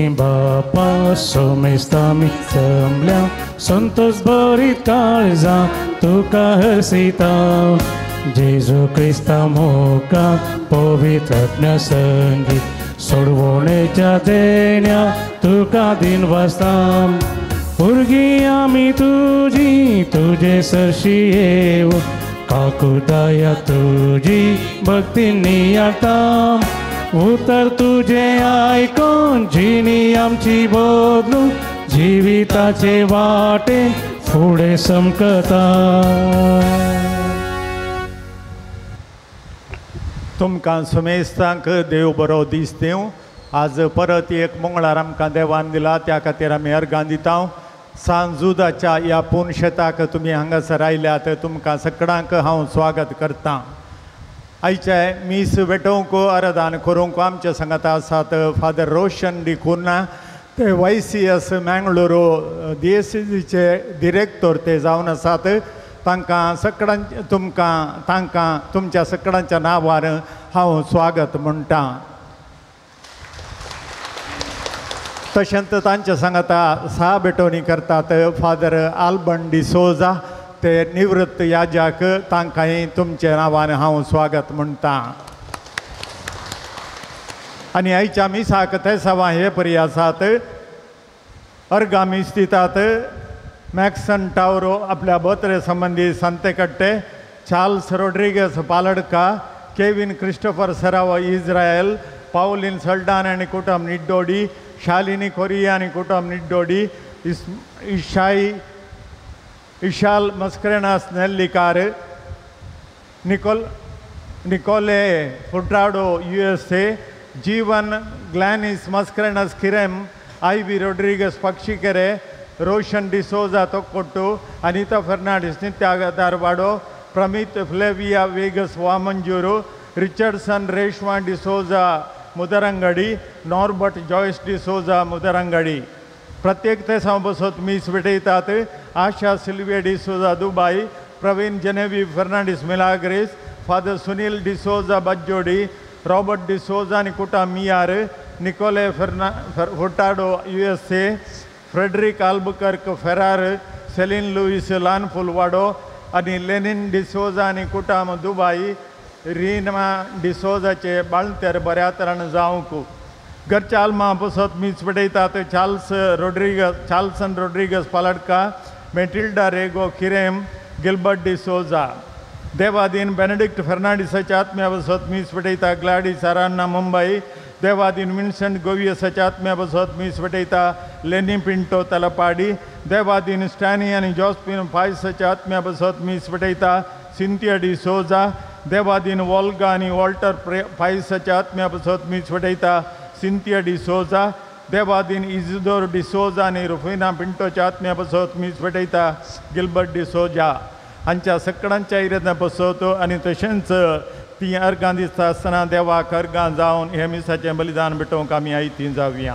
स्तुती बापा सोमेस्ता मी जमल्या संतोष बरी काळजा तुका हरसिता जेजू क्रिस्ता मोका पवित्र संगीत सोडवणेच्या देण्या तुका दिन वाजता भुरगीं आमी तुजी तुजे सरशी येव काकुदाया तुजी भक्ती नियाळता उतर तुझे आयकून जिणी आमची बदलू जिविताचे वाटे फुडें समकता. तुमकां सुमेस्तांक देव बरो दीस दिवं. आज परत एक मंगळार आमकां देवान दिला त्या खातीर आमी अर्गां दिता. सांजुदाच्या ह्या पुनशेताक तुमी हांगासर आयल्यात तुमकां सगळ्यांक हांव स्वागत करतां. आयचे मीस भेटोवंक आराधन करूंक आमच्या सांगाता आसात फादर रोशन डिकुन्हा, ते Y C S Mangalore D S सीचे डिरेक्टर ते जावन आसात. तांकां सगळ्यां तुमकां तांकां तुमच्या सगळ्यांच्या नांवार हांव स्वागत म्हणटा. तशेंच तांच्या सांगाता सहा भेटवणी करतात फादर आल्बन डिसोजा, ते निवृत्त याजाक, तांकांय तुमच्या नांवान हांव स्वागत म्हणटा. आनी आयच्या मिसाक तेसावां हे परी आसात. अर्गां मीस दितात मॅक्सन टावरो आपल्या बोत्रे संबंदी Santekatte, Charles Rodrigues Paladka, Kevin Christopher Serrao Israel, Pauline Saldanha आनी कुटुंब निड्डोडी, शालिनी कोरिया आनी कुटुंब निड्डोडी, इशाई Ishal Mascarenhas Nellikar, Nicole Furtado U S A, Jeevan Glenis Mascarenhas Kirem, Ivy Rodrigues Pakshikere, Roshan D'Souza Thokkottu, Anita Fernandes Nitya Dharwad, Pramit Flavia Vegas Vamanjoor, Richardson Reshma D'Souza Mudarangadi, Norbert Joyce D'Souza Mudarangadi. प्रत्येक तेसांव बसत मीस भेटयतात. Asha Sylvia D'Souza Dubai, Praveen Genevieve Fernandes Milagres, father Sunil D'Souza Bajjodi, Robert D'Souza आनी कुटा Miyar, Nicole Furtado U S A, Frederick Albuquerque Ferrer, Celine Luis Lanphulwado आनी Lenin D'Souza आनी कुटाम दुबाय, रीना डिसोजाचे बाळंतेर बऱ्या तरान जावंक. घरच्या आल्मा बसत मीस पेटयतात Charles Rodrigues, Charleson Rodrigues Paladka, Matilda Rego Kirem, Gilbert D'Souza. Devadin Benedict फर्नांडीसाच्या आत्म्या बसत मीस पेटयता ग्लॅडीस आरान्ना मुंबई. देवादीन विन्संट गोवियसाच्या आत्म्या बसत मीस पेटयता लेनी पिंटो तलपाडी. देवादीन स्टॅनी आनी जॉस्पिन फायसाच्या आत्म्या बसत मीस पेटयता सिंथिया डिसोजा. देवादीन वॉल्गा आनी वॉल्टर फायसाच्या आत्म्या बसत मीस पेटयता सिंथिया डिसोजा. देवादीन इजिदोर डिसोजा आनी रुफिना पिंटोच्या आत्म्या बसत मीस पेटयता गिल्बर्ट डिसोजा. हांच्या सगळ्यांच्या इराद्या बसत आनी तशेंच ती अर्गां दिसता आसतना देवाक अर्गां जावन हे मिसाचें बलिदान भेटोवंक आमी आयती जावया.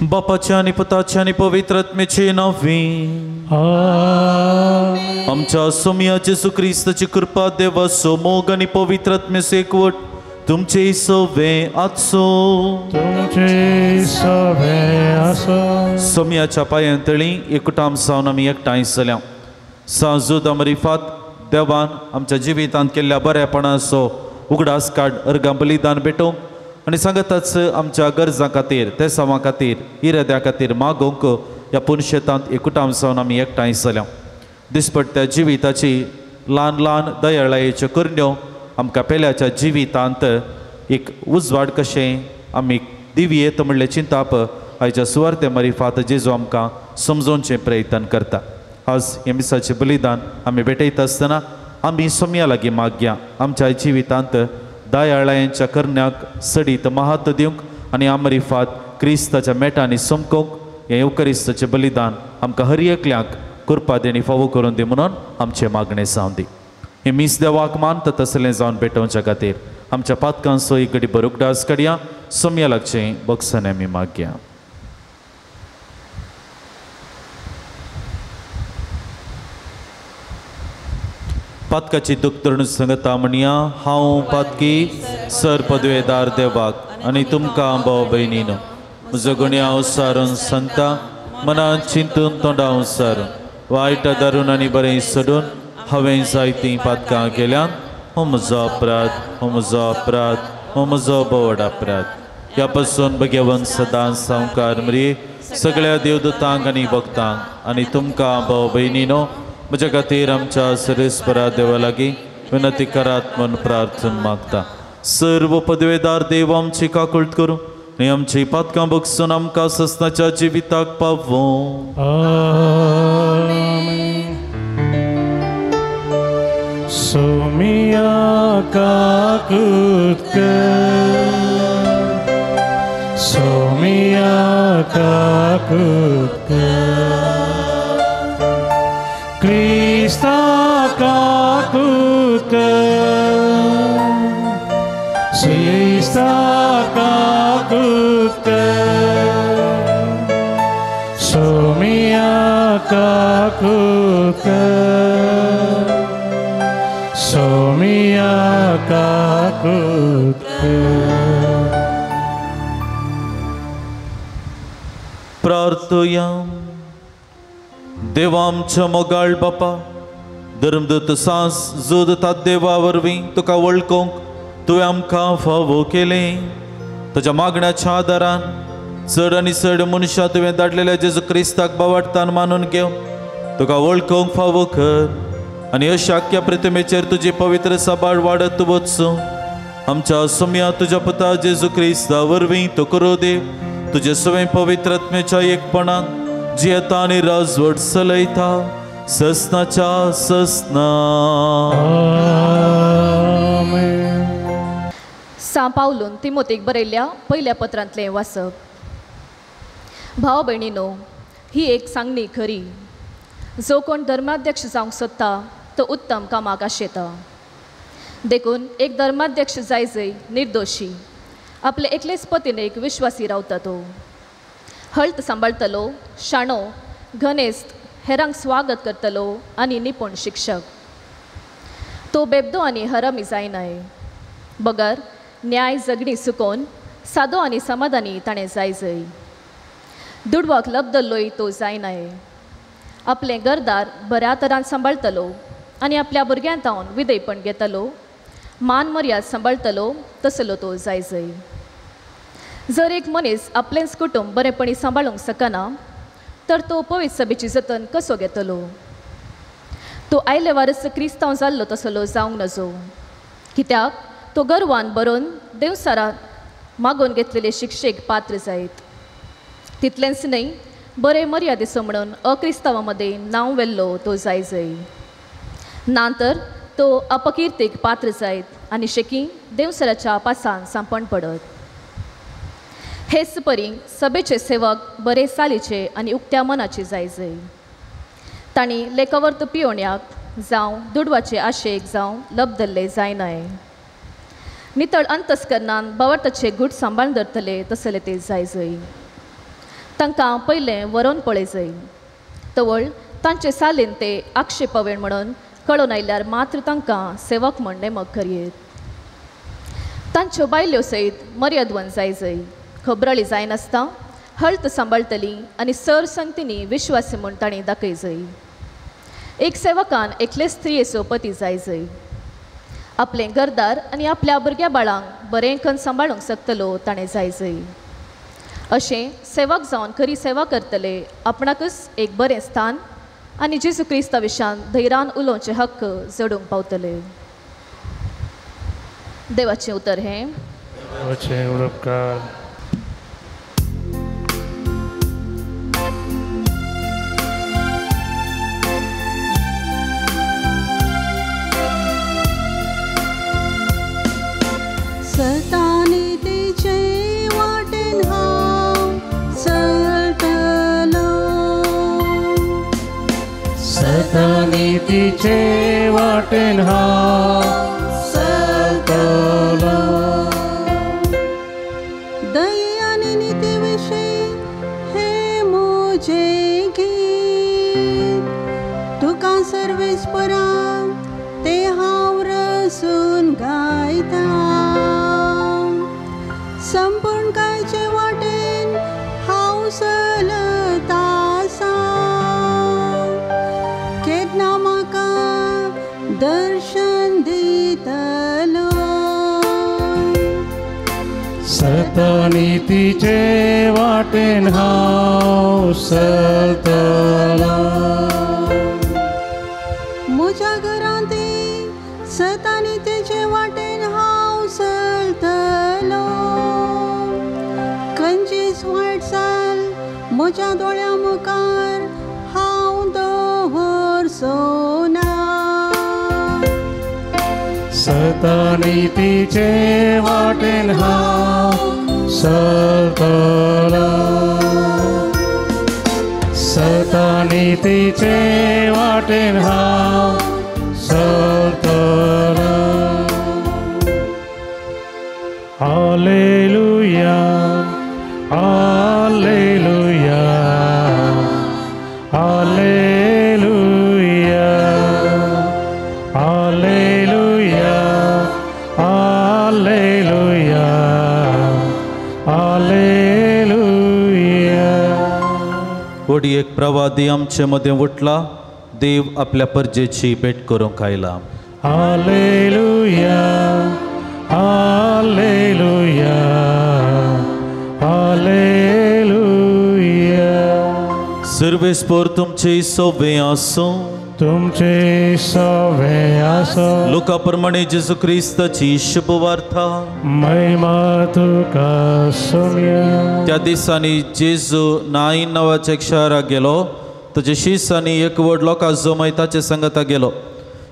बापाच्या आनी पुताच्या आनी पवित्र आत्म्याचे नांवी आमच्या सोमया जेजू क्रिस्ताची कृपा, देवाचो मोग आनी पवित्र आत्म्याचो एकवट तुमचे सवे आसो. तुमचे सवे आसो. सोमयाच्या पांयांतळी एकठाम जावन आमी एकठांय जाल्या. सांजूद मरिफात देवान आमच्या जिवितांत केल्ल्या बऱ्यापणाचो उगडास काड अर्गां बलिदान भेटोवंक आनी सांगताच आमच्या गरजां खातीर, तेसांवां खातीर, इराद्या खातीर मागोवंक ह्या पुनशेतांत एकठाम जावन आमी एकठांय जाल्या. दिसपट्ट्या जिविताची ल्हान ल्हान दयाळायेच्यो करण्यो आमकां पेल्याच्या जिवितांत एक उजवाड कशें आमी दिवयेत म्हणलें चिंताप आयच्या सुवार्ते मरिफात जेजू आमकां समजोवचें प्रयत्न करता. आज हे मिसाचें बलिदान आमी भेटयता आसतना आमी सोमया लागीं मागया आमच्या जिवितांत दयाळायांच्या करण्याक सडीत महत्व दिवंक आनी आमरिफात क्रिस्ताच्या मेटांनी समकोवंक हें येवकरिस्ताचें बलिदान आमकां हर एकल्याक कृपा देणी फावो करून दी म्हणून आमचें मागणें जावन दी. हें मीस देवाक मानता तसलें जावन भेटोवच्या खातीर आमच्या पातकांचो एक घडी बरो उगडास काडया. सोमया लागचें बक्षान आमी मागया. पातकाची दुख धरून सांगता म्हणया, हांव पातकी सर पदवेदार देवाक आनी तुमकां भाव भयणीनो म्हजो गुन्यांव सारून सांगता मनान चिंतून तोंडाव सारून वायट धरून आनी बरें सोडून हांवें जायतीं पातकां केल्यान. हो म्हजो अपराध, हो म्हजो अपराध, हो म्हजो बोवड अपराध. ह्या पासून भगेवन सदां सावकार मरे सगळ्या देवदूतांक आनी भक्तांक आनी तुमकां भाव भयणीनो म्हज्या खातीर आमच्या सरेस्परा देवा लागीं विनंती करात म्हूण प्रार्थना मागता. सर्व पदवेदार देव आमची काकूळट करूं आनी आमची पातकां बगसून आमकां ससनाच्या जिविताक पावों. सोमिया काकूत कर, सोमिया काकूत कर, क्रिस्ता काकूत कर, क्रिस्ता काकूत कर, सोमिया काकूत कर, सोमिया काकूत कर. प्रार्थया. देवा आमच्या मोगाळ बापा, धर्मदूत सांस जोद देवा वरवीं तुका वळखूंक तुवें आमकां फावो केलें. ताच्या मागण्याच्या आदारान चड आनी चड मनशां तुवें धाडलेल्या जेजू क्रिस्ताक बावाडतान मानून घेवन तुका वळखूंक फावो कर आनी अशा आख्या प्रतिमेचेर तुजी पवित्र सबाळ वाडत वचूं. आमच्या सुम्या तुज्या पुता जेजू क्रिस्ता वरवीं तो करो देव तुजे सवें पवित्र आत्म्याच्या एकपणान जियेता आनी राजवट चलयता ससनाच्या ससना. सां पावलून तिमोतीक बरयल्ल्या पयल्या पत्रांतलें वाचप. भाव भयणीनो, ही एक सांगणी खरी, जो कोण धर्माध्यक्ष जावंक सोदता तो उत्तम कामाक आशेता. देखून एक धर्माध्यक्ष जाय जय निर्दोशी, आपले एकलेच पतीनेक विश्वासी रावता तो, हळत सांबाळटलो, शाणो, घनेस्त, हेरांक स्वागत करतलो आनी निपूण शिक्षक. तो बेबदो आनी हरामी जायनाय, बगर न्याय झगडी सुकोवन सादो आनी समाधानी ताणें जाय जय. दुडवाक लबदल्लोय तो जायनाय, आपलें घरदार बऱ्या तरान सांबाळटलो आनी आपल्या भुरग्यां तावन विधेयपण घेतलो, मान मर्याद सांबाळटलो तसलो तो जाय जय. जर एक मनीस आपलेंच कुटुंब बरेपणी सांबाळूंक शकना तर तो पवित्र सभेची जतन कसो घेतलो? तो आयले वारस क्रिस्तांव जाल्लो तसलो जावंक नजो, कित्याक तो गर्वान बरोवन देवसारात मागून घेतलेले शिक्षेक पात्र जायत. तितलेंच न्हय, बरे मर्यादेचो म्हणून अक्रिस्तांवा मदें नांव व्हेल्लो तो जाय जय, ना तर तो अपकिर्तीक पात्र जायत आनी शेकी देवसराच्या पासान सांपण पडत. हेच परी सभेचे सेवक बरे सालीचे आनी उक्त्या मनाचे जाय जय. तांणी लेखवर्त पियोण्याक जावं दुडवाचे आशेक जावं लबदल्ले जायनाय. नितळ अंतस्करणान बावर्ताचे घूट सांबाळून धरतले तसले ते जाय जय. तांकां पयलें वरोवन पळय जय, तवळ तांचे सालीन ते आक्षेपवेण म्हणून कळोन आयल्यार मात्र तांकां सेवक म्हण नेमक करयेत. तांच्यो बायल्यो सयत मर्यादवन जाय जय, खबराळी जायनासतना हळत सांबाळटली आनी सर संगतींनी विश्वासी म्हूण तांणी दाखय जय. एक सेवकान एकले स्त्रियेचो पती जाय जय, आपलें घरदार आनी आपल्या भुरग्या बाळांक बरें कन सांबाळूंक शकतलो ताणें जाय जय. अशें सेवक जावन खरी सेवा करतले आपणाकच एक बरें स्थान आनी जेजू क्रिस्ता विशान धैर्यान उलोवचे हक्क जोडूंक पावतले. देवाचें उतर हें. देवाचें उपकार. सतानी तिचे वाटेन हांव चलतलो, सतानी तिचे वाटेन हांव चलतलो. दया आनी निती विशीं हें म्हजें गीत, तुका सर्वेस्परा तें हांव रसून गायता. संपूर्ण कायचे वाटेन सतनितीचे वाटेन हांव चलतलो. म्हज्या घरांत सतनितीचे वाटेन हांव चलतलो. खंयचीच वायट चाल म्हज्या दोळ्यां मुखार हांव दवरचो ना. सतनितीचे वाटेन हांव चलतलो. सतनितीचे वाटेन हांव चलतलो. Hallelujah, hallelujah, hallelujah, hallelujah, hallelujah, hallelujah. वडी एक प्रवादी आमचे मदें उठला, देव आपल्या परजेची भेट करूंक आयला. Hallelujah, hallelujah, hallelujah. सर्वेस्पोर तुमचे सोबे आसूं. तुमचे सोबे आसूं. लुका प्रमाणे जेजू क्रिस्ताची शुभवार्ता. महिमा तुका सोम्या. त्या दिसांनी जेजू नाईन नांवाच्या एक शहराक गेलो. ताचे शिसांनी एक व्हड लोकां जमय ताचे संगता गेलो.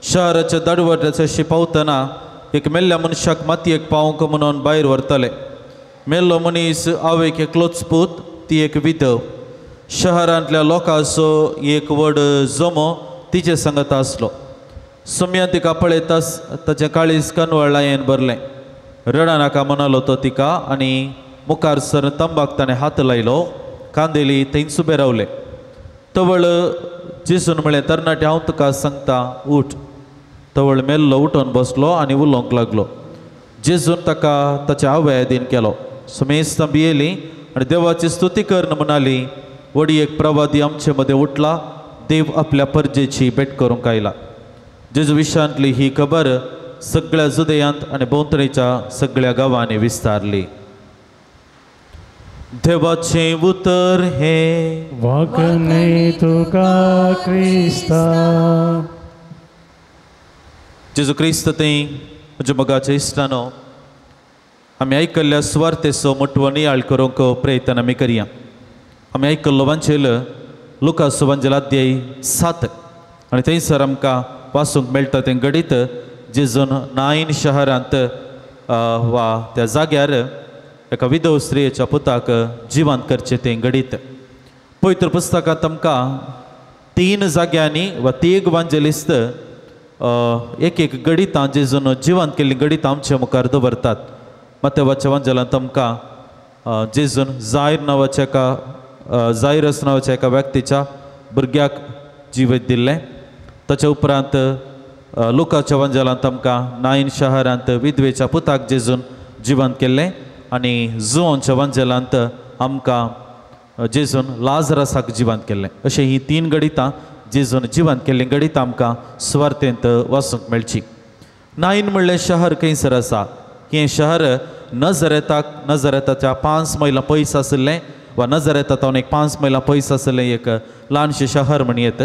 शहराच्या दाडवट्याचे पावतना एक मेल्ल्या मनशाक मातयेक पावंक म्हणून भायर व्हरताले. मेल्लो मनीस आवयक एकलोच पूत, ती एक विधव. शहरांतल्या लोकांचो एक व्हड जमो तिचे संगत आसलो. सुम्या तिका पळयताच ताचें काळीज कनवळायेन भरलें. रडा नाका म्हणालो तो तिका आनी मुखार सर तंबाक ताणें हात लायलो. कांदेली थंयच उबे रावले. तवळ जेजून म्हळें, तरणाटे, हांव तुका सांगता, उठ. तवळ मेल्लो उठून बसलो आनी उलोवंक लागलो. जेजून ताका ताच्या आवय आदीन केलो. सुमेस्तां भियेली आनी देवाची स्तुती करून म्हणाली, वडी एक प्रवादी आमचे मदें उठला, देव आपल्या परजेची भेट करूंक आयला. जेजू विशांतली ही खबर सगळ्या जुदयांत आनी भोंवतणीच्या सगळ्या गांवांनी विस्तारली. देवाचें उतर हें. वागणे तुका क्रिस्ता. जेजू क्रिस्त थंय म्हज्या मोगाच्या इश्टानो, आमी आयकल्ल्या सुवार्तेचो मोटवो नियाळ करूंक प्रयत्न आमी करया. आमी आयकल्लो वांचेल लुकास वांजेल अध्याय 7 आनी थंयसर आमकां वाचूंक मेळटा तें घडीत जेजून नाईन शहरांत वा त्या जाग्यार एका विधव स्त्रियेच्या पुताक जिवंत करचें तें घडीत. पवित्र पुस्तकांत आमकां 3 जाग्यांनी वा 3 वांजेलिस्त एक एक गणितां जेजून जिवंत केल्लीं गणितां आमच्या मुखार दवरतात. मातेवाच्या वांजेलांत आमकां जेजून जायर नांवाच्या एका जायरस नांवाच्या एका व्यक्तीच्या भुरग्याक जिवीत दिल्लें. ताच्या उपरांत लुकाच्या वांजेलांत आमकां नाईन शहरांत विधवेच्या पुताक जेजून जिवंत केल्लें आनी जुवांच्या वांजेलांत आमकां जेजून लाजरसाक जिवंत केल्लें. अशें हीं 3 गणितां जेजून जिवंत केल्लीं गणितां आमकां सुवार्तेंत वाचूंक मेळची. नाईन म्हणलें शहर खंयसर आसा? हें शहर नजरेताक नजरेताच्या 5 मैलां पयस आशिल्लें वा नजरेता एक 5 मैलां पयस आशिल्लें एक ल्हानशें शहर म्हणयेत.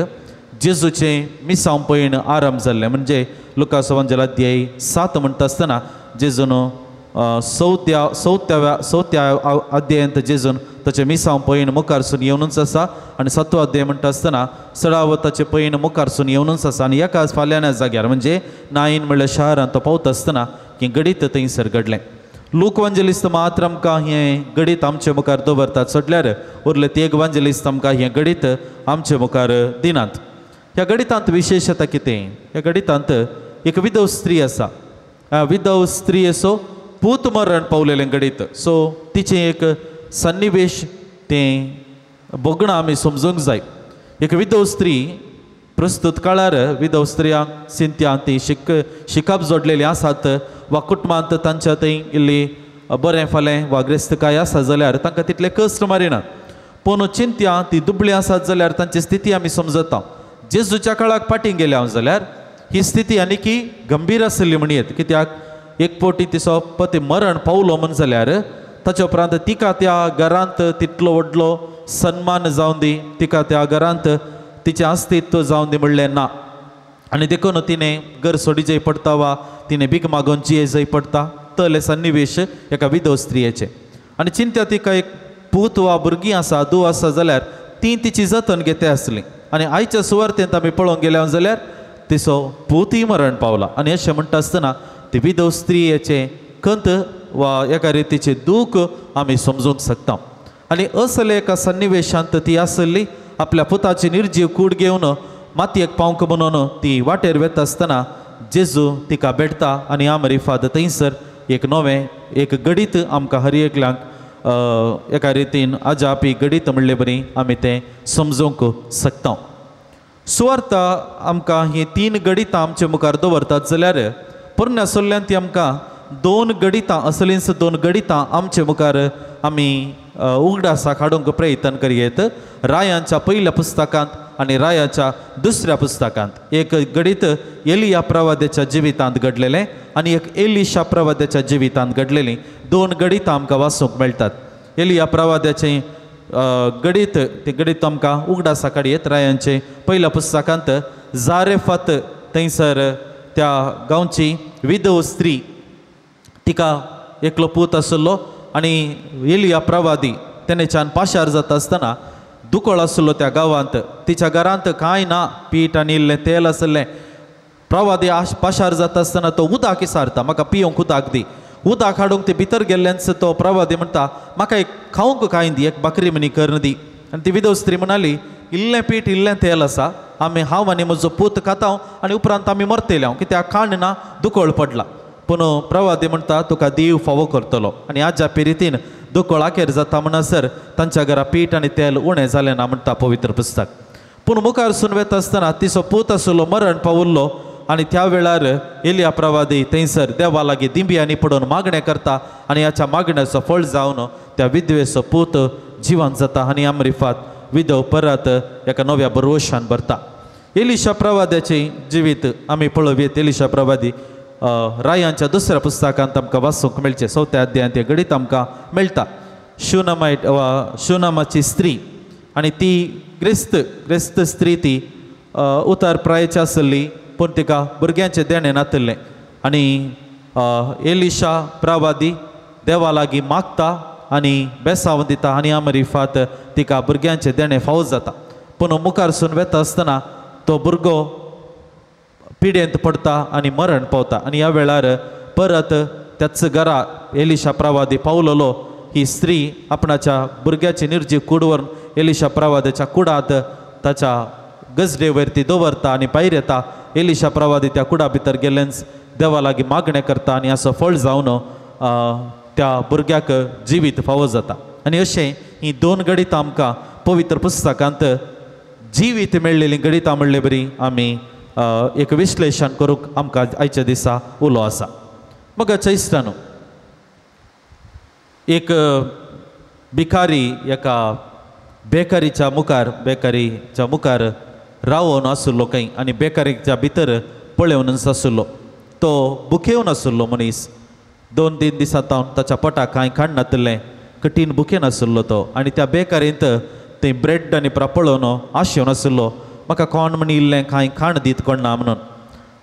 जेजूचें मिसांव पयण आरंभ जाल्लें. म्हणजे लुकास वांजेल अध्याय 7 म्हणटा आसतना जेजून चवथ्या अध्यायांत जेजून ताचें मिसांव पयण मुखारसून येवनूच आसा आनी 7वो अध्याय म्हणटा आसतना सडावत ताचें पयण मुखारसून येवनूच आसा आनी एकाच फाल्यां जाग्यार म्हणजे नाईन म्हणल्यार शहरांत तो पावता आसतना हें घडीत थंयसर घडलें. लूक वांजेलिस्त मात्र आमकां हें घडीत आमचे मुखार दवरतात, सोडल्यार उरले तेग वांजेलिस्त आमकां हें घडीत आमचे मुखार दिनात. ह्या गणितांत विशेशता कितें? ह्या गणितांत एक विधव स्त्री आसा. विधव स्त्री असो पूत मरण पावलेलें घडीत. सो तिचें एक सन्निवेश तें भोगणां आमी समजूंक जाय. एक विधव स्त्री प्रस्तुत काळार विधव स्त्रियांक सिंत्या ती शिकप जोडलेलीं आसात वा कुटुंबांत तांच्या थंय इल्ली बरें फालें वा ग्रेस्तकाय आसा जाल्यार तांकां तितले कश्ट मारिनात. पूण चिंत्या ती दुबळी आसात जाल्यार तांची स्थिती आमी समजता. जेजूच्या काळाक फाटीं गेल्या हांव जाल्यार ही स्थिती आनीकी गंभीर आशिल्ली म्हणयेत. कित्याक एक पोटी तिचो पती मरण पावलो म्हण जाल्यार ताच्या उपरांत तिका त्या घरांत तितलो व्हडलो सन्मान जावन दी, तिका त्या घरांत तिचें अस्तित्व जावन दी म्हणलें ना. आनी देखून तिणें घर सोडी जय पडटा वा तिणें भीक मागून जिये जय पडटा तले सन्निवेश एका विधव स्त्रियेचें. आनी चिंत्या तिका एक पूत वा भुरगीं आसा, धूव आसा जाल्यार ती तिची जतन घेता आसली. आनी आयच्या सुवार्तेंत आमी पळोवंक गेल्या जाल्यार तिचो पूतय मरण पावला. आनी अशें म्हणटा आसतना ती विधव स्त्रियेचें खंत वा एका रितीचें दूख आमी समजूंक शकता. आनी असले एका सन्निवेशांत ती आसली, आपल्या पुताची निर्जीव कूड घेवन मातयेक पावंक म्हणून ती वाटेर वेता आसतना जेजू तिका भेटता आनी आमरिफाद थंयसर एक नवें एक घडीत आमकां हर एकल्यांक एका रितीन अजापी घडीत म्हणले बरी आमी तें समजूंक शकता. सुवार्थ आमकां हीं तीन घडितां आमचे मुखार दवरतात जाल्यार पोरण्या सोल्ल्यान ती आमकां दोन घडितां असलींच दोन घडितां आमचे मुखार आमी उगडासाक हाडूंक प्रयत्न करयेत. रायांच्या पयल्या पुस्तकांत आनी रायाच्या दुसऱ्या पुस्तकांत एक घडीत एलिया प्रवाद्याच्या जिवितांत घडलेलें आनी एक एलिशा प्रवाद्याच्या जिवितांत घडलेलीं दोन घडितां आमकां वाचूंक मेळटात. एलिया प्रवाद्याचें घडीत तें घडीत आमकां उगडासाक हाडयेत. रायांचे पयल्या पुस्तकांत जारेफात थंयसर त्या गांवची विधव स्त्री, तिका एकलो पूत आशिल्लो आनी एलिया प्रवादी तेन्नाच्यान पाशार जाता आसतना दुकळ आशिल्लो त्या गांवांत, तिच्या घरांत कांय ना, पीठ आनी इल्लें तेल आशिल्लें. प्रवादी पाशार जाता आसतना तो उदक विचारता, म्हाका पिवंक उदक दी. उदक हाडूंक ते भितर गेल्ल्यान तो प्रवादी म्हणटा, म्हाका एक खावंक कांय दी, एक भाकरी म्हणी करून दी. आनी ती विधव स्त्री म्हणाली, इल्लें पीठ इल्लें तेल आसा, आमी हांव आनी म्हजो पूत खाता आनी उपरांत आमी मरतले हांव, कित्याक खाण ना, दुकळ पडला. पूण प्रवादी म्हणटा, तुका देव फावो करतलो. आनी आज्या पिरितीन दुकळ आखेर जाता म्हणसर तांच्या घरा पीठ आनी तेल उणें जालें ना म्हणटा पवित्र पुस्तक. पूण मुखार सून वेता आसतना तिचो पूत आशिल्लो मरण पावुल्लो आनी त्या वेळार एलिया प्रवादी थंयसर देवा लागीं दिंब्यांनी पडून मागणें करता आनी ह्याच्या मागण्याचो फळ जावन त्या विधवेचो पूत जिवन जाता आनी आमरिफात विधव परत एका नव्या भरवशान भरता. एलिशा प्रवाद्याचें जिवीत आमी पळोवयेत. एलिशा प्रवादी रायांच्या दुसऱ्या पुस्तकांत आमकां वाचूंक मेळचें चवथ्या अध्यायांत हें घडीत आमकां मेळटा. शुनामायट वा शुनामाची स्त्री आनी ती ग्रेस्त ग्रेस्त स्त्री ती उतार प्रायेची आसली, पूण तिका भुरग्यांचें देणें नातिल्लें. आनी एलिशा प्रवादी देवा लागीं मागता आनी बेसांव दिता आनी आमरिफात तिका भुरग्यांचें देणें फावो जाता. पूण मुखार सून वेता आसतना तो भुरगो पिडेंत पडटा आनी मरण पावता. आनी ह्या वेळार परत त्याच घरा एलिशा प्रवादी पावलेलो ही स्त्री आपणाच्या भुरग्याची निर्जीव कूड व्हरून एलिशा प्रवाद्याच्या कुडांत ताच्या गजडे वयर ती दवरता आनी भायर येता. एलिशा प्रवादी त्या कुडा भितर गेल्ल्यान देवा लागीं मागणें करता आनी असो फळ जावन त्या भुरग्याक जिवीत फावो जाता. आनी अशें हीं दोन घडितां आमकां पवित्र पुस्तकांत जिवीत मेळ्ळेलीं घडितां म्हणले बरी आमी एक विश्लेशण करूंक आमकां आयच्या दिसा उलो आसा. मगाच्या इश्टानो, एक भिकारी एका बेकरीच्या मुखार रावोन आशिल्लो खंय आनी बेकरीच्या भितर पळोवनच आशिल्लो. तो भुकेवन आशिल्लो मनीस, 2-3 दिसां तावन ताच्या पोटाक कांय खाण नातिल्लें, कठीण भुकेन आशिल्लो तो. आनी त्या बेकरींत थंय ब्रेड आनी प्रा पळोवन आशेवन आशिल्लो, म्हाका कोण म्हण इल्लें कांय खाण दीत कोण ना म्हणून.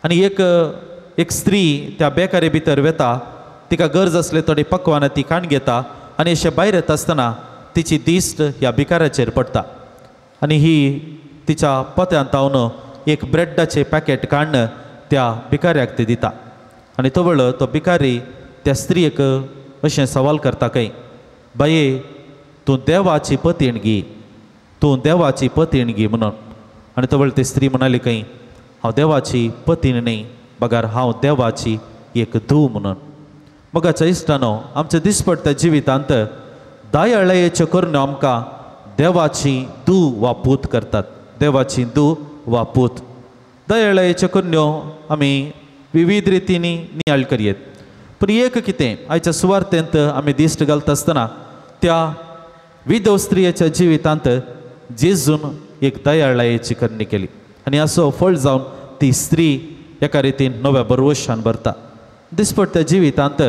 आनी एक स्त्री त्या बेकारी भितर वेता, तिका गरज आसली थोडी पकवानां ती खाण घेता आनी अशें भायर येता आसतना तिची दिश्ट ह्या भिकाऱ्याचेर पडटा आनी ही तिच्या पोत्यांत तावन एक ब्रेडाचें पॅकेट काडून त्या भिकाऱ्याक ती दिता. आनी तो वेळ तो भिकारी त्या स्त्रियेक अशें सवाल करता खंय, बाये तूं देवाची पतीणगी, तूं देवाची पतीणगी म्हणून. आनी तो वेळ ती स्त्री म्हणाली खंय, हांव देवाची पतीण न्ही, बगर हांव देवाची एक धूव म्हणून. मगाच्या इश्टानो, आमच्या दिसपडट्या जिवितांत दयाळायेच्यो करण्यो आमकां देवाची धूव वा पूत करतात, देवाची धूव वा पूत. दयाळायेच्यो करण्यो आमी विविध रितींनी नियाळ करयेत, पूण एक कितें आयच्या सुवार्तेंत आमी दिश्ट घालता आसतना त्या विधव स्त्रियेच्या जिवितांत जेजून एक दयाळायेची करणी केली आनी असो फळ जावन ती स्त्री एका रितीन नव्या भरवशान भरता. दिसपडट्या जिवितांत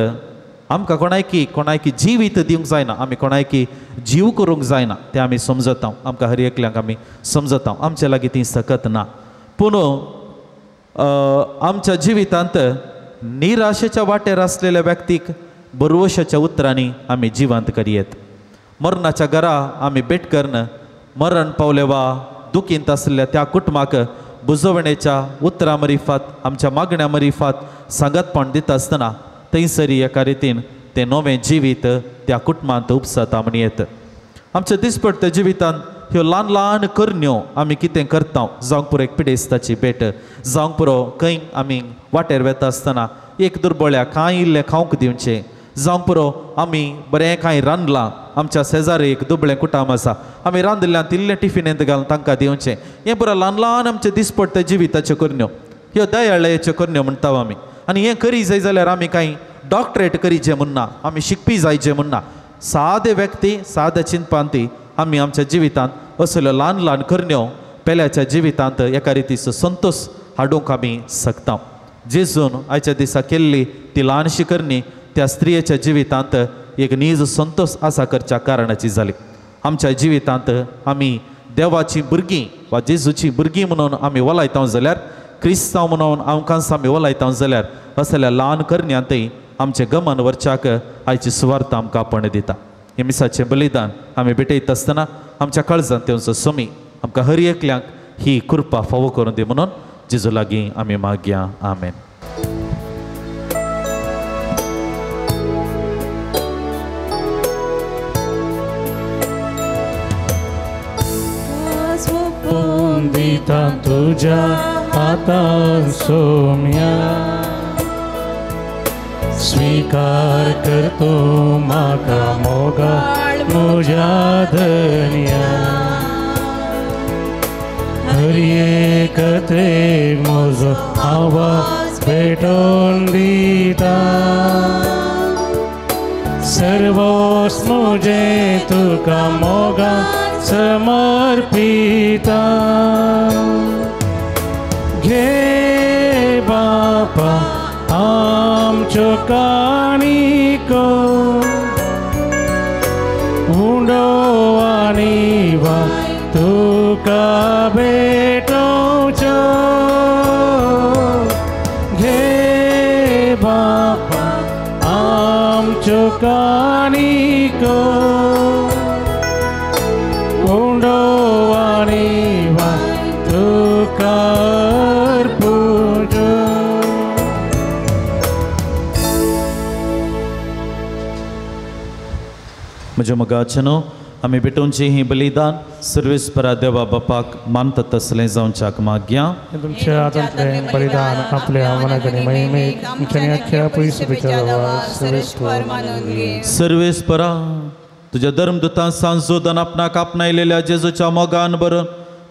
आमकां कोणायकी कोणायकी जिवीत दिवंक जायना, आमी कोणायकी जीव करूंक जायना, तें आमी समजता. आमकां हर एकल्यांक आमी समजता, आमचे लागीं ती सकत ना. पूण आमच्या जिवितांत निराशेच्या वाटेर आसलेल्या व्यक्तीक बरवशाच्या उतरांनी आमी जिवंत करयेत. मरणाच्या घरा आमी भेट करून मरण पावले वा दुखींत आसलेल्या त्या कुटुंबाक बुजवणेच्या उतरां मरिफात, आमच्या मागण्या मरिफात सांगातपण दिता आसतना थंयसरी एका रितीन तें नवें जिवीत त्या कुटुंबांत उपसता म्हण येत. आमच्या दिसपट्ट्या जिवितांत ह्यो ल्हान ल्हान करण्यो आमी कितें करता, जावंक पुरो एक पिडेस्ताची भेट, जावंक पुरो खंय आमी वाटेर वेता आसतना एक दुर्बळ्या कांय इल्लें खावंक दिवचें, जावंक पुरो आमी बरें कांय रांदलां, आमच्या शेजारी एक दुबळें कुटाम आसा, आमी रांदिल्ल्यान इल्लें टिफिनेंत घालून तांकां दिवचें. हें पुरो ल्हान ल्हान आमचे दिसपट्ट्या जिविताच्यो करण्यो, ह्यो दयाळायेच्यो करण्यो म्हणटा आमी. आनी हें करी जाय जाल्यार आमी कांय डॉक्टरेट करीचें म्हणना, आमी शिकपी जायचें म्हणना. सादे व्यक्ती साद्या चिंतपांती आमी आमच्या जिवितांत असल्यो ल्हान ल्हान करण्यो पेल्याच्या जिवितांत एका रितीचो संतोश हाडूंक आमी शकता. जेजून आयच्या दिसा केल्ली ती ल्हानशी करणी त्या स्त्रियेच्या जिवितांत एक नीज संतोश आसा करच्या कारणाची जाली. आमच्या जिवितांत आमी देवाची भुरगीं वा जेजूची भुरगीं म्हणून आमी वलायता जाल्यार, क्रिस्तांव म्हणून आमकां आमी वलायता जाल्यार असल्या ल्हान करण्यांतय आमचें गमन वरच्याक आयची सुवार्थ आमकां आपण दिता. हे मिसाचें बलिदान आमी भेटयता आसतना आमच्या काळजांत तेंचो स्वामी आमकां हर एकल्यांक ही कृपा फावो करून दी म्हणून जेजू लागीं आमी मागया. आमेन. दिता तुज्या हातान सोम्या, स्वीकार करतो म्हाका मोगाळ म्हज्या धनया. हर एक कथेक म्हजो आवाज भेटोवन दिता, सर्वोस म्हजें तुका मोगान समर्पिता. घे बापा आमच्यो काणिको, उंडो आनी वा तुका भेटोवच्यो. घे बापा आमच्यो काणिको, उंडो आनी वा तुका अर्पुच्यो. म्हज्या मोगाचेनो आमी भेटोवचें ही बलिदान सर्वेस्परा देवा बापाक मानता तसलें जावच्याक मागया. तुमच्या हातांतलें बलिदान आपल्या मनाक आनी महिमेक आमच्या आनी अख्ख्या पयसुपेच्या देवा सर्वेस्पर मानून घे. सर्वेस्परा तुज्या धर्मदुतान सांजोदन आपणाक आपणायलेल्या जेजूच्या मोगान बरोवन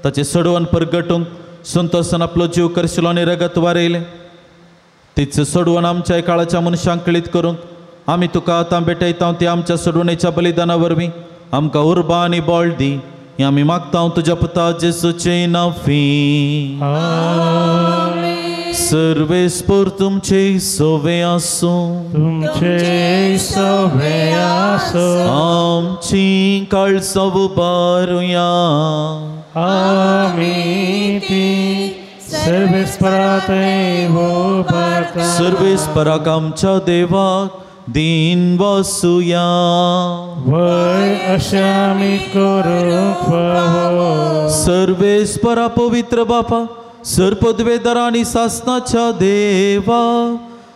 ताचें सोडवण परगटूंक संतोसान आपलो जीव करशिलो आनी रगत वारयलें, तीच सोडवण आमच्या काळाच्या मनशांक कळीत करूंक आमी तुका आतां भेटयता. ती आमच्या सोडवणेच्या बलिदाना वरवीं आमकां उर्बा आनी बळ दी, हें आमी मागता तुज्या पुता जेजूचे नांवी. सर्वेस्पर तुमचे सोवे आसूं, तुमचे सोवे आसूं. आमची काळजां उबारुया, आमी ती सर्वेस्परा थंय उबारता. सर्वेस्पराक आमच्या देवाक दीन वसुया. वय अशें आमी करूंक फावो. सर्वेस्परा पवित्र बापा, सर्पद्वेदरा आनी सासनाच्या देवा,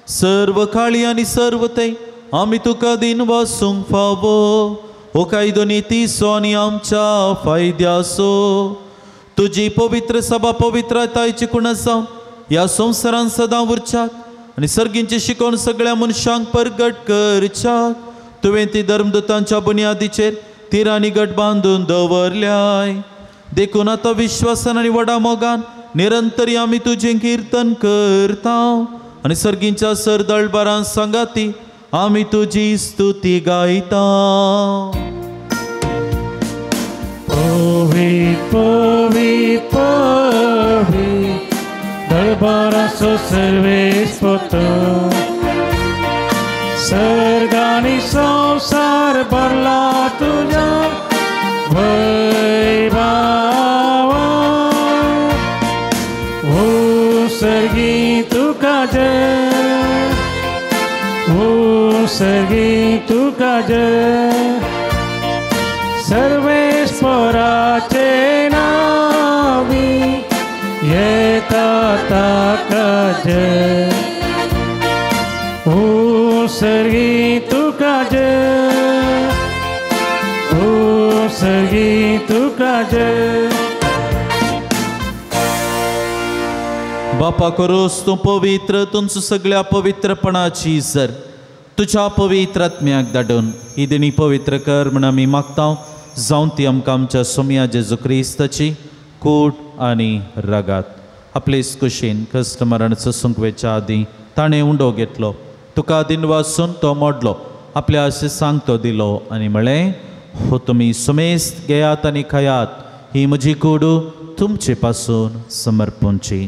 सर्व काळी आनी सर्व थंय आमी तुका दीन वसूंक फावो. हो कायदो नितीचो आनी आमच्या फायद्याचो. तुजी पवित्र सभा पवित्रतायची कुणास जावन ह्या संवसारान सदां उरच्याक आनी सर्गींची शिकोवन सगळ्या मनशांक परगट करच्याक तुवें ती धर्मदुतांच्या बुन्यादीचेर तिरांनी गट बांदून दवरल्याय. देखून आतां विश्वासान आनी व्हडा मोगान निरंतरी आमी तुजें किर्तन करता आनी सर्गींच्या सरदळबारान सांगाती आमी तुजी स्तुती गायता. पवी पवी पवी दरबाराचो सर्वेस्पर, सर्गानी संवसार भरला तुज्या वैभावा ओ सर्गी तुका जय ओ सर्गी तुका जय सर्वेश्वराचे नावी येता ताका जय ओ सर्गी तुका जय ओ सर्गी तुका जय. बापा करोस तूं पवित्र तुमचो सगळ्या पवित्रपणाची सर तुज्या पवित्र आत्म्याक धाडून ही देणी पवित्र कर म्हण आमी मागता जावन ती आमकां आमच्या सोमया जेजू क्रिस्ताची कूट आनी रगात. आपलेच कुशीन कश्ट मरण सोसूंक वेच्या आदीं ताणें उंडो घेतलो तुका दिन वासून तो मोडलो आपल्या आशिसांक तो दिलो आनी म्हळें हो तुमी सुमेस्त घेयात आनी खायात ही म्हजी कूड तुमचे पासून समर्पूंची.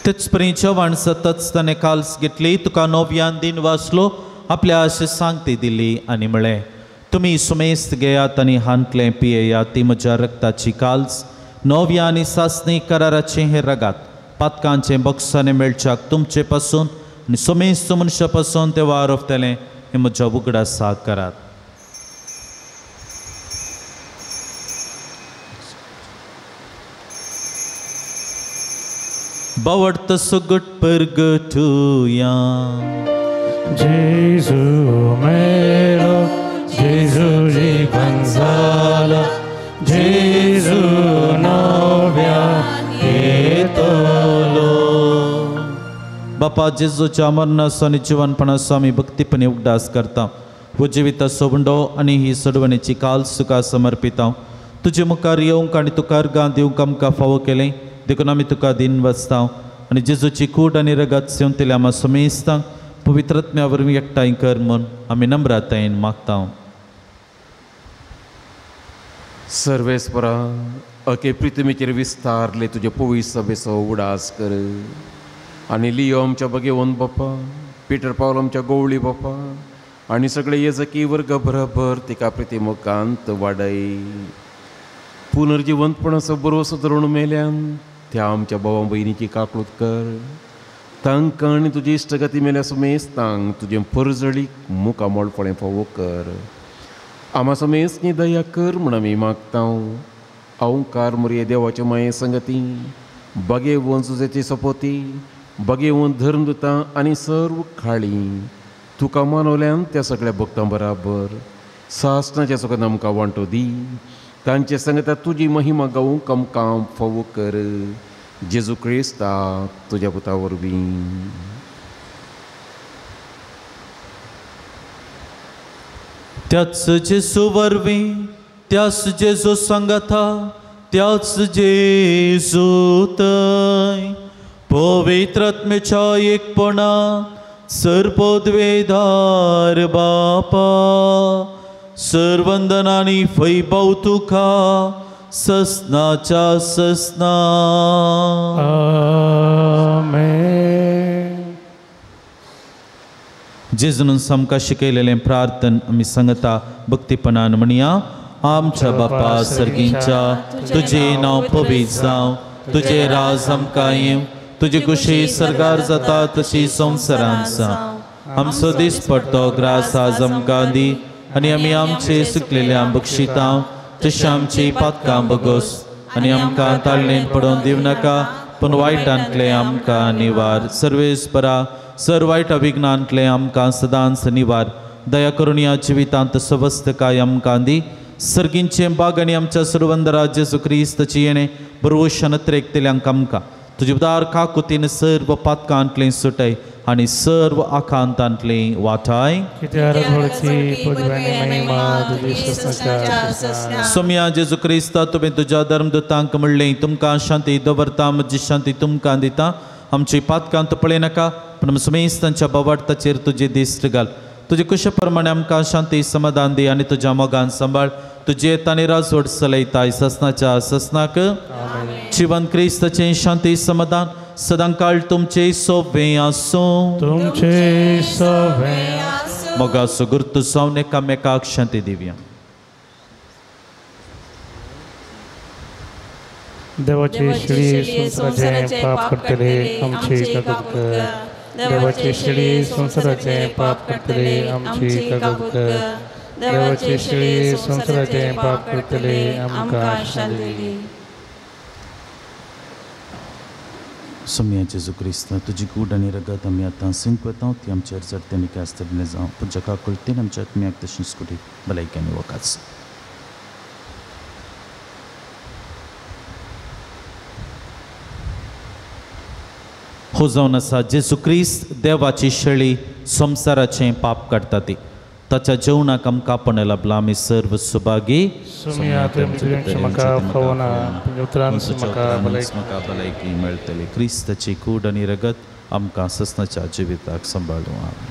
तेच परी चव्हाण सतच ताणें काल्स घेतली तुका नव्यान दिन वाचलो आपल्या आशिसांक ती दिली आनी म्हळें तुमी सुमेस्त घेयात आनी हांतलें पियेयात ती म्हज्या रक्ताची काल्स नव्या आनी सासणी कराराचें हें रगात पातकांचें बक्षाणें मेळच्याक तुमचे पासून आनी सुमेस्त मनशा पासून तें वारवतलें हें म्हज्या उगडासाक करात. बावडत सुगट परगटुया जेजू मेलो जेजू जीवन जाला जेजू नव्या येतलो. बापा जेजूच्या मरणाचो आनी जिवनपणाचो आमी भक्तीपणी उगडास करता हो जिविताचो उंडो आनी ही सोडवणेची काल तुका समर्पिता. तुजे मुखार येवंक आनी तुका अर्गां दिवंक आमकां फावो केलें देखून आमी तुका दिन वाचता आनी जेजूची कूड आनी रगत सेवतल्या आमा सुमेस्तांक पवित्र आत्म्या वरवीं एकठांय कर म्हूण आमी नम्रतायेन मागता. सर्वेस्परा अके प्रितमेचेर विस्तारले तुजे पवित्र सभेचो उडास कर आनी लियो आमच्या बगेवन बापा पिटर पावल आमच्या गोवळी बापा आनी सगळे येजकी वर्ग भरभर तिका प्रितिमुखांत वाडय. पुनर्जिवंतपणाचो बरोसो धरून मेल्यान त्या आमच्या भावा भयणीची काकळूत कर तांकां आनी तुजी इश्टगती मेल्या सुमेस्तांक तुजें परजळीक मुखामोळ फळें फावो कर. आमा समेस्नी दया कर म्हूण आमी मागता. अवकार मुरये देवाचे माये संगती बगेवन सुजेची सोपोती बगेवन धर्म दिता आनी सर्व खाळी तुका मानवल्यान त्या सगळ्या भक्तां बराबर सासणाच्या सगळ्यान आमकां वांटो दी तांचे संगता तुजी महिमा गावूंक आमकां फावो कर. जेजू क्रिस्ता तुज्या पुता वरवीं. त्याच जेजू वरवीं त्याच जेजू संगता त्याच जेजू थंय पवित्र आत्म्याच्या एकपणा सर्वोद्वेदार बापा सर्वंदनानी फैभाव तुका ससनाच्या ससना. आमेन. जेजून आमकां शिकयलेलें प्रार्थन आमी सांगता भक्तीपणान म्हणया. आमच्या बापा सर्गींच्या तुजें नांव पवित्र जावं तुजें राज आमकां येवं तुजी खुशी सर्गार जाता तशी संवसारांत जावं. आमचो दीस पडतो ग्रास आज आमकां दी आनी आमी आमचे सुकलेल्या बक्षितां तशें आमची पातकां बगोस आनी आमकां ताळणेन पडोवन दिवं नाका पूण वायटांतलें आमकां निवार. सर्वेस्परा सर वायट अभिज्ञांतलें आमकां सदांच निवार. दया करून ह्या जिवितांत सवस्तकाय आमकां दी. सर्गींचें बाग आनी आमच्या सुरवंदरा जेजू क्रिस्ताची येणें बरवशान त्रेकतेल्यांक आमकां तुजे उदार काकुतीन सर्व पातकांतलें सुटय आनी सर्व आकांतांतलें वाटाय. सोम्या जेजू क्रिस्ता तुवें तुज्या धर्मदूतांक म्हणलें तुमकां शांती दवरता म्हजी शांती तुमकां दिता. आमची पातकां तूं पळयनाका पूण सुमेस्तांच्या बावाडताचेर तुजी दिश्ट घाल. तुजे कुशे प्रमाणे आमकां शांती समाधान दी आनी तुज्या मोगान सांबाळ. तुजे तांणी राजवट चलयताय ससनाच्या ससनाक. जिवन क्रिस्ताचें शांती समाधान सदांकाळ तुमचे सोबें आसूं. तुमचे सोबें आसूं. मोगाचो गुर्त जावन एकामेकाक शांती दिवया. देवाची शिळी संवसाराचें पाप करतले आमची काकूत कर. देवाची शिळी संवसाराचें पाप करतले आमची काकूत कर. देवाची शिळी संवसाराचें पाप करतले आमकां शांती दी. सोम्या जेजू क्रिस्त तुजी कूड आनी रगत आमी आतां सिंकवता ती आमचेर चडते निकास तज्ञ जावं पूण जगा कुलतीन आमच्या आत्म्याक तशेंच कुडीक भलायकी आनी वकास. हो जावन आसा जेजू क्रिस्त देवाची शेळी संवसाराचें पाप काडटा ती ताच्या जेवणाक आमकां आपण लाभला. आमी सर्व सुभागी. भलायकी मेळटली. क्रिस्ताची कूड आनी रगत आमकां ससनाच्या जिविताक सांबाळूं. आमी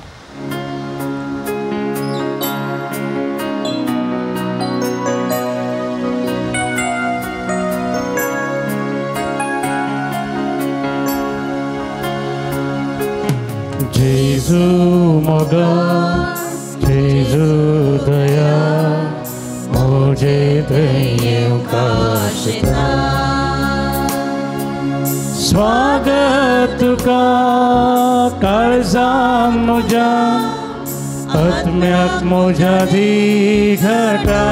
जेजू मोगा जेजू दया मुझे दयेवकाशिता. स्वागत तुका काळजान म्हज्या आत्म्याक म्हज्या दिघटा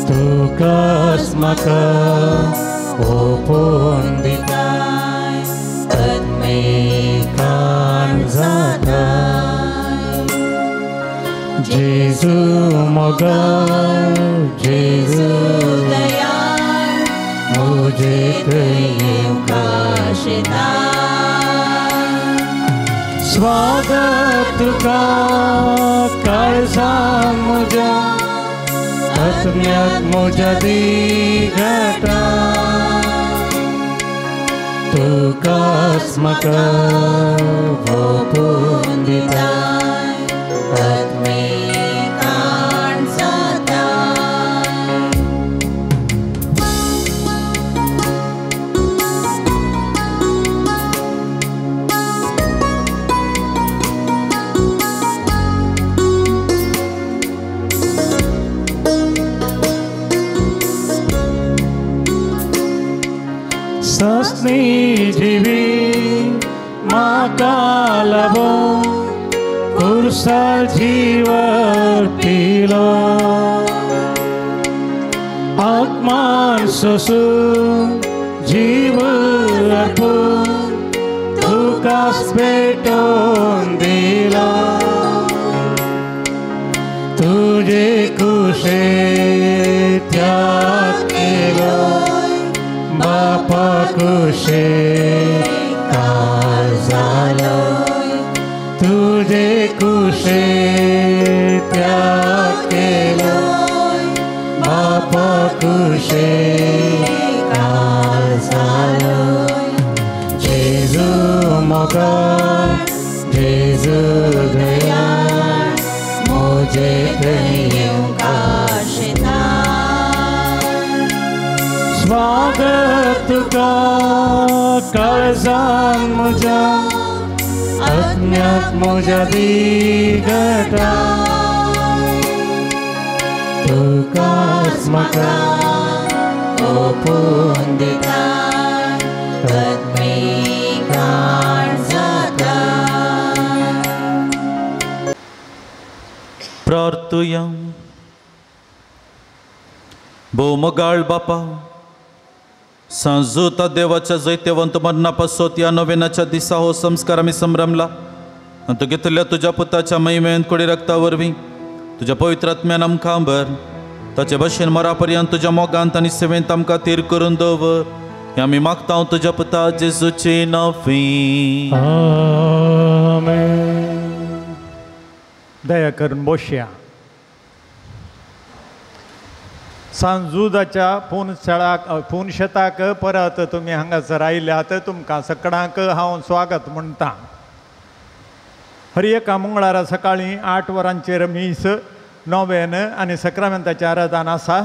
तुकाच म्हाका ओपोवन दिता आत्मेकान जाता. जेजू मोगा जेजू दया मुझे दयेवकाशिता. स्वागत तुका काळजान म्हज्या आत्म्याक म्हज्या दिघटा तुकाच म्हाका ओपोवन दिता आत्मेकान जाता. सस्नी जीवी म्हाका लाभो कुर्सार जीव अर्पिलो आत्मान सोसून जीव अर्पून तुकाच पेटोवन दिलो. तुजे कुशे त्याग केलो बापा कुशे काल जालो. तुजे कुशे त्याग केलो बापा कुशे काल जालो. जेजू मोगा जेजू दया मुझे दयेवकाशिता. स्वागत तुका काळजान म्हज्या आत्म्याक म्हज्या दिघटा तुकाच म्हाका ओपोवन दिता आत्मेकान जाता. प्रार्थुया. भोव मोगाळ बापा सांजूता देवाच्या जैत्यवंत मरणा पासत ह्या नोवेनाच्या दिसा हो संस्कार आमी संभ्रमला आनी तूं घेतिल्ल्या तुज्या पुताच्या महिमेन कुडी रक्ता वरवीं तुज्या पवित्र आत्म्यान आमकां भर ताचे भशेन मरा पर्यंत तुज्या मोगांत आनी सेवेंत आमकां थीर करून दवर. हें आमी मागता तुज्या पुता जेजूचे नांवान. आमेन. दया करून बसया. सांजुदाच्या पुनशताक परत तुमी हांगासर आयल्यात तुमकां सगळ्यांक हांव स्वागत म्हणटा. हर एका मंगळारा सकाळीं 8 वरांचेर मीस, नोवेन आनी सक्रामेंताचें आराधन आसा.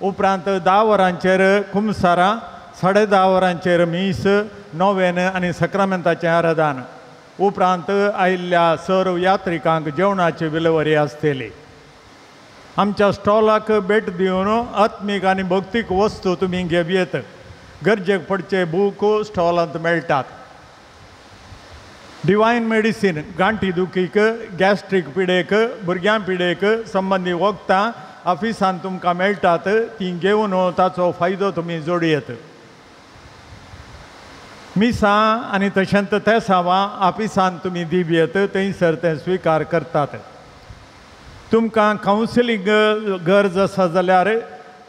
उपरांत 10 वरांचेर कुमसारां, 10:30 वरांचेर मीस, नोवेन आनी सक्रामेंताचें आराधन. उपरांत आयिल्ल्या सर्व यात्रिकांक जेवणाची विलेवरी आसतली. आमच्या स्टॉलाक भेट दिवन आत्मीक आनी भक्तीक वस्तू तुमी घेवयेत. गरजेक पडचे बूक स्टॉलांत मेळटात. डिवायन मेडिसीन गांठी दुखीक, गॅस्ट्रीक पिडेक, भुरग्यां पिडेक संबंदी वखदां ऑफिसांत तुमकां मेळटात. तीं घेवन ताचो फायदो तुमी जोडयेत. मिसां आनी तशेंच तेसांवां ऑफिसांत तुमी दिवयेत, थंयसर तें स्विकार करतात. तुमकां कावन्सिलींग गरज आसा जाल्यार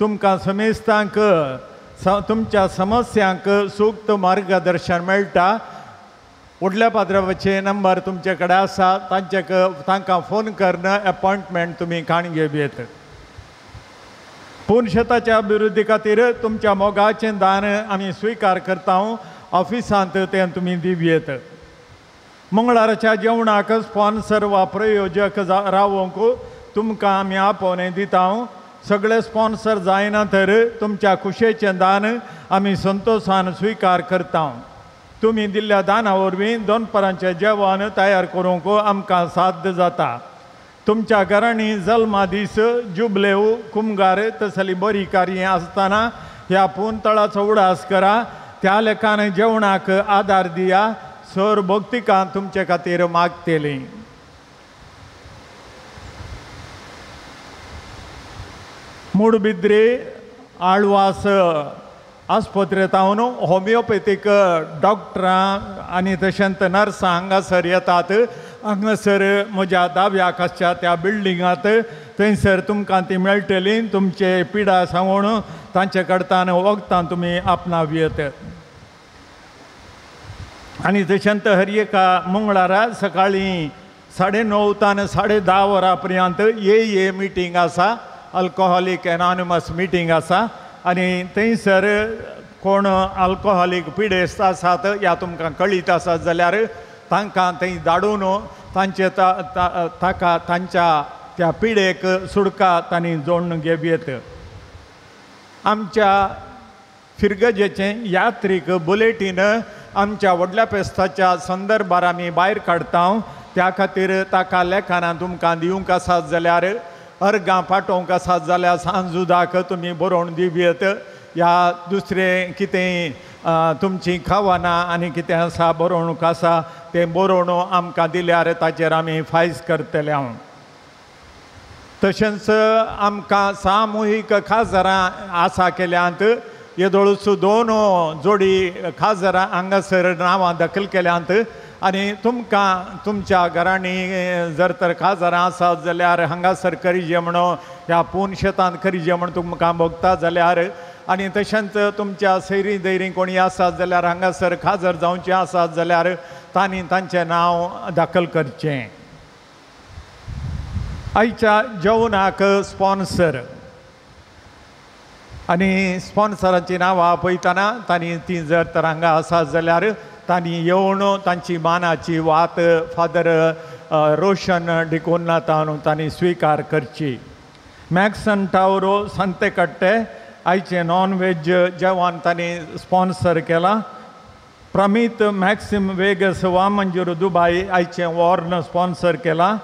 तुमकां समेस्तांक तुमच्या समस्यांक सूक्त मार्गदर्शन मेळटा. व्हडल्या पाद्राचे नंबर तुमचे कडेन आसा, तांचे तांकां फोन करून एपॉयंटमेंट तुमी काण घेवयेत. पुनशेताच्या अभिवृद्धी खातीर तुमच्या मोगाचें दान आमी स्विकार करता. ऑफिसांत तें तुमी दिवयेत. मंगळाराच्या जेवणाक स्पॉन्सर वा प्रयोजक रावोंक तुमकां आमी आपोवणें दिता. सगळे स्पॉन्सर जायना तर तुमच्या खुशेचें दान आमी संतोशान स्विकार करता. तुमी दिल्ल्या दाना वरवीं दनपरांचें जेवण तयार करूंक आमकां साध्य जाता. तुमच्या घरांनी जल्मा दीस, जुबलेव, कुमगार तसली बरी कार्यां आसतना ह्या पुनतळाचो उडास करा. त्या लेखान जेवणाक आदार दिया. सर भक्तिकां तुमचे खातीर मागतली. मुडबिद्रे आळवास आस्पत्रेंत होमियोपॅथीक डॉक्टरां आनी तशेंच नर्सां हांगासर येतात. हांगासर म्हज्या दाव्या आसच्या त्या बिल्डिंगांत थंयसर तुमकां ती मेळटली. तुमचे पिडा सांगून तांचे कडल्यान वखदां तुमी आपणावयेत. आनी तशेंच हर एका मंगळारा सकाळीं 9:30 तान 10:30 वरां पर्यंत ए मिटींग आसा, अल्कोहोलीक एनॉनिमस मिटींग आसा. आनी थंयसर कोण अल्कोहोलीक पिडेस्त आसात या तुमकां कळीत आसात जाल्यार तांकां थंय धाडून तांचे ताका तांच्या त्या पिडेक सुडका तांणी जोडून घेवयेत. आमच्या फिरगजेचें यात्रीक बुलेटीन आमच्या व्हडल्या फेस्ताच्या संदर्भार आमी भायर काडटा. त्या खातीर ताका लेखनां तुमकां दिवंक आसात जाल्यार, अर्गां पाठोवंक आसात जाल्यार सांजुदाक तुमी बरोवन दिवयेत. या दुसरें कितें तुमचीं खावनां आनी कितें आसा बरोवंक आसा तें बरोवन आमकां दिल्यार ताचेर आमी फायज करतले. हांव तशेंच आमकां सामुहीक खाजरां आसा केल्यांत. येदोळूच 2 जोडी खाजरां हांगासर नांवां दाखल केल्यांत. आनी तुमकां तुमच्या घरांनी जर तर खाजरां आसात जाल्यार हांगासर करिजे म्हणून ह्या पून शेतांत करिजे म्हण तुमकां भोगता जाल्यार, आनी तशेंच तुमच्या सैरी दैरी कोणी आसात जाल्यार हांगासर खाजर जावचें आसात जाल्यार तांणी तांचें नांव दाखल करचें. आयच्या जेवणाक स्पॉन्सर आनी स्पॉन्सरांची नांवां पळयतना तांणी ती जर तर हांगा आसात जाल्यार तांणी येवन तांची मानाची वात फादर रोशन डिकोन्नाथान तांणी स्विकार करची. मॅक्सन टावरो सांतेकट्टे आयचें नॉन व्हेज जेवण तांणी स्पॉन्सर केलां. प्रमीत मॅक्सिम वेगस वामंजूर दुबाय आयचें वॉर्न स्पॉन्सर केलां.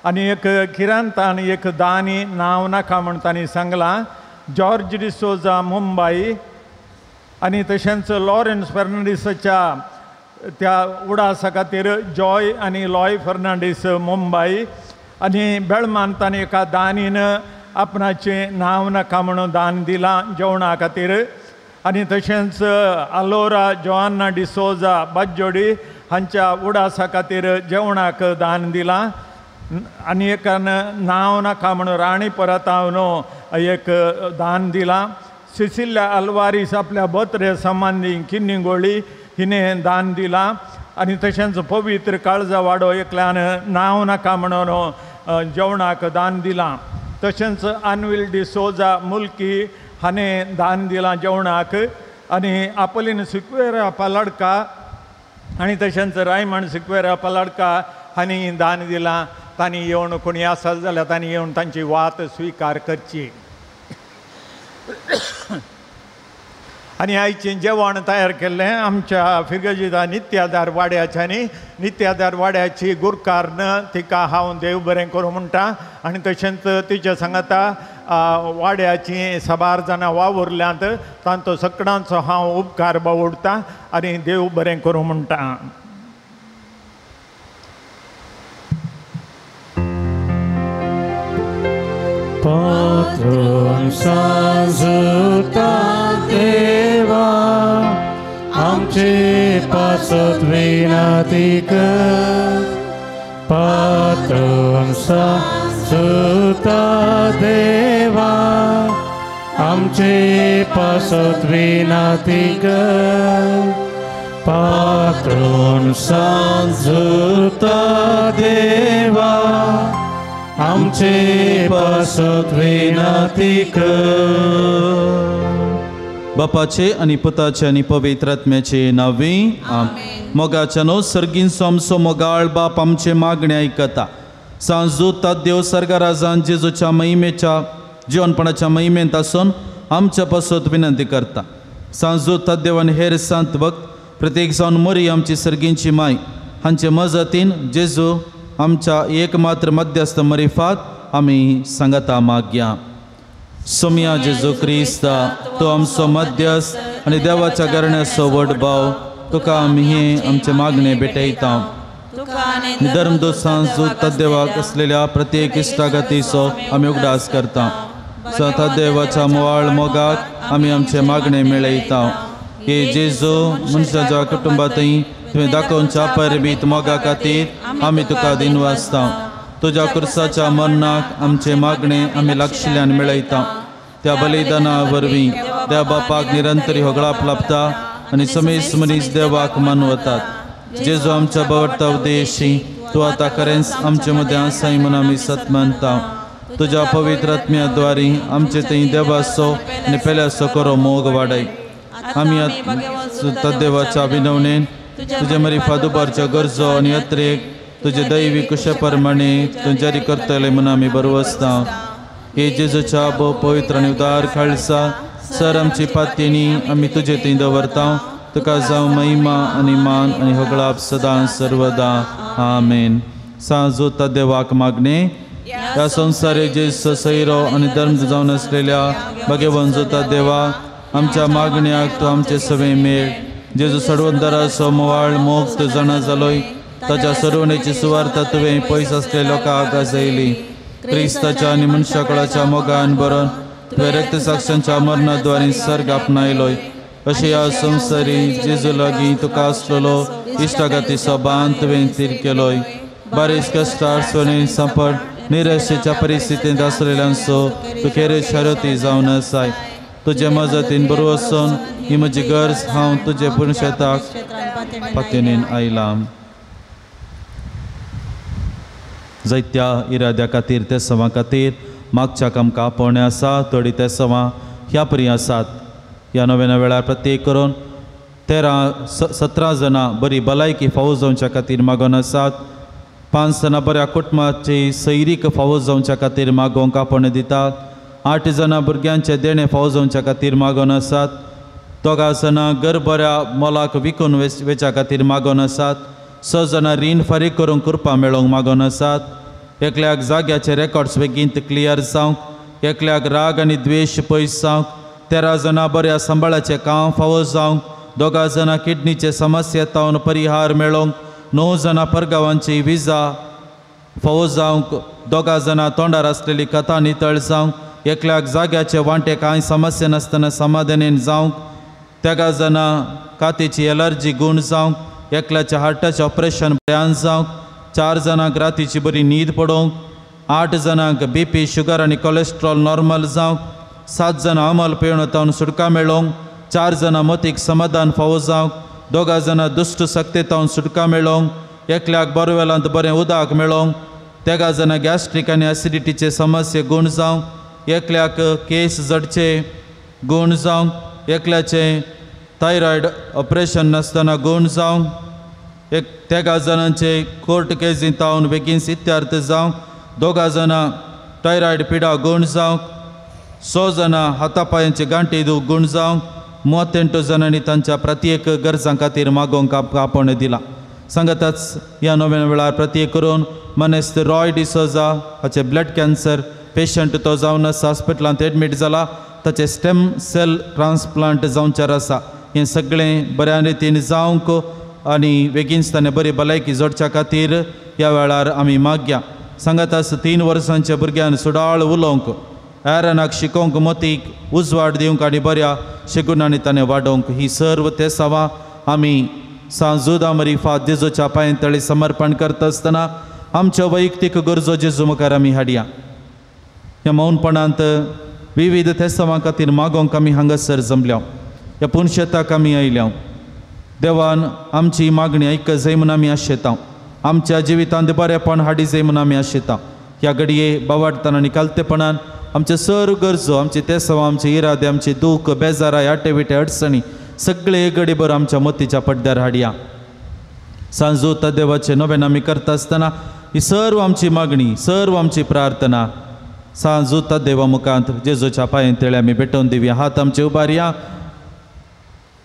आनी एक किरांतान एक दानी नांव नाका म्हूण तांणी सांगलां. जॉर्ज डिसोजा मुंबय आनी तशेंच लॉरेन्स फर्नांडीसाच्या त्या उडासा खातीर जॉय आनी लॉय फर्नांडीस मुंबय आनी बेळमान तांणी एका दानीन आपणाचें नांव नाका म्हणून दान दिलां जेवणा खातीर. आनी तशेंच आलोरा जोआना डिसोजा बाजोडी हांच्या उडासा खातीर जेवणाक दान दिलां. आनी एकान नांव नाका म्हणून राणी परतावन एक दान दिलां. सिसिल्या अल्वारीस आपल्या बत्रे संबंदी किन्निंगोळी हिणें दान दिलां. आनी तशेंच पवित्र काळजा वाडो एकल्यान नांव नाका म्हणून जेवणाक दान दिलां. तशेंच आनविल डिसोजा मुल्की हाणें दान दिलां जेवणाक. आनी आपोलीन सिक्वेरा पालाडका आनी तशेंच रायमण सिक्वेरा पालाडका हांणी दान दिलां. तांणी येवन कोणी आसत जाल्यार तांणी येवन तांची वात स्विकार करची. आनी आयचें जेवण तयार केल्लें आमच्या फिरगजिता नित्यादार वाड्याच्यानी नित्यादार वाड्याची गुरकारन तिका हांव देव बरें करूं म्हणटा. आनी तशेंच तिच्या सांगाता वाड्याची साबार जाणां वावुरल्यांत तांचो सगळ्यांचो हांव उपकार बावुडटा आनी देव बरें करूं म्हणटा. पात्रून सांजुता देवा आमचे पासत विनंती कर. पात्रून सांजुता देवा आमचे पासत विनंती कर. पात्रून सांजुता देवा आमचे पासत विनंती कर. बापाचे आनी पुताचे आनी पवित्र आत्म्याचे नांवे आमेन. मोगाच्यानो सर्गींचो आमचो मोगाळ बाप आमचे मागणे आयकता. सांजू देव सर्गराजान जेजूच्या महिमेच्या जिवनपणाच्या महिमेंत आसून आमच्या पासत विनंती करता. सांजू देवान हेर सांत भक्त प्रत्येक जावन मोरी आमची सर्गींची माय हांचे मजतीन जेजू आमच्या एकमात्र मध्यस्थ मरिफात आमी सांगता मागया. सोमया जेजू क्रिस्ता तो आमचो मध्यस्थ आनी देवाच्या घराण्याचो व्हड भाव तुका आमी हे आमचे मागणे भेटयता. धर्मदूत सांजू तद्देवाक आसलेल्या प्रत्येक इश्टागतीचो आमी उगडास करता. स्वता देवाच्या मोवाळ मोगाक आमी आमचे मागणे मेळयता. हे जेजू मनशाच्या कुटुंबांतय तुवें दाखोवच्या परबीत मोगा खातीर आमी तुका दिनवासता. तुज्या कुर्साच्या मरणाक आमचे मागणे आमी लागशिल्ल्यान मेळयता. त्या बलिदाना वरवीं त्या बापाक निरंतर होगळाप लाभता आनी समेस्त मनीस देवाक मानवतात. जेजू आमच्या बवडता उद्देशी तूं आतां खरेंच आमचे मदें आसाय म्हूण आमी सत मानता. तुज्या पवित्र आत्म्या द्वारी आमचे थंय देवाचो आनी पेल्याचो करो मोग वाडय. आमी देवाच्या विनवणेन तुजे मरिफाद उबारच्यो गरजो आनी अत्रेक तुजे दैवी कुशे प्रमाणे तूं जारी करतले म्हूण आमी बरवसता. हे जेजूच्या भोव पवित्र आनी उदार खालसा सर आमची पातयेनी आमी तुजे थंय दवरता. तुका जावं महिमा आनी मान आनी होगळाप सदां सर्वदा. आमेन. सांजू देवाक मागणे ह्या संवसारे जे सैरो आनी धर्म जावन आसलेल्या भगवान जोता देवा आमच्या मागण्याक तूं आमचे सवे मेळ. जेजू सडवंदराचो मोवाळ मोग तूं जाणा जालोय. ताच्या सरवणेची सुवार्ता तुवें पयस आसले लोकांक गाजयली. क्रिस्ताच्या आनी मनशाकळाच्या मोगान बरोवन तुवें रक्तसाक्षांच्या मरणाद्वारे सर्ग आपणायलोय. अशें ह्या संवसारी जेजू लागीं तुका आसलेलो इश्टागतीचो बांद तुवें थीर केलोय. बारीस कश्टार सोने सांपड निराशेच्या परिस्थितींत आसलेल्यांचो तूं खेरीत शारती जावन आसाय. तुजे मजतीन बरो वचून ही म्हजी गरज हांव तुजे पुरुशेताक पातयेन आयलां. जायत्या इराद्या खातीर ते सवां खातीर मागच्याक आमकां आपोवणें आसा. थोडीं ते सवां ह्या परी आसात. ह्या नव्या वेळार प्रत्येक करून 13-17 जाणां बरी भलायकी फावो जावच्या खातीर मागोवन आसात. 5 जाणां बऱ्या कुटुंबाची सैरीक फावो जावच्या खातीर मागोवंक आपोवणें दितात. 8 जाणां भुरग्यांचें देणें फावो जावच्या खातीर मागोवन आसात. 2 जाणां घर बऱ्या मोलाक विकून वेच्या खातीर मागोवन आसात. 6 जाणां रीण फारीक करूंक कृपा मेळोवंक मागोवन आसात. एकल्याक जाग्याचे रेकॉर्ड्स बेगीन क्लियर जावंक, एकल्याक राग आनी द्वेश पयस जावंक, 13 जाणां बऱ्या सांबाळाचें काम फावो जावंक, 2 जाणां किडनीचे समस्या तावन परिहार मेळोवंक, 9 जाणां परगांवांची विजा फावो जावंक, 2 जाणां तोंडार आसलेली कथा नितळ जावंक, एकल्याक जाग्याचे वांटे कांय समस्या नासतना समाधानेन जावंक, 13 जाणां कातीची एलर्जी गूण जावंक, एकल्याच्या हार्टाचें ऑपरेशन बऱ्यान जावंक, 4 जाणांक रातीची बरी न्हीद पडोवंक, 8 जाणांक बीपी शुगर आनी कोलेस्ट्रॉल नॉर्मल जावंक, 7 जाणां अमल पिवण तावन सुटका मेळोवंक, 4 जाणां मतीक समाधान फावो जावंक, 2 जाणां दुश्ट शक्ती तावन सुटका मेळोवंक, एकल्याक बोरवेलांत बरें उदक मेळोवंक, 13 जाणां गॅस्ट्रीक आनी एसिडिटीचे समस्ये गूण जावंक, एकल्याक केस जडचे गूण जावंक, एकल्याचें थायरॉयड ऑपरेशन नासतना गूण जावंक, एक 13 जाणांचे कोर्ट केसींत तावन बेगीन सित्यार्थ जावंक, 2 जाणां थायरॉयड पिडा गूण जावंक, 6 जाणां हातापायांचे गांठी दूख गूण जावंक, 38 जाणांनी तांच्या प्रत्येक गरजां खातीर मागोवंक आपोवणें दिलां. सांगताच ह्या नव्या वेळार प्रत्येक करून मनेस्त रॉय डिसोजा हाचे ब्लड कॅन्सर पेशंट तो जावन आसा, हॉस्पिटलांत एडमीट जाला, ताचे स्टेम सेल ट्रान्सप्लांट जावचेर आसा. हें सगळें बऱ्या रितीन जावंक आनी बेगीनच ताणें बरी भलायकी जोडच्या खातीर ह्या वेळार आमी मागया. सांगाताच 3 वर्सांच्या भुरग्यान सुडाळ उलोवंक, एरनाक शिकोवंक, मतीक उजवाड दिवंक आनी बऱ्या शिगुणांनी ताणें वाडोवंक, ही सर्व तेसांवां आमी सांजुदा मरिफा जेजूच्या पांय तळी समर्पण करता आसतना आमच्यो वैयक्तीक गरजो जेजू मुखार आमी हाडया. ह्या मौनपणांत विविध तेसांवां खातीर मागोवंक आमी हांगासर जमल्या, ह्या पुनशेताक आमी आयल्या. देवान आमची मागणी आयक जाय म्हूण आमी आशेता, आमच्या जिवितांत बरेपण हाडी जाय म्हूण आमी आशेता. ह्या घडये बावाडताना आनी कालतेपणान आमचे सर्व गरजो, आमचे तेसांवां, आमचे इरादे, आमचे दूख, बेजाराय, आटेविटे, अडचणी सगळे घडीभर आमच्या मतीच्या पड्ड्यार हाडया. सांजू देवाचे नवेन आमी करता आसतना ही सर्व आमची मागणी, सर्व आमची प्रार्थना सांजू देवा मुखांत जेजूच्या पांय तेळे आमी भेटोवन दिवया. हात आमचे उबारया.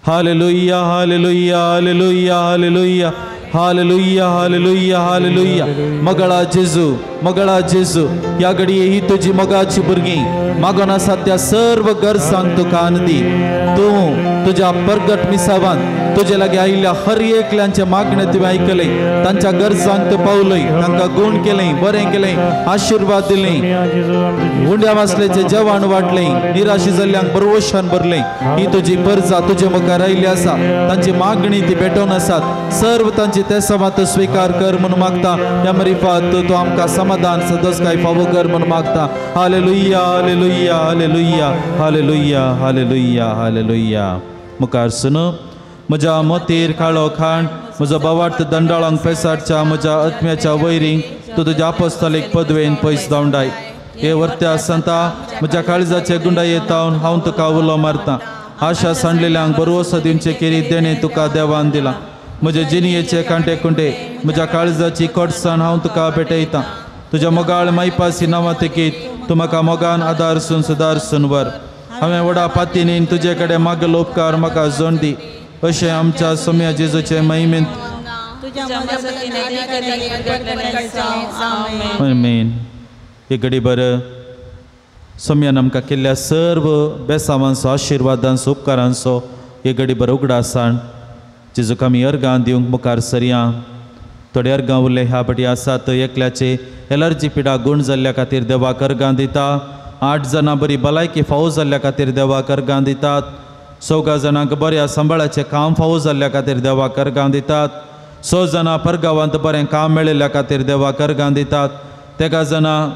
Hallelujah, hallelujah, hallelujah, hallelujah, hallelujah, hallelujah, hallelujah. मगळा जेजू, मगळा जेजू, ह्या घडये ही तुजी मोगाची भुरगीं मागोन आसा त्या सर्व गरजांक तुका आनंदी. तूं तुज्या परगट मिसावान तुजे लागीं आयिल्ल्या हर एकल्यांचें मागणें तुवें आयकलें, तांच्या गरजांक तूं पावलय, तांकां गूण केलें, बरें केलें, आशिर्वाद दिलें, उंड्या वासलेचें जेवण वांटलें, निराशी जाल्ल्यांक बरवशान भरलें. ही तुजी परजा तुजे मुखार आयिल्ली आसा, तांची मागणी ती भेटोवन आसात. सर्व तांची तेसांवां तूं स्विकार कर म्हूण मागता. ह्या मरिफात तूं आमकां समाधान सदोसकाय फावो कर म्हूण मागता. Hallelujah, hallelujah, hallelujah, hallelujah, hallelujah, hallelujah. मुखार सुनो म्हज्या मोतीर काळो खाण, म्हजो बावार्थ दंडाळांक पेसाडच्या म्हज्या आत्म्याच्या वैरींक तूं तुज्या apostolic पदवेन पयस धांवडाय. हे वर्त्या संता, म्हज्या काळजाचे गुंडाये तावन हांव तुका उलो मारतां. आशा सांडलेल्यांक बरवसो दिवचे केरी देणें तुका देवान दिलां. म्हजे जिणयेचे कांटे कुंटे, म्हज्या काळजाची कोटसाण हांव तुका भेटयतां. तुज्या मोगाळ मायपासी नांवा तेकीत तूं म्हाका मोगान आदारसून सुदारसून व्हर. हांवें व्हडा पातीनीन तुजे कडेन मागलो उपकार म्हाका जोड दी, अशें आमच्या सोम्या जेजूचे महिमेंत आमेन. हे घडीभर सोम्यान आमकां केल्ल्या सर्व बेसावांचो, आशिर्वादांचो, उपकारांचो हे घडीभर उगडासान जेजूक आमी अर्गां दिवंक मुखार सरया. थोडे अर्गां उरले ह्या पटी आसात. एकल्याचे एलर्जी पिडा गूण जाल्ल्या खातीर देवाक अर्गां दिता. 8 जाणां बरी भलायकी फावो जाल्ल्या खातीर देवाक अर्गां दितात. 4 जाणांक बऱ्या सांबाळाचें काम फावो जाल्ल्या खातीर देवाक अर्गां दितात. 6 जाणां परगांवांत बरें काम मेळिल्ल्या खातीर देवाक अर्गां दितात. 13 जाणां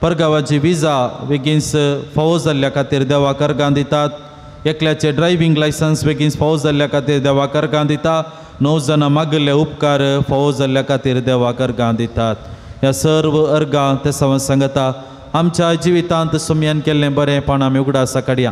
परगांवाची विजा बेगीनच फावो जाल्ल्या खातीर देवाक अर्गां दितात. एकल्याचे ड्रायव्हींग लायसन्स बेगीन फावो जाल्ल्या खातीर देवाक अर्गां दिता. 9 जाणां मागिल्ले उपकार फावो जाल्ल्या खातीर देवाक अर्गां दितात. ह्या सर्व अर्गां ते सांगता आमच्या जिवितांत सोम्यान केल्लें बरेंपण आमी उगडासा काडया.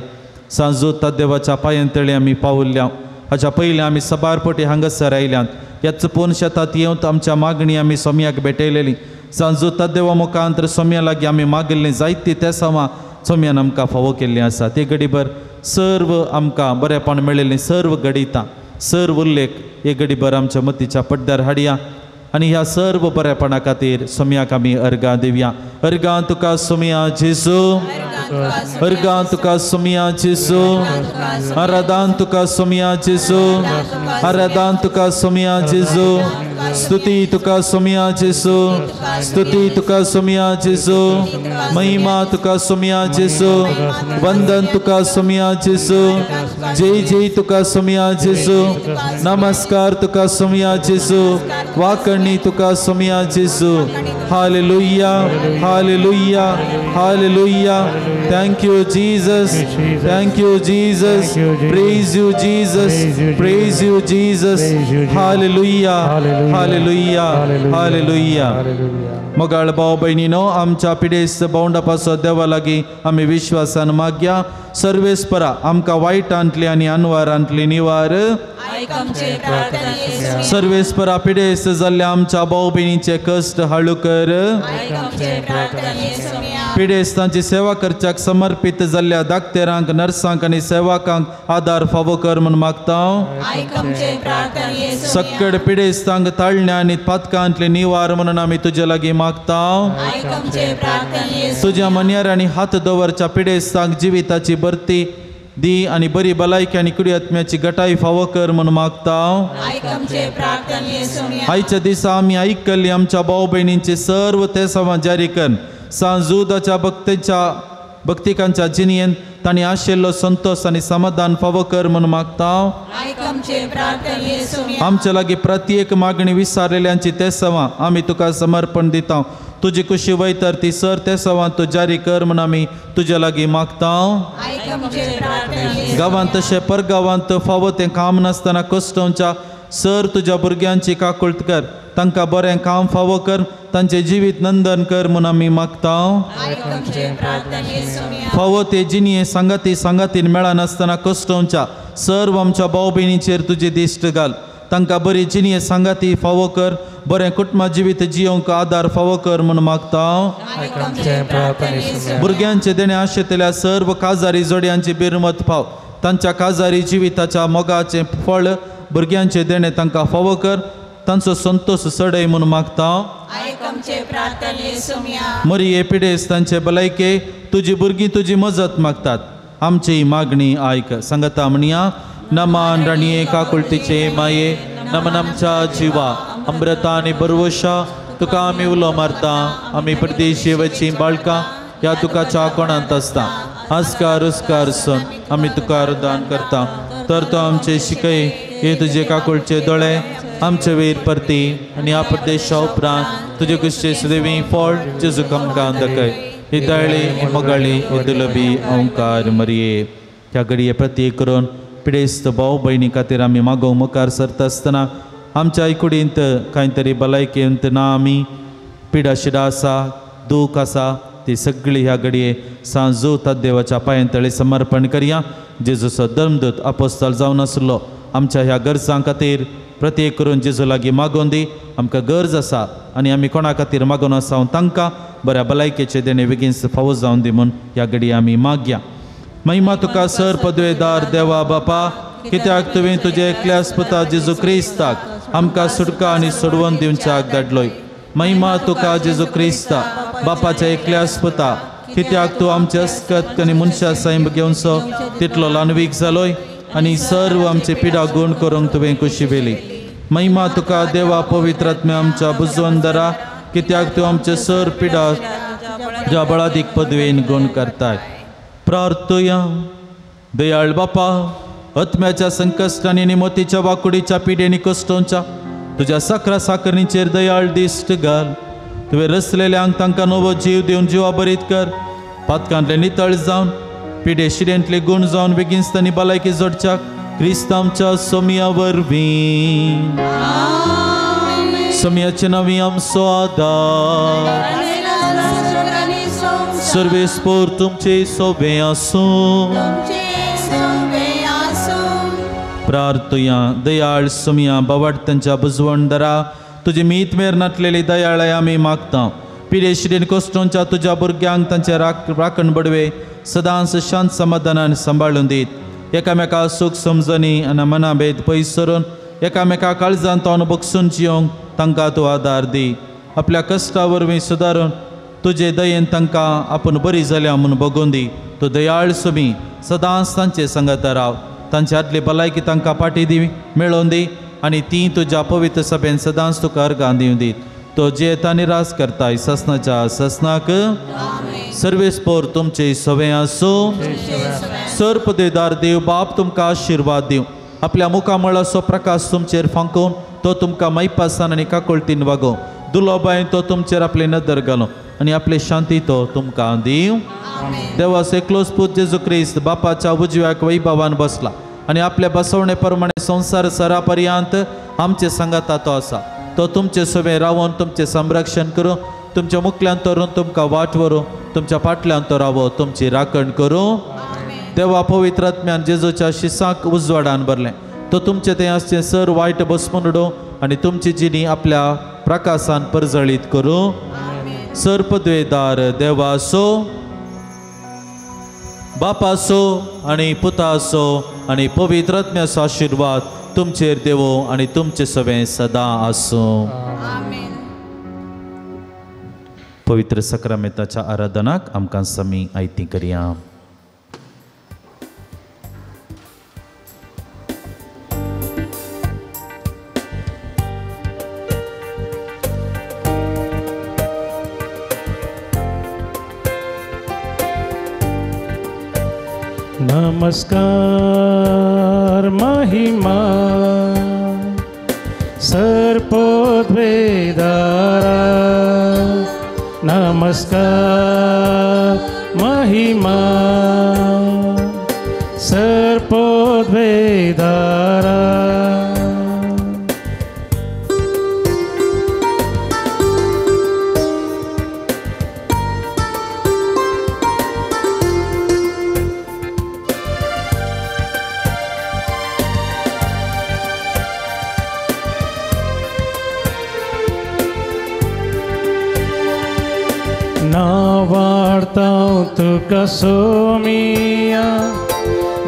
सांजू देवाच्या पांयां तळी आमी पावल्ल्या. हाच्या पयलीं आमी सबार पटी हांगासर आयल्यात. ह्याच पूर्ण शेतात येवन आमच्या मागणी आमी सोम्याक भेटयलेली. सांजू देवा मुखांत सोम्या लागीं आमी मागिल्लीं जायती तेसांवां सोम्यान आमकां फावो केल्लीं आसा. ते घडीभर सर्व आमकां बरेंपण मेळिल्लीं सर्व घडितां, सर्व उल्लेख हे घडीभर आमच्या मतीच्या पड्ड्यार हाडया आनी ह्या सर्व बरेपणा खातीर सोम्याक आमी अर्गां दिवया. अर्गां तुका सोम्या जेजू, अर्गां तुका सोम्या जेजू, आराधान तुका सोम्या जेजू, आराधान तुका सोम्या जेजू, स्तुती तुका सोम्या जेजू, स्तुती तुका सोम्या जेजू, महिमा तुका सोम्या जेजू, वंदन तुका सोम्या जेजू, जय जय तुका सोम्या जेजू, नमस्कार तुका सोम्या जेजू, वाकणी तुका सोम्या जेजू. Hallelujah, hallelujah, hallelujah. Thank you Jesus, thank you Jesus, praise you Jesus, praise you Jesus. Hallelujah, hallelujah, hallelujah. मोगाळ भाव भयणीनो, आमच्या पिडेस्त भावंडा पासत देवा लागीं आमी विश्वासान मागया. सर्वेस्परा आमकां वायटांतली आनी अनवारांतली निवार. सर्वेस्परा पिडेस्त जाल्ल्या आमच्या भाव भयणीचे कश्ट हाळू कर. पिडेस्तांची सेवा करच्याक समर्पित जाल्ल्या दाक्तेरांक, नर्सांक आनी सेवकांक आदार फावो कर म्हूण मागता. सक्कड पिडेस्तांक ताळण्या आनी पातकांतले निवार म्हणून आमी तुजे लागीं मागता. तुज्या मन्यार आनी हात दवरच्या पिडेस्तांक जिविताची भरती दी आनी बरी भलायकी आनी कुडी आत्म्याची गटाय फावो कर म्हूण मागता. आयच्या दिसा आमी आयकल्ली आमच्या भाव भयणींचे सर्व तेसावां जारी कर. सांजुदाच्या भक्तीच्या भक्तिकांच्या जिणेन तांणी आशिल्लो संतोष आनी समाधान फावो कर म्हूण मागता. आमच्या लागीं प्रत्येक मागणी विसारलेल्यांची तेसावां आमी तुका समर्पण दिता. तुजी कुशी वयतर ती सर तेसावां तूं जारी कर म्हूण आमी तुज्या लागीं मागता. गांवांत तशें परगांवांत फावो तें काम नासतना कश्टोवच्या सर तुज्या भुरग्यांची काकुळट कर. तांकां बरें काम फावो कर, तांचें जिवीत नंदन कर म्हूण आमी मागता. फावो ते जिणये सांगाती सांगातीन मेळनासतना कश्टोवच्या सर्व आमच्या भाव भयणीचेर तुजी दिश्ट घाल. तांकां बरी जिणये सांगाती फावो कर, बरें कुटुंब जिवीत जियोंक आदार फावो कर म्हूण मागता. भुरग्यांचे देणे आशेतल्या सर्व काजारी जोडयांची बिरमत फाव. तांच्या काजारी जिविताच्या मोगाचें फळ भुरग्यांचे देणे तांकां फावो कर, तांचो संतोष सडय म्हूण मागता. मरिये पिडेस तांचे भलायके तुजी भुरगीं तुजी मजत मागतात. आमची मागणी आयक. सांगता म्हणया. नमान राणये काकुळतीचे माये, नमन आमच्या जिवा अमृता आनी बरवशा तुका आमी उलो मारता. आमी परदेशी वची बाळकां ह्या तुकाच्या कोणांत आसता. आस्कार उस्कार सून आमी तुका रुदान करता. तर तो आमचे शिकय हे तुजे काकुळचे दोळे आमचे वयर परती आनी ह्या परदेशा उपरांत तुजे कुशे सुदेवी फळ जेजू आमकां दाखय. ही दळ्ळी ही मोगाळी ही दुलबी ओंकार मरिये. ह्या घडये प्रत्येक करून पिडेस्त भाव भयणी खातीर आमी मागोवंक मुखार सरता आसतना आमच्या कुडींत कांय तरी भलायकेंत ना आमी पिडा शिडा आसा, दूख आसा, ती सगळी ह्या घडये सांजू देवाच्या पांयांतळे समर्पण करया. जेजूचो धर्मदूत अपोस्ताल जावन आसलो आमच्या ह्या गरजां खातीर प्रत्येक करून जेजू लागीं मागोवन दी. आमकां गरज आसा आनी आमी कोणा खातीर मागोवन आसा तांकां बऱ्या भलायकेचे देणे बेगीन फावो जावन दी म्हूण ह्या घडये आमी मागया. महिमा तुका सर पदवेदार देवा बापा, कित्याक तुवें तुजे एकल्याच पुता जेजू क्रिस्ताक आमकां सुटका आनी सोडवण दिवच्याक धाडलोय. महिमा तुका जेजू क्रिस्ता बापाच्या एकल्याच पुता, कित्याक तूं आमचे अस्कत आनी मनशा सैम घेवचो तितलो ल्हानवीक जालोय आनी सर्व आमचे पिडा गुण करूंक तुवें कुशी वेली. महिमा तुका देवा पवित्र आत्म्या आमच्या बुजवंदरा, कित्याक तूं आमचे सर पिडा ज्या बळादीक पदवेन गुण करताय. प्रार्थुया. दयाळ बापा, आत्म्याच्या संकश्टांनी आनी मोतीच्या वाकुडीच्या पिडेनी कश्टोंच्या तुज्या साकरा साकरणीचेर दयाळ दिश्ट घाल. तुवें रसलेल्यांक तांकां नवो जीव दिवन जिवा बरीत कर. पातकांतले नितळ जावन पिडे शिडेंतले गुण जावन बेगीन तांणी भलायकी जोडच्याक क्रिस्त आमच्या सोमया वरवीं. सोमयाचे नवी आमचो आदार सर्वेस्पोर तुमचे सोबे आसूं. प्रार्थुया. दयाळ सोमया बावाडत्यांच्या बुजवणदारा तुजी मीत मेर नाटलेली दयाळाय आमी मागता. पिडे शिडेन कश्टोंच्या तुज्या भुरग्यांक तांचे राखण बडवे सदांच शांत समाधानान सांबाळून दीत. एकामेका सूख समजणी आनी मनाभेद पयस सरून एकामेका काळजांत तोंड बगसून जियोंक तांकां तूं आदार दी. आपल्या कश्टा वरवीं सुदारून तुजे दयेन तांकां आपूण बरी जाल्या म्हूण बगोवन दी. तूं दयाळ सुमी सदांच तांचे सांगाता राव. तांचे आदली भलायकी तांकां पाटी दी मेळोवन दी आनी ती तुज्या पवित्र सभेन सदांच तुका अर्गां दिवं दीत. तो जियेता निराश करताय ससनाच्या ससनाक. सर्वेस्पोर तुमचे सवे आसूं. सर्पदेदार देव बाप तुमकां आशिर्वाद दिवं. आपल्या मुखामळाचो प्रकाश तुमचेर फांकोवन तो तुमकां मैपासान आनी काकुळतीन वागोवं. दुलोबायन तो तुमचेर आपली नदर घालूं आनी आपली शांती तो तुमकां दिवं. देवाचो एकलोच पूत जेजू क्रिस्त बापाच्या उजव्याक वैभवान बसला आनी आपल्या बसवणे प्रमाणे संवसार सरा पर्यंत आमचे सांगाता तो आसा. तो तुमचे सवे रावोन तुमचें संरक्षण करूं, तुमच्या मुखल्यान तरून तुमकां वाट व्हरूं, तुमच्या फाटल्यान तो रावो तुमची राखण करूं. देवा पवित्र आत्म्यान जेजूच्या शिसाक उजवाडान भरलें. तो तुमचे तें आसचें सर वायट बसमून उडोवं आनी तुमची जिणी आपल्या प्रकाशान परजळीत करूं. सर पदवेदार देवासो, बापासो आनी पुतासो आनी पवित्र आत्म्याचो आशिर्वाद तुमचेर देवो आनी तुमचे सवें सदां आसूं. पवित्र सक्रामेताच्या आराधनाक आमकां समी आयती करया. नमस्कार महिमा सर्पोद्वेदारा, नमस्कार महिमा सर्पोद्वेदारा. नावाडतां तुका सोमिया,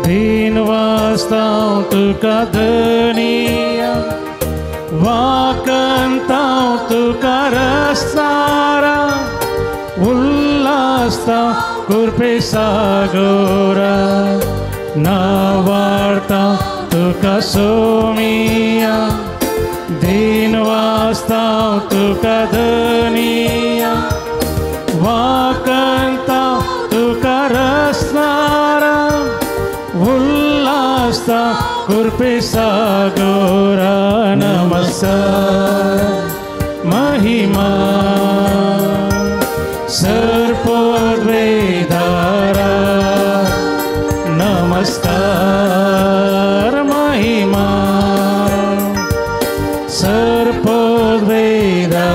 दीन वासतां तुका धनिया, वाकंतां तुका रस्तारा, उल्लासतां कुरपे सागोरा. नावाडतां तुका सोमिया, दीन वासतां तुका धनिया, वाकंता तुका रसनारा, उल्लासता कुरपे सागोरा. नमस्कार महिमा सर्पोद्वेदारा, नमस्कार महिमा सर्पोद्वेदारा.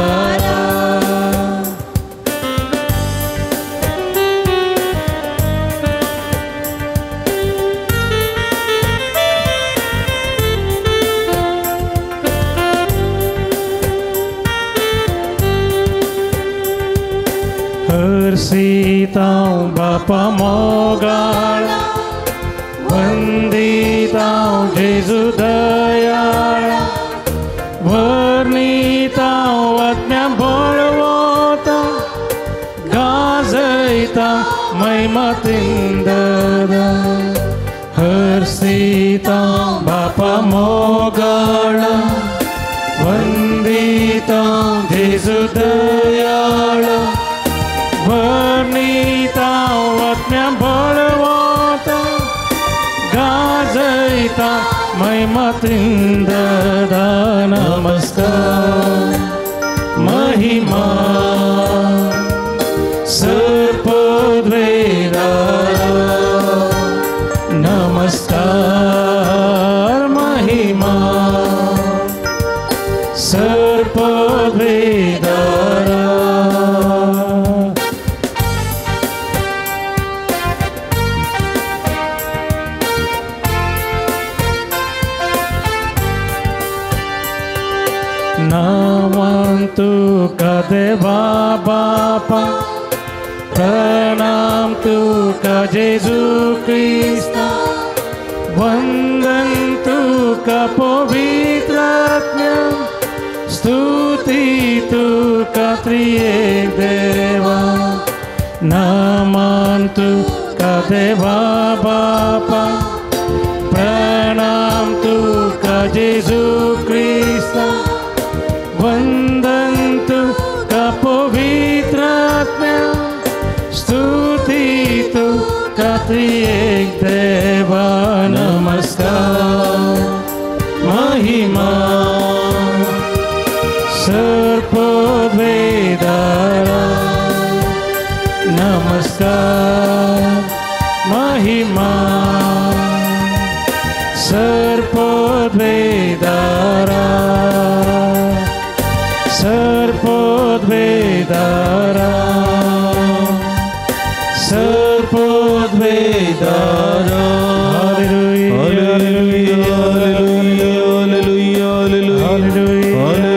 हर्षितां बापा मोगाळ, वंदितां जेजू दयाळ, वर्णितां आत्म्या बळवता, गाजयता महिमा तिंदरा. हर्षितां बापा मोगाळ, वंदितां जेजू दयाळ, वर्णितां आत्म्या बळवता, गाजयता महिमा त्रिंददा. नमस्कार महिमा सर्पोद्वेदारा, नमस्कार महिमा सर्पोद्वेदारा. नावान तुका देवा बापा, प्रणाम तुका जेजू क्रिस्ता, वंदन तुका पवित्र आत्म्या, स्तुती तुका त्रिएक देवा. नामान तुका देवा बापा, प्रणाम तुका जेजू क्रिस्ता, वंदन तुका पवित्र आत्म्या, स्तुती तुका त्रिएक देवा. नमस्कार महिमा सर्पोद्वेदारा, नमस्कार महिमा सर्पोद्वेदारा, सर्पोद्वेदारा, सर्पोद्वेदारा. दारा। Hallelujah hallelujah hallelujah hallelujah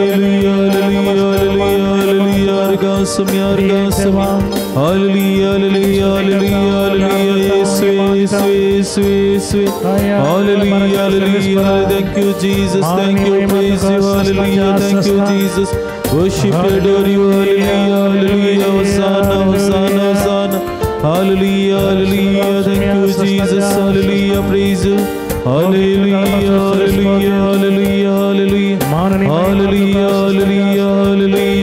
hallelujah hallelujah अर्गासुम्या अर्गासुम्या हालेलुया हालेलुया हालेलुया हालेलुया येसु येसु येसु येसु hallelujah hallelujah. Thank you Jesus, thank you, praise you, hallelujah, thank you Jesus, worship adore you, hallelujah hallelujah, hosanna hosanna hosanna, hallelujah hallelujah, thank you Jesus, hallelujah, praise you, hallelujah hallelujah hallelujah hallelujah hallelujah hallelujah hallelujah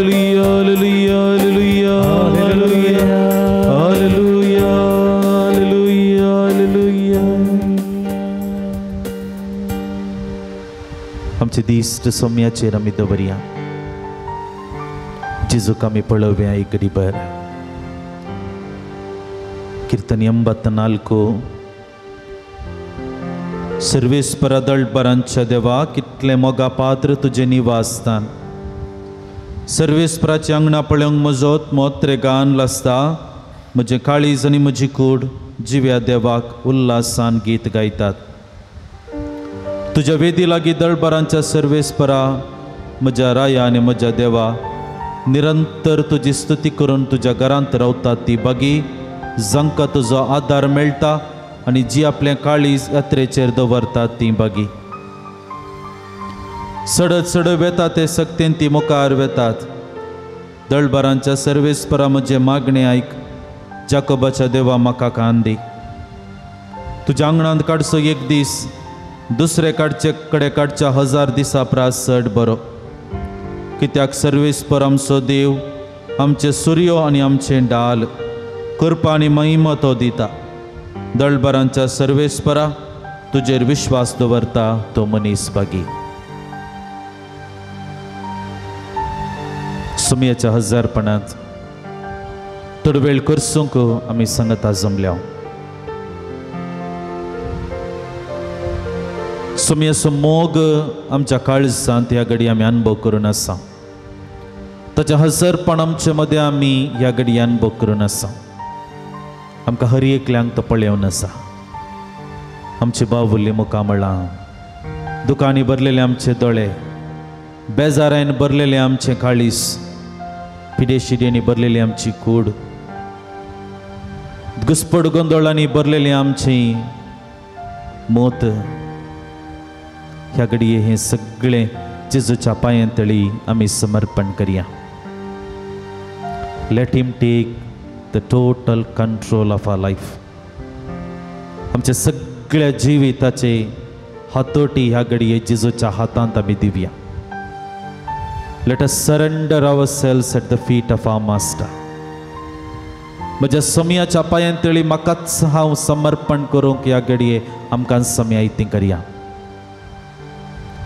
hallelujah hallelujah hallelujah hallelujah hallelujah hallelujah. आमचे दिश्ट सोम्याचेर आमी दवरया, जेजूक आमी पळोवया एक घडीभर। कीर्तन 84। सर्वेस्परा दळबरांच्या देवा, कितलें मोगा पात्र तुजें निवासस्थान। सर्वेस्पराची आंगणा पळोवंक म्हजो मोत्रे गान लासता, म्हजें काळीज आनी म्हजी कूड जिव्या देवाक उल्हासान गीत गायतात। तुज्या वेदी लागीं दळबरांच्या सर्वेस्परा म्हज्या राया आनी म्हज्या देवा, निरंतर तुजी स्तुती करून तुज्या घरांत रावतात ती बागी, जांकां तुजो आदार मेळटा आनी जी आपलें काळीज यात्रेचेर दवरतात ती बागी। सडत सड वेता ते सक्तेन ती मुखार वेतात। दळबरांच्या सर्वेस्परा म्हजें मागणें आयक, जाकोबाच्या देवा म्हाका कान दी। तुज्या आंगणांत काडचो एक दीस दुसरे काडचे कडे काडच्या 1000 दिसां प्रास चड बरो, कित्याक सर्वेस्पर आमचो देव आमचे सुर्यो आनी आमचें डाल कृपा आनी महिमा तो दिता। दळबरांच्या सर्वेस्परा तुजेर विश्वास दवरता तो मनीस बागी। सुमयाच्या हजारपणांत थोडो वेळ करसूंक आमी सांगता जमल्या। सुमयाचो मोग आमच्या काळजांत ह्या घडी आमी अनुभव करून आसा, ताचें हजारपण आमचे मदें आमी ह्या घडी अनुभव करून आसा। आमकां हर एकल्यांक तो पळोवन आसा। आमची बावुल्ली मुखामळां, दुकांनी भरलेले आमचे दोळे, बेजारायन भरलेले आमचें काळीस, पिडेशिडेंनी भरलेली आमची कूड, घुसपड गोंदळांनी भरलेली आमची मोत, ह्या घडये हें सगळें जेजूच्या पांयां तळी आमी समर्पण करया। Let him take the total control of our life. आमच्या सगळ्या जिविताचे हातोटी ह्या घडये जेजूच्या हातांत आमी दिवया। Let us surrender ourselves at the feet of our master. म्हज्या समयाच्या पांयां तळी म्हाकाच हांव समर्पण करूंक ह्या घडये आमकां समया इतली करया।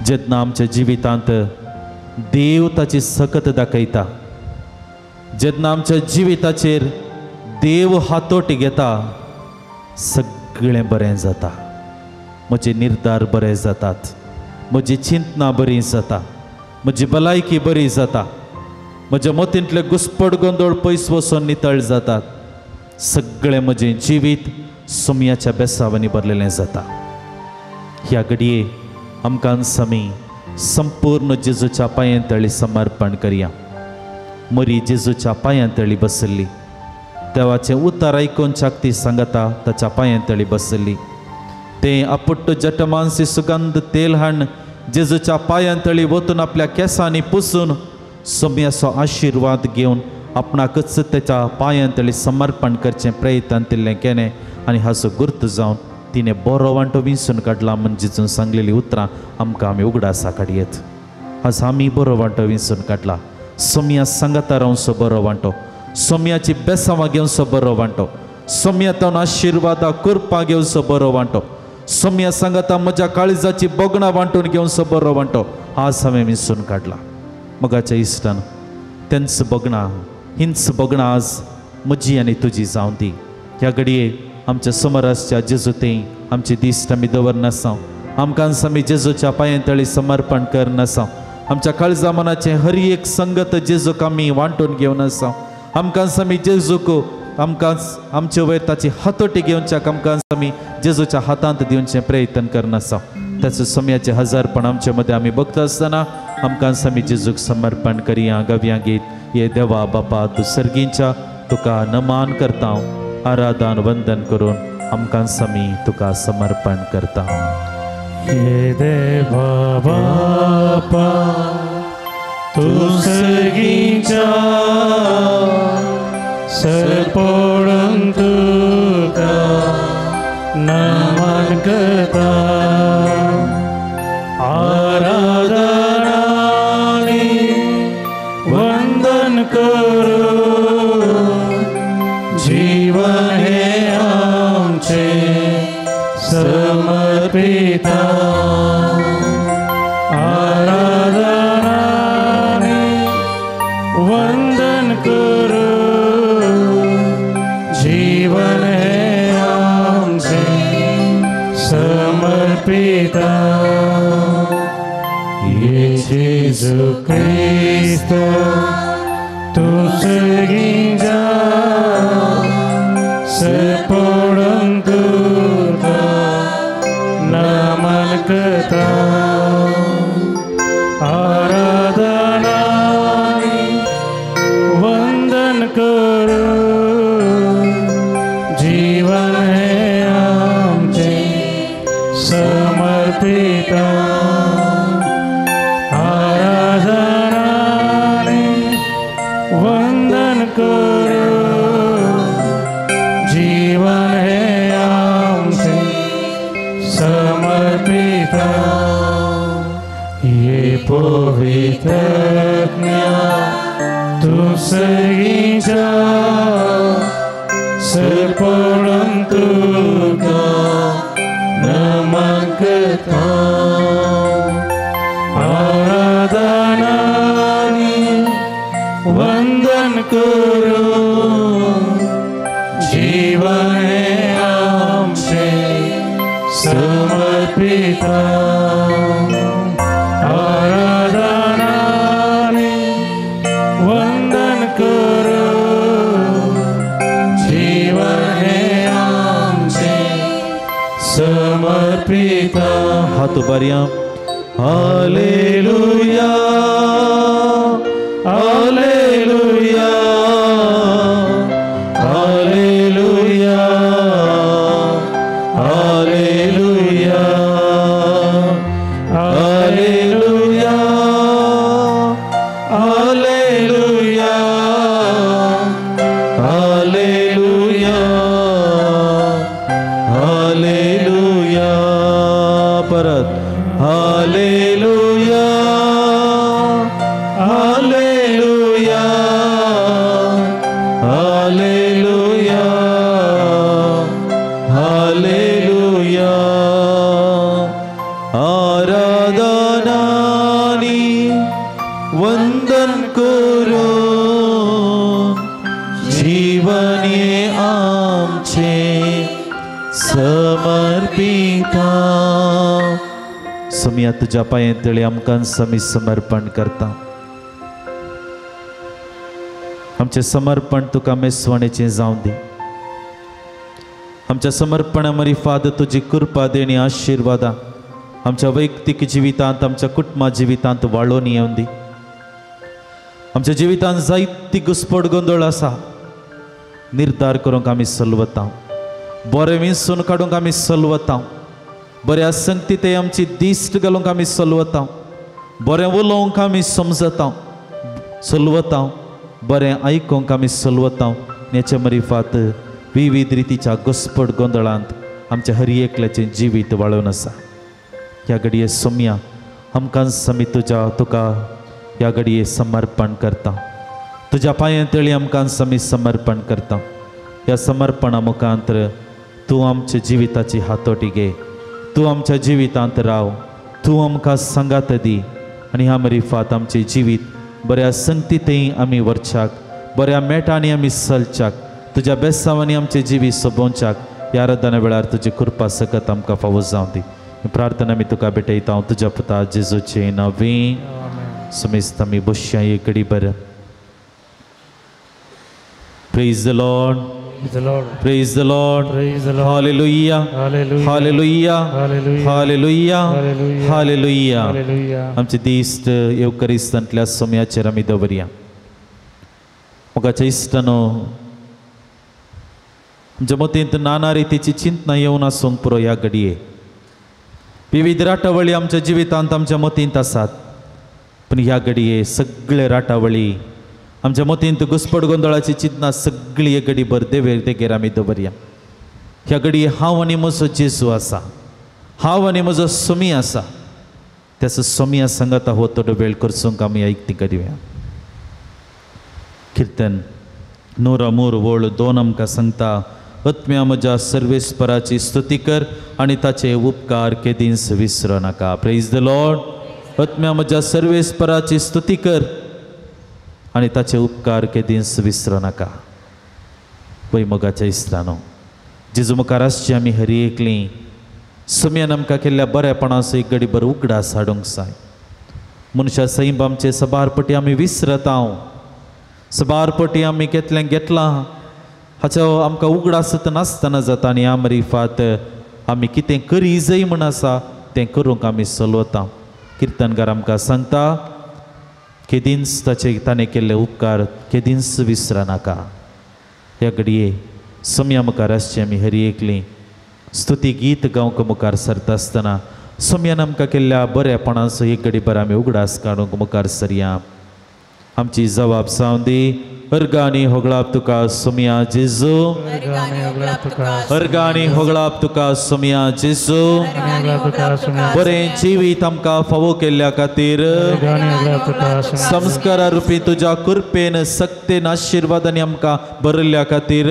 जेन्ना आमच्या जिवितांत देव ताची सकत दाखयता, जेन्ना आमच्या जिविताचेर देव हातोटी घेता, सगळें बरें जाता। म्हजे निर्धार बरे जातात, म्हजी चिंतना बरी जाता, म्हजी भलायकी बरी जाता, म्हज्या मतींतले घुसपड गोंदळ पयस वचून नितळ जातात। सगळें म्हजें जिवीत सुमयाच्या बेसावांनी भरलेलें जाता। ह्या घडये आमकां समी संपूर्ण जेजूच्या पांयां तळी समर्पण करया। मरी जेजूच्या पांयां तळी बसली, देवाचें उतर आयकून चाकती सांगता ताच्या पांयां तळी बसली। तें आपुट्ट जटमानसी सुगंध तेल हाण जेजूच्या पांयां तळी वतून आपल्या केंसांनी पुसून सोम्याचो आशिर्वाद घेवन आपणाकच तेच्या पांयां तळी समर्पण करचें प्रयत्न तिल्लें केलें आनी हाचो गुर्त जावन तिणें बरो वांटो विंचून काडला म्हण जेजून सांगलेलीं उतरां आमकां आमी उगडासा काडयेत। आज आमी बरो वांटो विंचून काडला, सोम्या सांगाता रावचो बरो वांटो, सोम्याची बेसांवां घेवचो बरो वांटो, सोम्या आशिर्वादा कृपा घेवचो बरो वांटो, सोम्या सांगाता म्हज्या काळजाची बोगणां वांटून घेवचो बरो वांटो आज हांवें विंचून काडला। मोगाच्या इश्टान तेंच बोगणां हींच बोगणां आज म्हजी आनी तुजी जावं दी। ह्या घडये आमच्या समरासच्या जेजू थंय आमची दिश्ट आमी दवरनासां, आमकां आमी जेजूच्या पांयां तळी समर्पण करनासां, आमच्या काळजा मनाचें हर एक संगत जेजूक आमी वांटून घेवन आसा, आमकां आमी जेजूक आमकां आमचे वयर ताची हातोटी घेवच्याक आमकां आमी जेजूच्या हातांत दिवचें प्रयत्न करनासा. ताचो समयाचें हजारपण आमचे मदें आमी बघता आसतना आमकां आमी जेजूक समर्पण करया. गव्या गीत ये देवा बापा तूं सर्गींच्या तुका नमान करता, आराधन वंदन करून आमकां आमी तुका समर्पण करता. हे देवा बापा तूं सर्गींच्या सरपोडून तुका नमन करता, आराधनानी वंदन करू, जीवन हे आमचे समर्पिता, आराधनानी वंदन करू, जीवन हे आमचे समर्पिता. ये जेजू क्रिस्त तूं सर्गींच्या सरपोडून तुका नमन करता, आराधनानी वंदन करू, जीवन हे आमचे समर्पिता, आराधनानी वंदन करू, जीवन हे आमचे समर्पिता. ये पवित्र तूं सर्गींच्या सरपोडून तुका नमन करता, आराधनानी वंदन करू, जीवन हे आमचे समर्पिता, आराधनानी वंदन करू, जीवन हे आमचे समर्पिता. हात उबारया. Hallelujah hallelujah hallelujah hallelujah hallelujah hallelujah hallelujah hallelujah. परत हालेलुया हालेलुया हालेलुया hallelujah. आराधनानी वंदन करून जीवन हे आमचे समर्पिता. समिया तुज्या पांये तळी आमकां आमी समर्पण करता. आमचें समर्पण तुका मेसवणेचें जावं दी. आमच्या समर्पणा मरिफाद तुजी कृपा देणी आशिर्वादा आमच्या वैयक्तीक जिवितांत आमच्या कुटुंबा जिवितांत वाळोवन येवन दी. आमच्या जिवितांत जायती घुस्पट गोंदळ आसा, निर्धार करूंक आमी सलवता, बरें विंचून काडूंक आमी सलवता, बऱ्या संगतीते आमची दिश्ट घालूंक आमी सलवता, बरें उलोवंक आमी समजता सलवता, बरें आयकूंक आमी सलवता. हेचे मरिफात विविध रितीच्या घुस्पट गोंदळांत आमच्या हर एकल्याचें जिवीत वाळोवन आसा. ह्या घडये सोम्या आमकां आमी तुज्या तुका ह्या घडये समर्पण करता. तुज्या पांये तळी आमकां आमी समर्पण करता. ह्या समर्पणा मुखांत तूं आमच्या जिविताची हातोटी घे, तूं आमच्या जिवितांत राव, तूं आमकां सांगात दी आनी ह्या मरिफात आमचें जिवीत बऱ्या संगतीतय आमी व्हरच्याक, बऱ्या मेटांनी आमी चलच्याक, तुज्या बेसांवांनी आमचें जिवीत सोबोवच्याक ह्या आराधना वेळार तुजी कृपा सकत आमकां फावो जावं दी. प्रार्थना मी तुका भेटयता हांव तुज्या पुता जेजूचे नांवे. समेस्त आमी बसया एक घडी बरें. Praise the Lord. The Lord. Praise the Lord. Praise the Lord. Hallelujah. Hallelujah. Hallelujah. Hallelujah. Hallelujah. Hallelujah. Hallelujah. आमचे दिश्ट येवकरिस्तांतल्या सोम्याचेर आमी दवरया. मोगाच्या इश्टानो, आमच्या मतींत नाना रितीची चिंतना येवन आसूंक पुरो. ह्या घडये विविध राटावळी आमच्या जिवितांत आमच्या मतींत आसात, पूण ह्या घडये सगळे राटावळी आमच्या मतींत घुसपट गोंदळाची चिंतना सगळी एक घडी भर देवे देगेर आमी दवरया. ह्या घडये हांव आनी म्हजो जेजू आसा, हांव आनी म्हजो सोमी आसा, त्याचो सोमिया सांगाता हो थोडो वेळ करसूंक आमी आयकती करुया. किर्तन 103:2 आमकां सांगता, आत्म्या म्हज्या सर्वेस्पराची स्तुती कर आनी ताचे उपकार केदींच विसरो नाका. Praise the Lord. आत्म्या म्हज्या सर्वेस्पराची स्तुती कर आनी ताचे उपकार केदींच विसरो नाका. पय मोगाच्या इश्टानो, जेजू मुखार आसची आमी हरी एकली सोम्यान आमकां केल्ल्या बरेपणाचो एक घडी भर उगडास हाडूंक जाय. मनशा सैम आमचे सबार पटी आमी विसरत हांव, सबार पटी आमी घेतलें घेतलां हाचो आमकां उगडास नासतना जाता आनी आमरिफात आमी कितें करी जाय म्हण आसा तें करूंक आमी चलवता. किर्तनकार आमकां सांगता, केदींच ताचे ताणें केल्ले उपकार केदींच विसरा नाका. ह्या घडये सोम्या मुखार आसची आमी हरी एकली स्तुती गीत गावंक मुखार सरता आसतना सोम्यान आमकां केल्ल्या बरेपणाचो एक घडी भर आमी उगडास काडूंक मुखार सरया. आमची जबाब जावं दी. अर्गा आनी होगळाप तुका सोम्या जेजू, अर्गा आनी होगळाप तुका सोम्या जेजू. बरें जिवीत आमकां फावो केल्ल्या खातीर, संस्कारा रुपी तुज्या कृपेन सक्तेन आशिर्वादांनी आमकां भरिल्ल्या खातीर,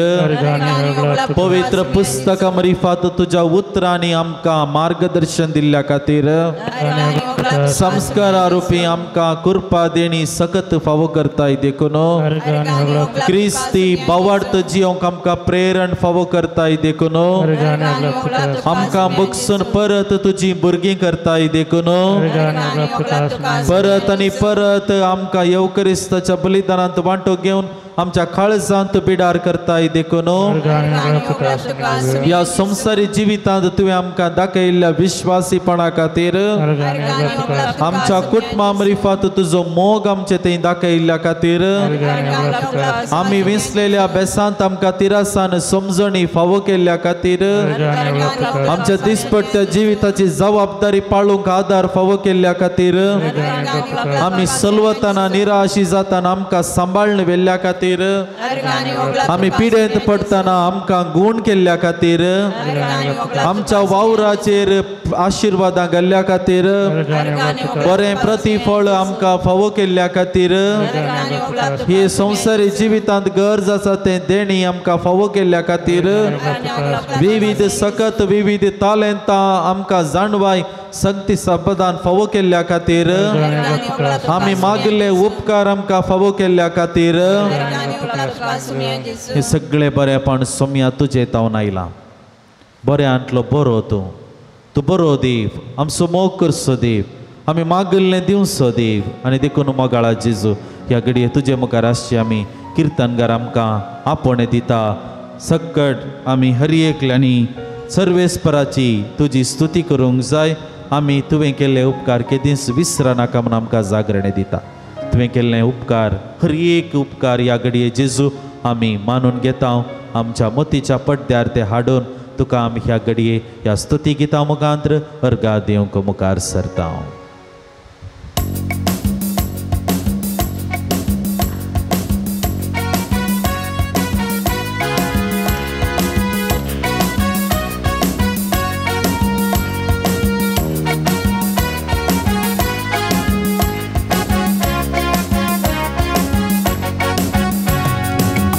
पवित्र पुस्तकां मरिफात तुज्या उतरांनी आमकां मार्गदर्शन दिल्ल्या खातीर, संस्कारा रुपी आमकां कृपा देणी सकत फावो करताय देखून क्रिस्ती बावार्थ जियोंक आमकां प्रेरण फावो करताय देखून, आमकां बगसून परत तुजी भुरगीं करताय देखून, परत आनी परत आमकां येवकरिस्ताच्या बलिदानांत वांटो घेवन आमच्या काळजांत बिडार करताय देखून, ह्या संवसारी जिवितांत तुवें आमकां दाखयल्ल्या विश्वासीपणा खातीर, आमच्या कुटुंबा मरिफात तुजो मोग आमचे थंय दाखयल्ल्या खातीर, आमी विसलेल्या बेसांत आमकां तिरासान समजणी फावो केल्ल्या खातीर, आमच्या दिसपट्ट्या जिविताची जबाबदारी पाळूंक आदार फावो केल्ल्या खातीर, आमी सलवताना निराशी जाताना आमकां सांबाळून व्हेल्ल्या खातीर, आमी पिडेंत पडटना आमकां गूण केल्ल्या खातीर, आमच्या वावराचेर आशिर्वादां घाल्ल्या खातीर, बरें प्रतिफळ आमकां फावो केल्ल्या खातीर, हे संवसारी जिवितांत गरज आसा तें देणी आमकां फावो केल्ल्या खातीर, विविध सकत विविध तालेंतां आमकां जाणवाय संगती सबदान फावो केल्ल्या खातीर, आमी मागिल्ले उपकार आमकां फावो केल्ल्या खातीर, हे सगळे बरेपण सोम्या तुजे तावन आयलां. बऱ्यांतलो बरो तूं, तूं बरो देव, आमचो मोग करचो देव, आमी मागिल्लें दिवचो देव. आनी देखून मोगाळा जेजू ह्या घडये तुजे मुखार आसची आमी किर्तनगार आमकां आपोवणें दिता. सक्कट आमी हर एकल्यांनी सर्वेस्पराची तुजी स्तुती करूंक जाय. आमी तुवें केल्ले उपकार केदींच विसरा नाका म्हूण आमकां जागरणें दिता. तुवें केल्ले उपकार हर एक उपकार ह्या घडये जेजू आमी मानून घेता. आमच्या मतीच्या पड्ड्यार ते हाडून तुका आमी ह्या घडये ह्या स्तुती गितां मुखांत्र अर्गा दिवंक मुखार सरता.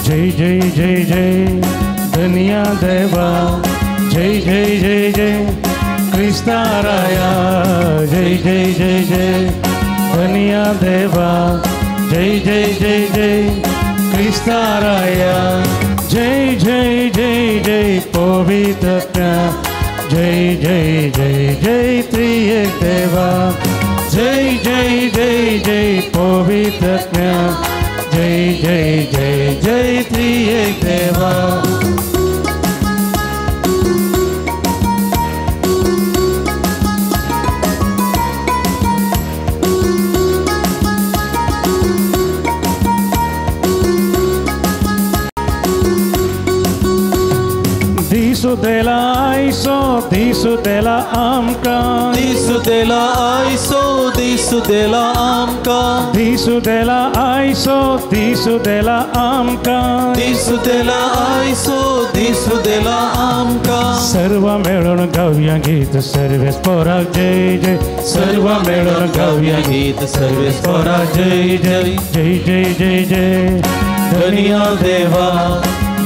जय जय जय जय धनिया देवा, जय जय जय जय क्रिस्ताराया, जय जय जय जय धनिया देवा, जय जय जय जय क्रिस्ताराया, जय जय जय जय पवित्र, जय जय जय जय त्रिएक देवा, जय जय जय जय पवित्र, जय जय जय जय त्रिएक देवा. दिसू देला आयसो दिसू देला आमकां, दिसू देला आयसो दिसू देला आमकां, दिसू देला आयसो दिसू देला आमकां, दिसू देला आयसो दिसू देला आमकां. सर्व मेळून गावया गीत सर्वेस पोराक जय जय, सर्व मेळून गावया गीत सर्वेस पोराक जय जय, जय जय जय जय धनिया देवा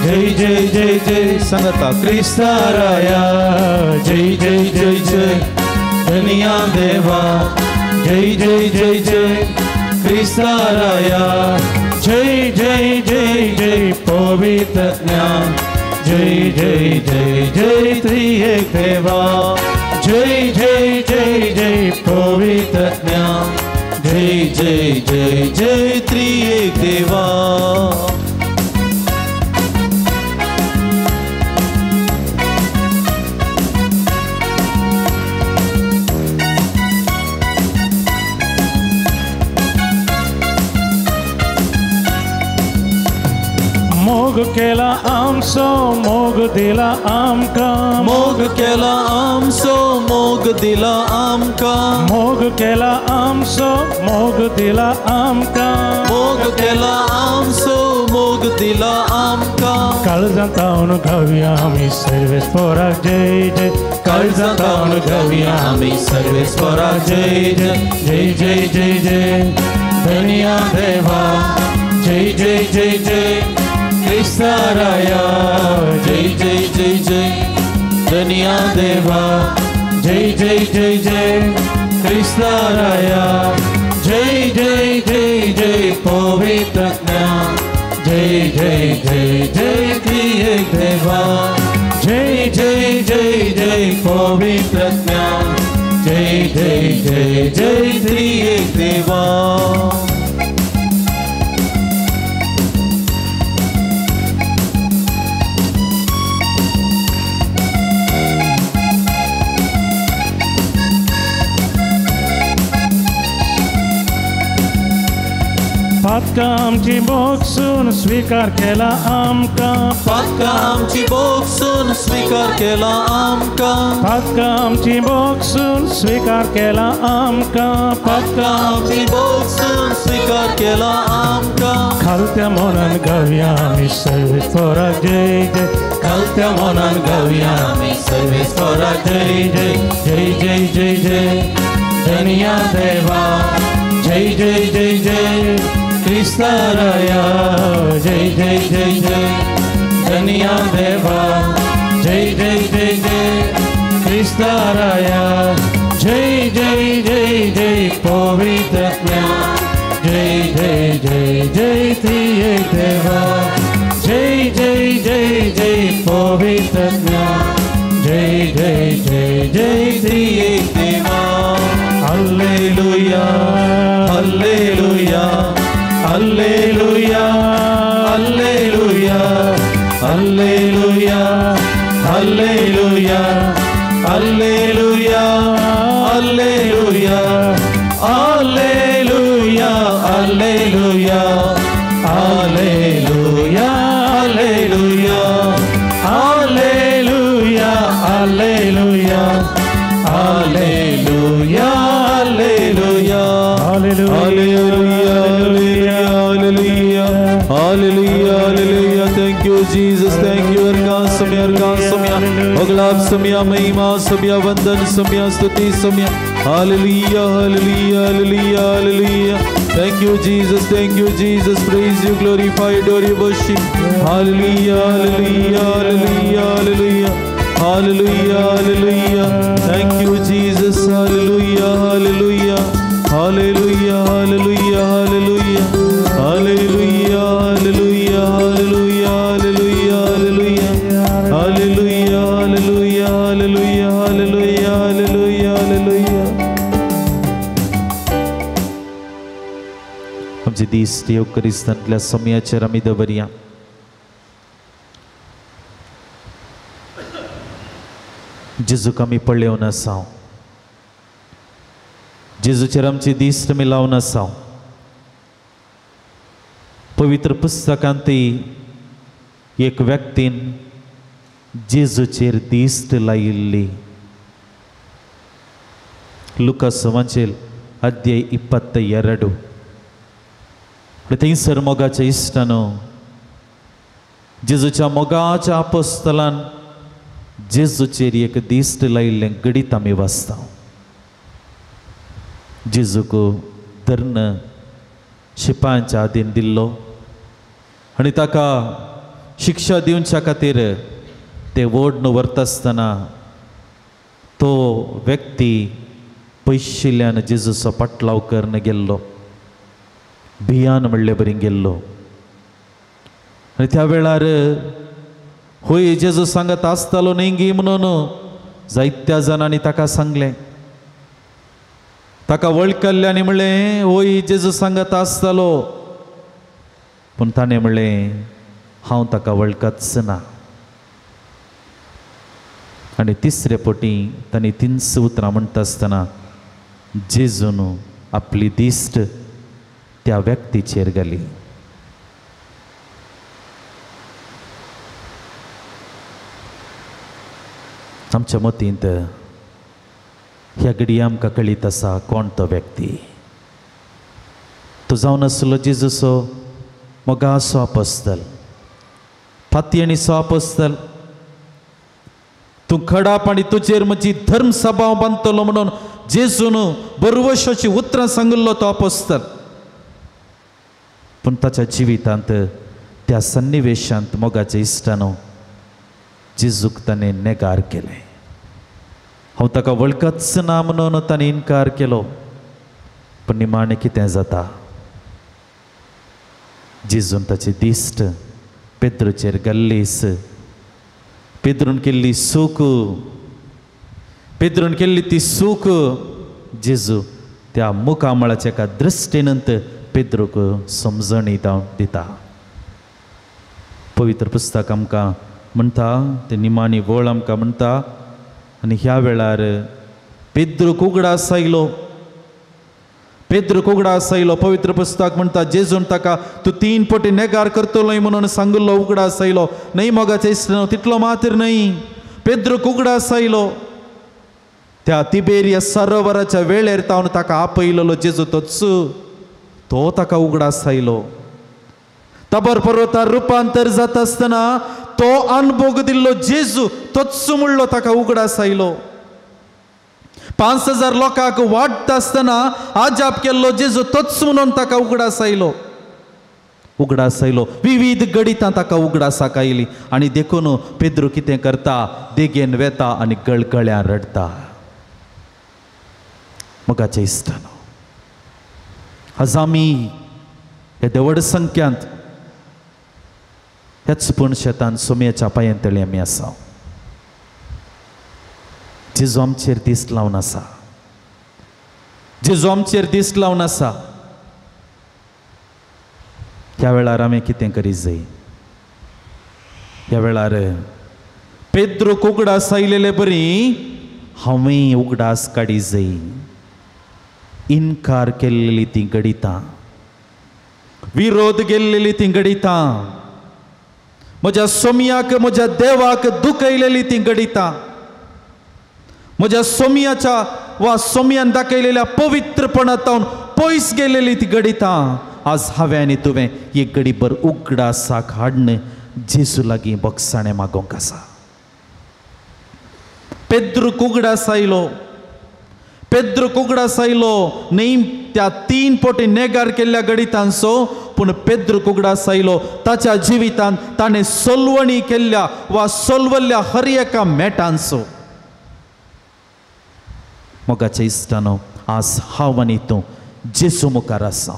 जय जय जय जय. सांगता क्रिस्ताराया जय जय जय जय धनिया देवा जय जय जय जय क्रिस्ताराया जय जय जय जय पवित्र ज्ञान जय जय जय जय त्रिएक देवा, जय जय जय जय पवित्र ज्ञान जय जय जय जय त्रिएक देवा. मोग केला आमचो मोग दिला आमकां, मोग केला आमचो मोग दिला आमकां, मोग केला आमचो मोग दिला आमकां, मोग केला आमचो मोग दिला आमकां. काळजांतावन गावया आमी सर्वेस पोराक जय जय, काळजांतावन गावया आमी सर्वेस पोराक जय जय, जय जय जय जय धनिया देवा जय जय जय जय क्रिस्ताराया जय जय जय जय धनिया देवा जय जय जय जय क्रिस्ताराया जय जय जय जय पवित्र ज्ञान जय जय जय जय त्रिएक देवा जय जय जय जय पवित्र ज्ञान जय जय जय जय त्रिएक देवा. पातकां आमची भोगसून स्वीकार केला आमकां, पातकां आमची भोगसून स्वीकार केला आमकां, पातकां आमची भोगसून स्वीकार केला आमकां, पातकां आमची भोगसून स्वीकार केला आमकां. खालत्या मनान गावया आमी सर्वेस पोराक जय जय, खालत्या मनान गावया आमी सर्वेस पोराक जय जय, जय जय जय जय धनिया देवा जय जय जय जय क्रिस्ताराया जय जय जय जय धनिया देवा जय जय जय जय क्रिस्ताराया जय जय जय जय पवित्र ज्ञान जय जय जय जय त्रिएक देवा जय जय जय जय पवित्र ज्ञान जय जय जय जय त्रिएक देवा. Hallelujah hallelujah hallelujah hallelujah hallelujah hallelujah hallelujah hallelujah hallelujah hallelujah hallelujah hallelujah hallelujah hallelujah hallelujah hallelujah hallelujah hallelujah hallelujah hallelujah. Thank you Jesus, thank you. अर्गासम्य अर्गासम्य अगलाब सम्या महिमा सम्या वंदन सम्या स्तुति सम्या. Hallelujah hallelujah hallelujah hallelujah. Thank you Jesus, thank you Jesus. Praise you, glorify, adore you, worship. Hallelujah hallelujah hallelujah hallelujah hallelujah hallelujah. Thank you Jesus. Hallelujah hallelujah hallelujah hallelujah hallelujah hallelujah hallelujah hallelujah hallelujah hallelujah hallelujah hallelujah hallelujah hallelujah hallelujah. आमचे दीस येवकरिस्तांतल्या समयाचेर आमी दवरया. जेजूक आमी पळोवन आसा, जेजूचेर आमची दीस आमी लावन आसा. पवित्र पुस्तकांत एक व्यक्तीन जेजूचेर दिश्ट लायिल्ली. लुकास वाचेल अध्याय 22. थंयसर मोगाच्या इश्टानो जेजूच्या मोगाच्या आपोस्तलान जेजूचेर एक दिश्ट लायिल्लें घडीत आमी वाचता. जेजूक धर्ण शिपायांच्या आदीन दिल्लो आनी ताका शिक्षा दिवच्या खातीर ते ओडून व्हरता आसतना तो व्यक्ती पयशिल्ल्यान जेजूचो पाटलाव करून गेल्लो, भियान म्हणले बरी गेल्लो. आनी त्या वेळार होय जेजू सांगत आसतालो न्ही गी म्हणून जायत्या जाणांनी ताका सांगलें, ताका वळखल्ले आनी म्हणलें होय जेजू सांगत आसतालो. पूण ताणें म्हणलें हांव ताका वळखच ना. आनी तिसरे पटी तांणी 3 उतरां म्हणटा आसतना जेजून आपली दिश्ट त्या व्यक्तीचेर घाली. आमच्या मतींत ह्या घडये आमकां कळीत आसा कोण तो व्यक्ती. तो जावन आसलो जेजूचो मोगाचो आपोस्तल, फातयेणीचो आपोस्तल. तूं खडाप आनी तुजेर म्हजी धर्म सभाव बांदतलो म्हणून जेजून बरवशाची उतरां सांगिल्लो तो आपोस्तल. पूण ताच्या जिवितांत त्या सन्निवेशांत मोगाच्या इश्टानो जेजूक ताणें नेगार केलें. हांव ताका वळखच ना म्हणून ताणें इनकार केलो. पूण निमाणें कितें जाता, जेजून ताची दिश्ट पेद्रूचेर घाल्लीस. पेद्रून केल्ली सूक, पेद्रून केल्ली ती सूक जेजू त्या मुखामळाच्या एका दृश्टीनंत पेद्रूक समजणी दिता. पवित्र पुस्तक आमकां म्हणटा, ते निमाणी वळ आमकां म्हणटा. आनी ह्या वेळार पेद्रूक उगडास आयलो, पेद्रूक उगडास आयलो. पवित्र पुस्तक म्हणटा जेजून ताका तूं 3 पटी नेगार करतलोय म्हणून सांगिल्लो उगडास आयलो. न्हय मोगाचे इश्टानो, तितलो मात्र न्हय, पेद्रूक उगडास आयलो त्या तिबेरिया सरोवराच्या वेळेर तावन ताका आपयलेलो जेजू तोच, तो ताका उगडास आयलो. तबर पर्वतार रुपांतर जाता आसतना तो अनभोग दिल्लो जेजू तोच म्हणलो ताका उगडास आयलो. 5000 लोकांक वाडटा आसतना आजाप केल्लो जेजू तोच म्हणून ताका उगडास आयलो. उगडास आयलो. विविध गणितां ताका उगडासाक आयली आनी देखून पेद्रू कितें करता, देगेन वेता आनी गळगळ्यान रडटा. मोगाच्या इश्टानो, आज आमी हे देवड संख्यांत ह्याच पूण शेतान सोमयाच्या पांयां तळी आमी आसा. जेजू आमचेर दीस लावन आसा, जेजू आमचेर दीस लावन आसा. ह्या वेळार आमी कितें करी जाय? ह्या वेळार पेद्रूक उगडास आयलेले बरी हांवें उगडास काडी जाय. इनकार केल्ली ती घडितां, विरोध केल्लेली ती घडितां, म्हज्या सोमयाक म्हज्या देवाक दुखयलेली ती घडितां, म्हज्या सोमयाच्या वा सोमयान दाखयलेल्या पवित्रपणांत पयस गेलेली ती घडितां आज हांवें आनी तुवें एक घडीभर उगडासाक हाडून जेजू लागीं बक्षाणें मागोवंक आसा. पेद्रूक उगडास आयलो, पेद्रूक उगडास आयलो न्हय त्या 3 पटी नेगार केल्ल्या गणितांचो, पूण पेद्रूक उगडास आयलो ताच्या जिवितांत ताणें सोलवणी केल्ल्या वा सोलवल्ल्या हर एका मेटांचो. मोगाच्या इश्टानो, आज हांव आनी तूं जेजू मुखार आसा.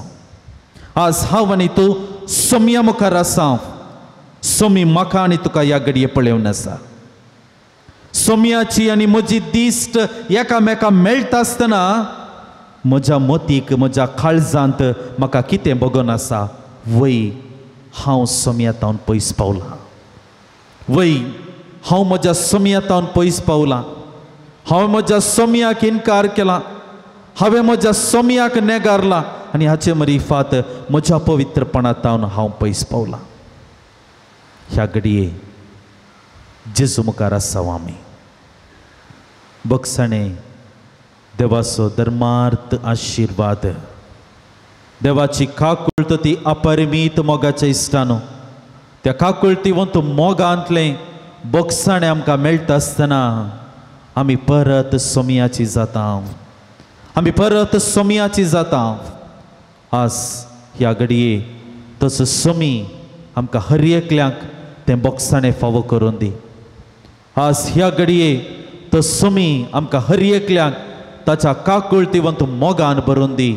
आज हांव आनी तूं सोमया मुखार आसा. सोमी म्हाका आनी तुका ह्या घडये पळोवन आसा. सोमयाची आनी म्हजी दिश्ट एकामेका मेळटा आसतना म्हज्या मतीक म्हज्या काळजांत म्हाका कितें बगोन आसा वय हांव सोमयातावन पयस पावलां, वय हांव म्हज्या सोमयातावन पयस पावलां, हांवें म्हज्या सोमयाक इनकार केला, हांवें म्हज्या सोमयाक नेगारला आनी हाचे मरिफात म्हज्या पवित्रपणातावन हांव पयस पावलां। ह्या घडये जेजू मुखार आसा आमी बगसाणे देवाचो धर्मार्थ आशिर्वाद, देवाची काकुळट ती अपरिमीत मोगाच्या इश्टानो, त्या काकुळटीवंत मोगांतलें बगसाणें आमकां मेळटा आसतना आमी परत सोमयाची जाता, आमी परत सोमयाची जाता। आज ह्या घडये तसो सोमी आमकां हर एकल्यांक तें बगसाणें फावो करून दी। आज ह्या घडये तो सोमी आमकां हर एकल्यांक ताच्या काकुळटीवंत मोगान भरून दी।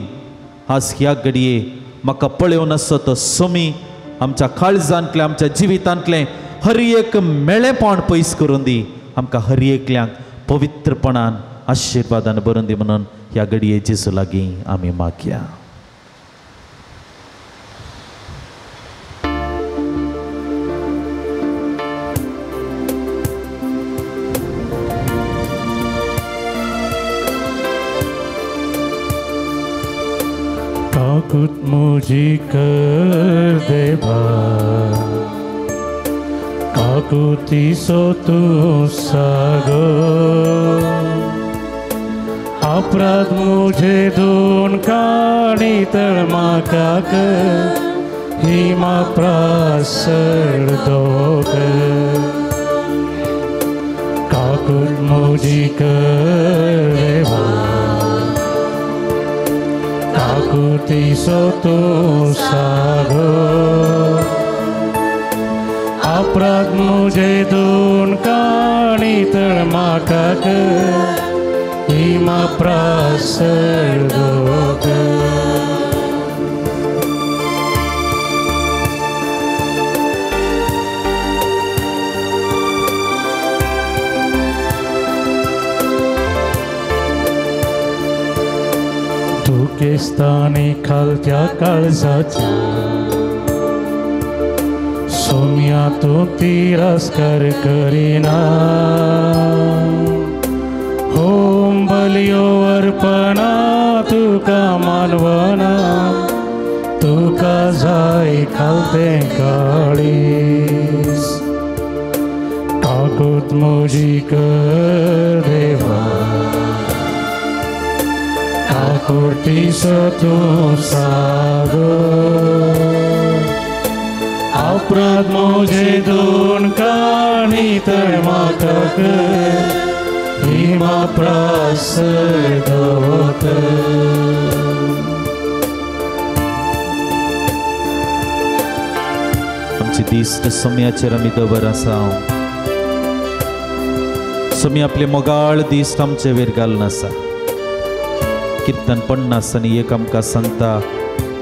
आज ह्या घडये म्हाका पळोवन आसो तो सोमी आमच्या काळजांतलें आमच्या जिवितांतलें हर एक मेळेपण पयस करून दी, आमकां हर एकल्यांक पवित्रपणान आशिर्वादान भरून दी म्हणून ह्या घडये जेजू लागीं आमी मागया। काकूत मुजी कर देवा, काकुती सो तूं सागो, अपराध मुझे दोन काणी तळमाकाक हिमा प्रासर दोक, काकूत मुजी कर देवा, काकुती सो तूं सागो, अपराध मुझे दोन काणी तळमाकाक हिमा प्रासर दोक। दुखेस्तानी खालत्या काळजाच्या सोम्या तूं तिरस्कार करिना, होम बलियो अर्पणा तुका मानवना, तुका जाय खालतें काळीज, काकूत मुजी कर देवा, काकुळटी सो तूं सागो, अपराध मुझे दोन काणी तळमाकाक हिमा प्रासर दोत। आमची दिश्ट सोमयाचेर आमी दवर आसा, सोमी आपले मोगाळ दिश्ट आमचे वेर घालून आसा। कीर्तन 51 आमकां सांगता,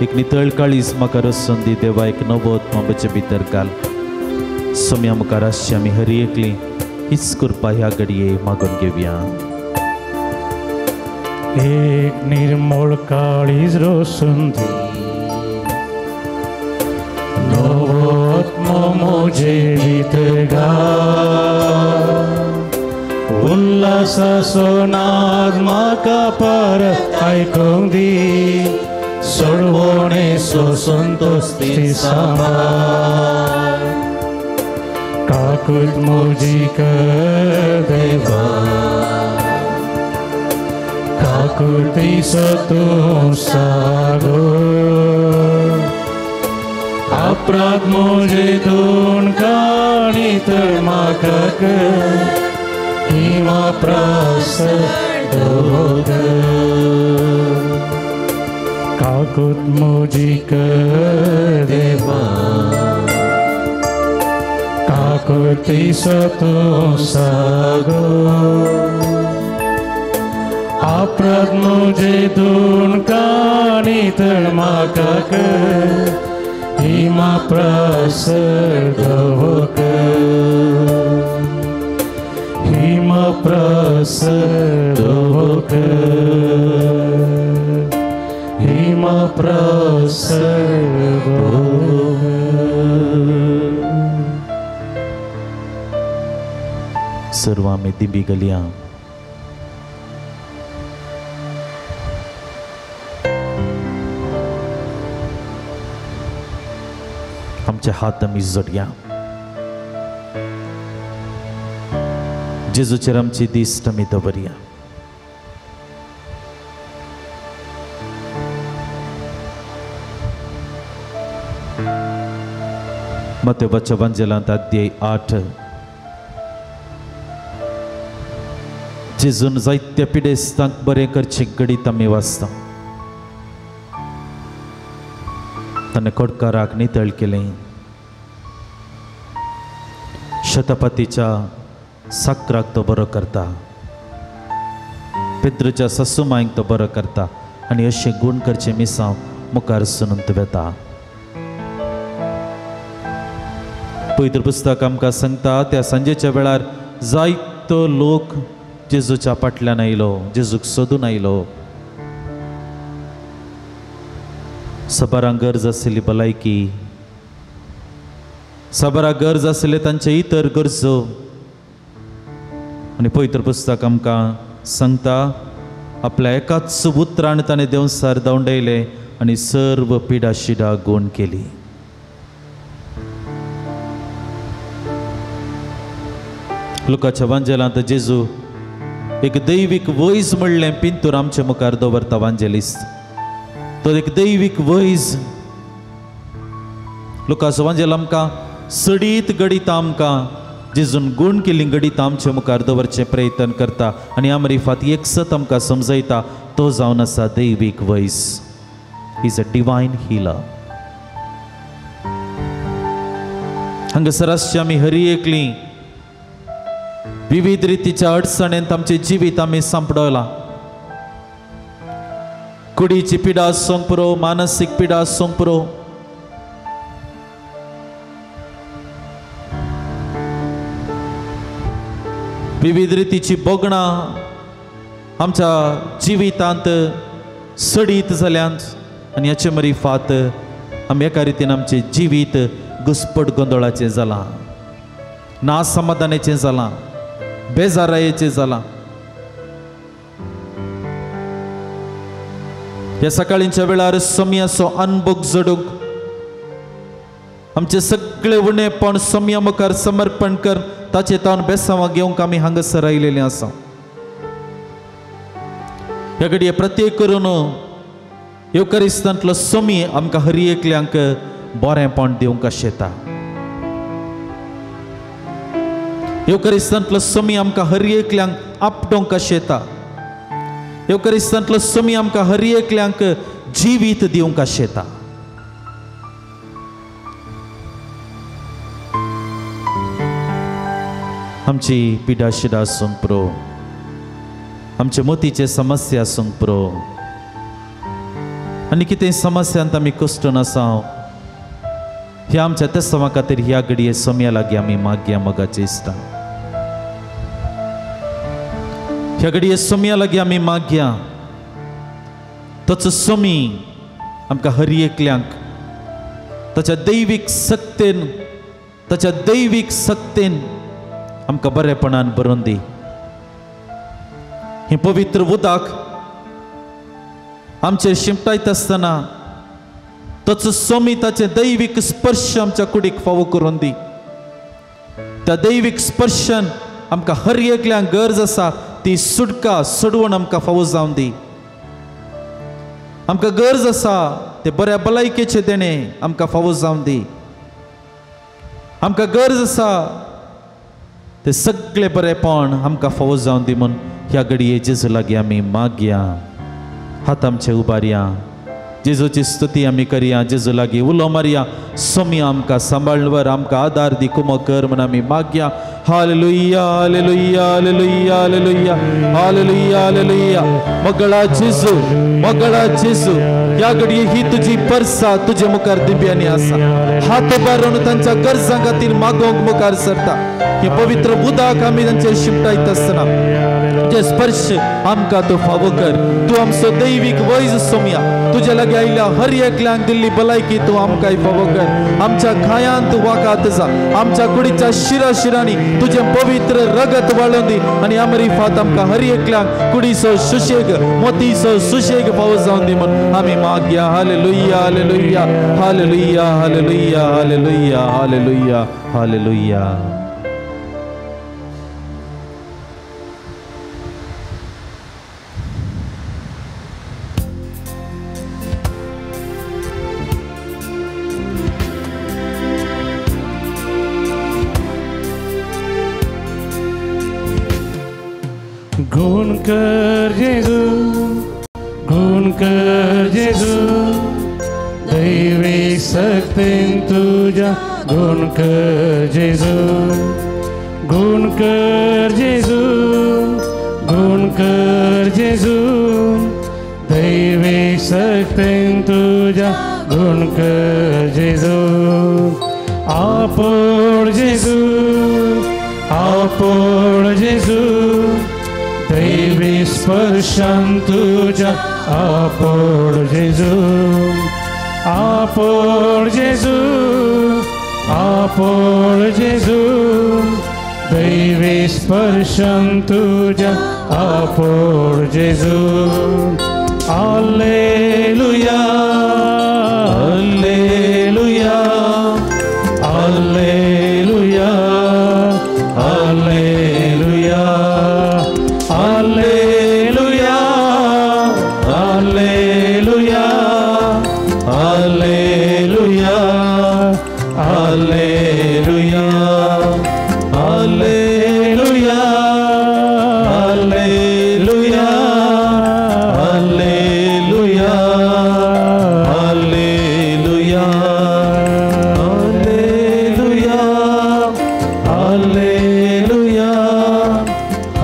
एक नितळ काळीज म्हाका रसून दी देवा, एक नवो आत्मा म्हजे भितर घाल। सोम्या मुखार आसची आमी हर एकली हीच कृपा ह्या घडये मागून घेवया। एक निर्मळ काळीज रसून दी, नवो आत्मो म्हजे भितर घाल, उल्हासाचो नाद म्हाका परत आयकूंक दी, सोडवणेचो संतोष ती सांबाळ, काकूत मुजी कर देवा, काकुळटी सो तूं सागो, अपराध मुझे दोन काणी तळमाकाक हिमा प्रासर दोक, काकूत मुजी कर देवा, काकुळटी सो तूं सागो, अपराध मुझे दोन काणी तळमाकाक हिमा प्रासर दोक, हिमा प्रासर दोक। प्रसन्न सर्व आमी दिंबी गलया. आमचे हात आमी जोडया. जेजूचेर आमची दिश्ट आमी दवरया. मत्तयाच्या वांजेलांत अध्याय 8 जेजून जायत्या पिडेस्तांक बरें करचें घडीत आमी वाचता. ताणें कोडकाराक नितळ केलें, शतपतीच्या साकराक तो बरो करता, पेद्रूच्या सासूमांयक तो बरो करता आनी अशें गूण करचें मिसांव मुखार सुनून वेता. पवित्र पुस्तक आमकां सांगता त्या सांजेच्या वेळार जायतो लोक जेजूच्या फाटल्यान आयलो, जेजूक सोदून आयलो. सबारांक गरज आशिल्ली भलायकी, सबाराक गरज आशिल्ले तांचे इतर गरजो. आनी पवित्र पुस्तक आमकां सांगता आपल्या एकाच उतरान ताणें देंवसार धांवडायलें आनी सर्व पिडा शिडा गूण केली. लुकाच्या वांजेलांत जेजू एक दैवीक वैज म्हणलें पिंतूर आमचे मुखार दवरता वांजेलिस्त. तो एक दैवीक वैज. लुकाचो वांजेल आमकां सडीत घडीत आमकां जेजून गूण केल्ली घडीत आमचे मुखार दवरचें प्रयत्न करता आनी आमरी फात एकसत आमकां समजयता तो जावन आसा दैवीक वैज. Is a divine healer. हांगासर आसची आमी हरी एकली विविध रितीच्या अडचणेंत आमचें जिवीत आमी सांपडवलां. कुडीची पिडा आसूंक पुरो, मानसीक पिडा आसूंक पुरो, विविध रितीची भोगणां आमच्या जिवितांत सडीत जाल्यांत आनी हाचे मरी फात आमी एका रितीन आमचें जिवीत घुस्पट गोंदळाचें जालां, ना समाधानाचें जालां, बेजारायेचें जालां. ह्या सकाळींच्या वेळार सोम्याचो अनभोग जोडूंक आमचे सगळे उणेपण सोम्या मुखार समर्पण कर ताचे तावन बेसांवां घेवंक आमी हांगासर आयिल्ले आसा. ह्या घडये प्रत्येक करून येवकारिस्तांतलो सोमी आमकां हरी एकल्यांक बरेंपण दिवंक आशेता. येवकारिस्तांतलो सोमी आमकां हर एकल्यांक आपटोवंक आशेता. येवकारिस्तांतलो सोमी आमकां हर एकल्यांक जिवीत दिवंक आशेता. आमची पिडा शिडा आसूंक पुरो, आमचे मोतीचे समस्या आसूंक पुरो आनी कितें समस्यांत आमी कश्टून आसा ह्या आमच्या तेसांवा खातीर ह्या घडये सोम्या लागीं आमी मागया मोगाचे इश्टा. ह्या घडये सोम्या लागीं आमी मागया तोच सोमी आमकां हर एकल्यांक ताच्या दैवीक सक्तेन, ताच्या दैवीक सक्तेन आमकां बरेपणान भरून दी. हें पवित्र उदक आमचेर शिंपटायत आसतना तोच सोमी ताचें दैवीक स्पर्श आमच्या कुडीक फावो करून दी. त्या दैवीक स्पर्शन आमकां हर एकल्यांक गरज आसा ती सुटका सोडवण आमकां फावो जावन दी. आमकां गरज आसा ते बऱ्या भलायकेचें देणें आमकां फावो जावन दी. आमकां गरज आसा ते सगळे बरेपण आमकां फावो जावन दी. म्हूण ह्या घडये जेजू लागीं आमी मागया, हात आमचे उबारया, जेजूची स्तुती आमी करया, जेजू लागीं उलो मारया. सोमी आमकां सांबाळवर, आमकां आदार दी, कुमो कर म्हूण आमी मागया. Hallelujah, hallelujah, hallelujah, hallelujah, hallelujah, hallelujah. मगळा जेजू, मगळा जेजू, ह्या घडये ही तुजी परसा तुजे मुखार दिव्यांनी आसा. हात उबारून तांच्या गरजां खातीर मागोवंक मुखार सरता. हे पवित्र उदक आमी तांचेर शिंपटायत आसतना तुजे स्पर्श आमकां तूं फावो कर। तूं आमचो दैवीक वैज सोमया, तुज्या लागीं आयिल्ल्या हर एकल्यांक दिल्ली भलायकी तूं आमकांय फावो कर। आमच्या खायांत वाकात जा, आमच्या कुडीच्या शिरा शिरांनी तुजें पवित्र रगत वाळोवन दी आनी अमरीफात आमकां हर एकल्यांक कुडीचो सुशेग, मोतीचो सुशेग फावो जावन दी म्हूण आमी मागया। Hallelujah, hallelujah, hallelujah, hallelujah, hallelujah, hallelujah, hallelujah. गुण कर जेजू, गुण कर जेजू, दैवी शक्तीन तुझ्या गुण कर जेजू, गुण कर जेजू, गुण कर जेजू, दैवी शक्तीन तुझ्या गुण कर जेजू। आपोड जेजू, आपोड जेजू, दैवी स्पर्शान तुझ्या आपोड जेजू, आपोड जेजू, आपोड जेजू, दैवी स्पर्शान तुझ्या आपोड जेजू। Hallelujah, hallelujah, hallelujah, hallelujah, hallelujah, hallelujah, hallelujah, hallelujah, hallelujah, hallelujah, hallelujah, hallelujah, hallelujah, hallelujah,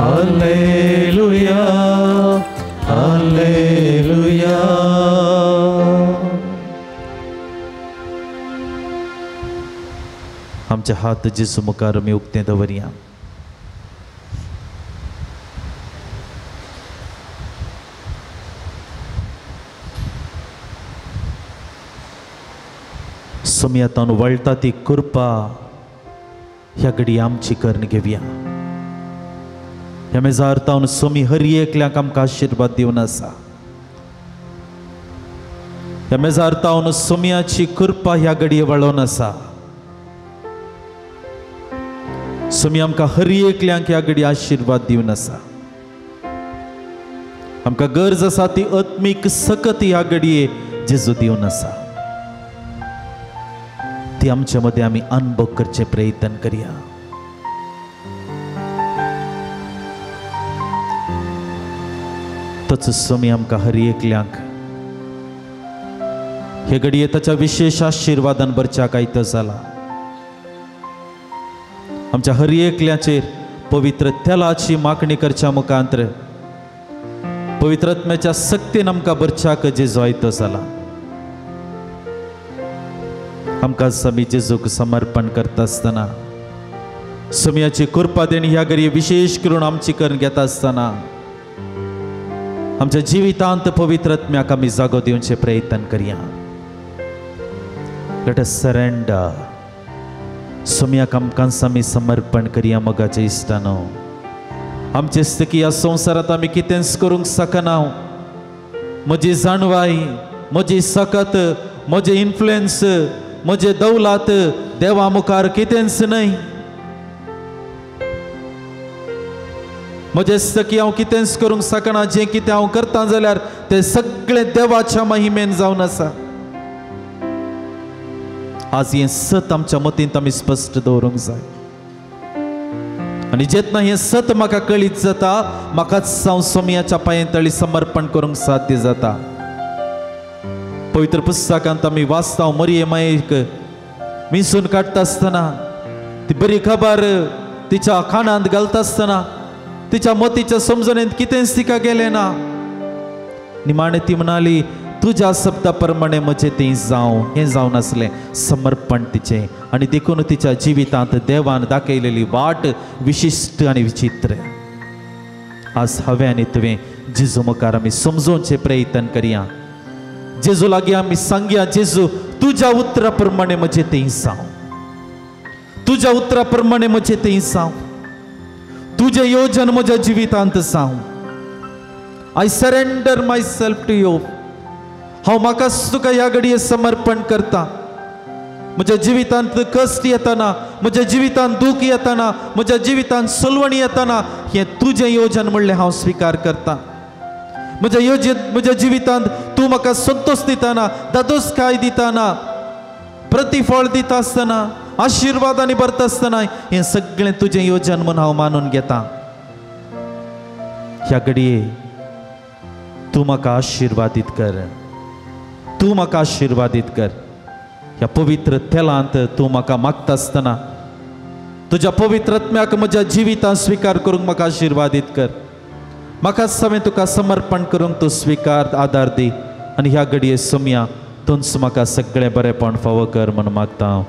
hallelujah, hallelujah. आमचे हात जेजू मुखार आमी उक्ते दवरया। सोमयातान वळटा ती कृपा ह्या घडी आमची करून घेवया। ह्या मेजार तावन सोमी हर एकल्याक आमकां आशिर्वाद दिवन आसा। ह्या मेजार तावन सोमयाची कृपा ह्या घडये वळोवन आसा। सोमी आमकां हर एकल्यांक ह्या घडी आशिर्वाद दिवन आसा। आमकां गरज आसा ती आत्मीक सकत ह्या घडये जेजू दिवन आसा। ती आमच्या मदें आमी अनुभव करचें प्रयत्न करया। तोच सोमी आमकां हर एकल्यांक हे घडये ताच्या विशेश आशिर्वादान भरच्याक आयतो जाला। आमच्या हर एकल्याचेर पवित्र तेलाची मागणी करच्या मुखांतर पवित्र आत्म्याच्या सक्तीन आमकां भरच्याक जेजू आयतो जाला। आमकां आमी जेजूक समर्पण करता आसतना सोमयाची कृपा देणी ह्या घडये विशेश करून आमची करून घेता आसतना आमच्या जिवितांत पवित्र आत्म्याक आमी जागो दिवचे प्रयत्न करया। Let us surrender. सोमयाक आमकां आमी समर्पण करया। मोगाच्या इश्टानो, आमचे स्थिती ह्या संवसारांत आमी कितेंच करूंक शकना। म्हजी जाणवाय, म्हजी सकत, म्हजें इन्फ्लुएन्स, म्हजें दौलत देवा मुखार कितेंच न्हय। म्हजें सखी हांव कितेंच करूंक शकना। जें कितें हांव करतां जाल्यार तें सगळें देवाच्या महिमेन जावन आसा। आज हें सत आमच्या मतींत आमी स्पश्ट दवरूंक जाय आनी जेन्ना हें सत म्हाका कळीत जाता म्हाकाच हांव सोमयाच्या पांये तळी समर्पण करूंक साध्य जाता। पवित्र पुस्तकांत आमी वाचता मरिये मायेक मिसून काडटा आसतना ती बरी खबर तिच्या कानांत घालता आसतना तिच्या मतीच्या समजणेंत कितेंच तिका गेलें ना। निमाणें ती म्हणाली, तुज्या शब्दा प्रमाणे म्हजें तें जावं। हें जावन आसलें समर्पण तिचें आनी देखून तिच्या जिवितांत देवान दाखयलेली वाट विशिश्ट आनी विचित्र। आज हांवें आनी तुवें जेजू मुखार आमी समजोवचें प्रयत्न करया. जेजू लागीं आमी सांगया, जेजू तुज्या उतरा प्रमाणे म्हजें तें जावं, तुज्या उतरा प्रमाणे म्हजें तें जावं, तुजें योजन म्हज्या जिवितांत जावं. I surrender myself to you. हांव म्हाकाच तुका ह्या घडये समर्पण करता. म्हज्या जिवितांत कश्ट येतना, म्हज्या जिवितांत दूख येतना, म्हज्या जिवितांत सलवणी येतना हें तुजें योजन म्हणलें हांव स्विकार करता. म्हज्या योजन म्हज्या जिवितांत तूं म्हाका संतोश दितना, दादोसकाय दितना, प्रतिफळ दिता आसतना, आशिर्वादांनी भरता आसतना हें सगळें तुजें योजन म्हूण हांव मानून घेता. ह्या घडये तूं म्हाका आशिर्वादीत कर, तूं म्हाका आशिर्वादीत कर. ह्या पवित्र तेलांत तूं म्हाका मागता आसतना तुज्या पवित्र आत्म्याक म्हज्या जिवितांत स्विकार करूंक म्हाका आशिर्वादीत कर. म्हाका हांवें तुका समर्पण करूंक तूं स्विकार आदार दी आनी ह्या घडये सोमया तूंच म्हाका सगळें बरेंपण फावो कर म्हूण मागता हांव.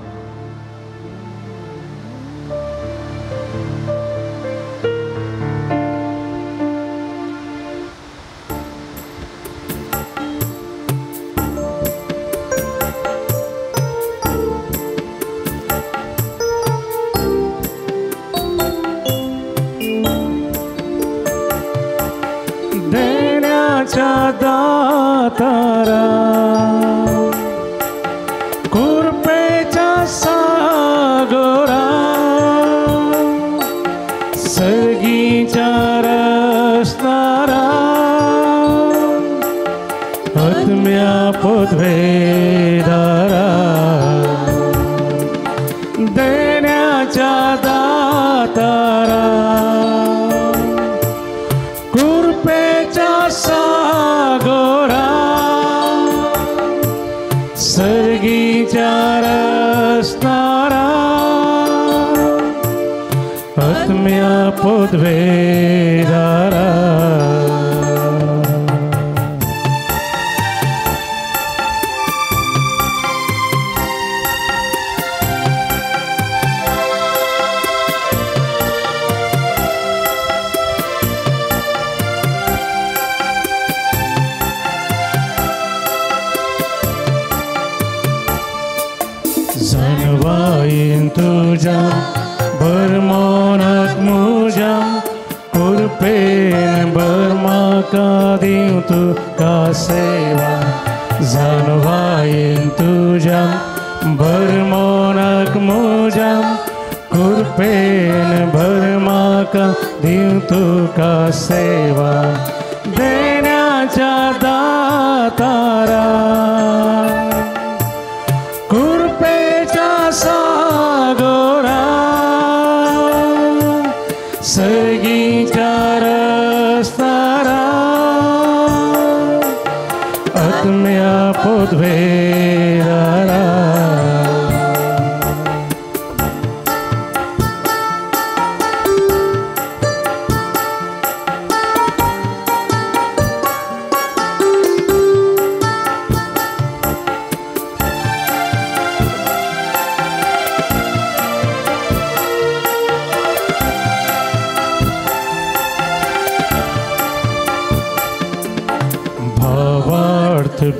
दातारा कृपेच्या सागरा सर्गीच्या रसनारा आत्म्या पदवेदारा देण्याच्या दातारा कृपेच्या सागरा सर्गीच्या रसनारा आत्म्या पदवेदारा. जानवायेन तुज्या भरमोनाक म्हज्या कृपेन भर म्हाका दिवं तुका सेवा. जानवायेन तुज्या भरमोनाक म्हज्या कृपेन भर म्हाका दिवं तुका सेवा. देण्याच्या दातारा कृपेच्या सागरा सर्गीच्या रसनारा आत्म्या पदवेदारा.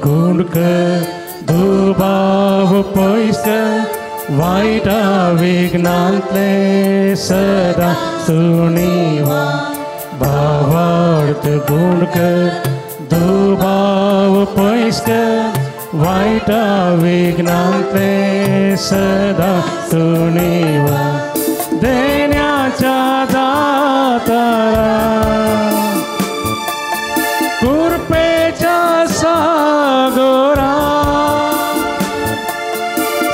गुण कर दुबाव पयस कर वायटा विघ्नांतले सदा सुणीवा. भावार्थ गुण कर दुबाव पयस कर वायटा विघ्नांतले सदा सुणीवा. देण्याच्या दातारा कृपेच्या सागरा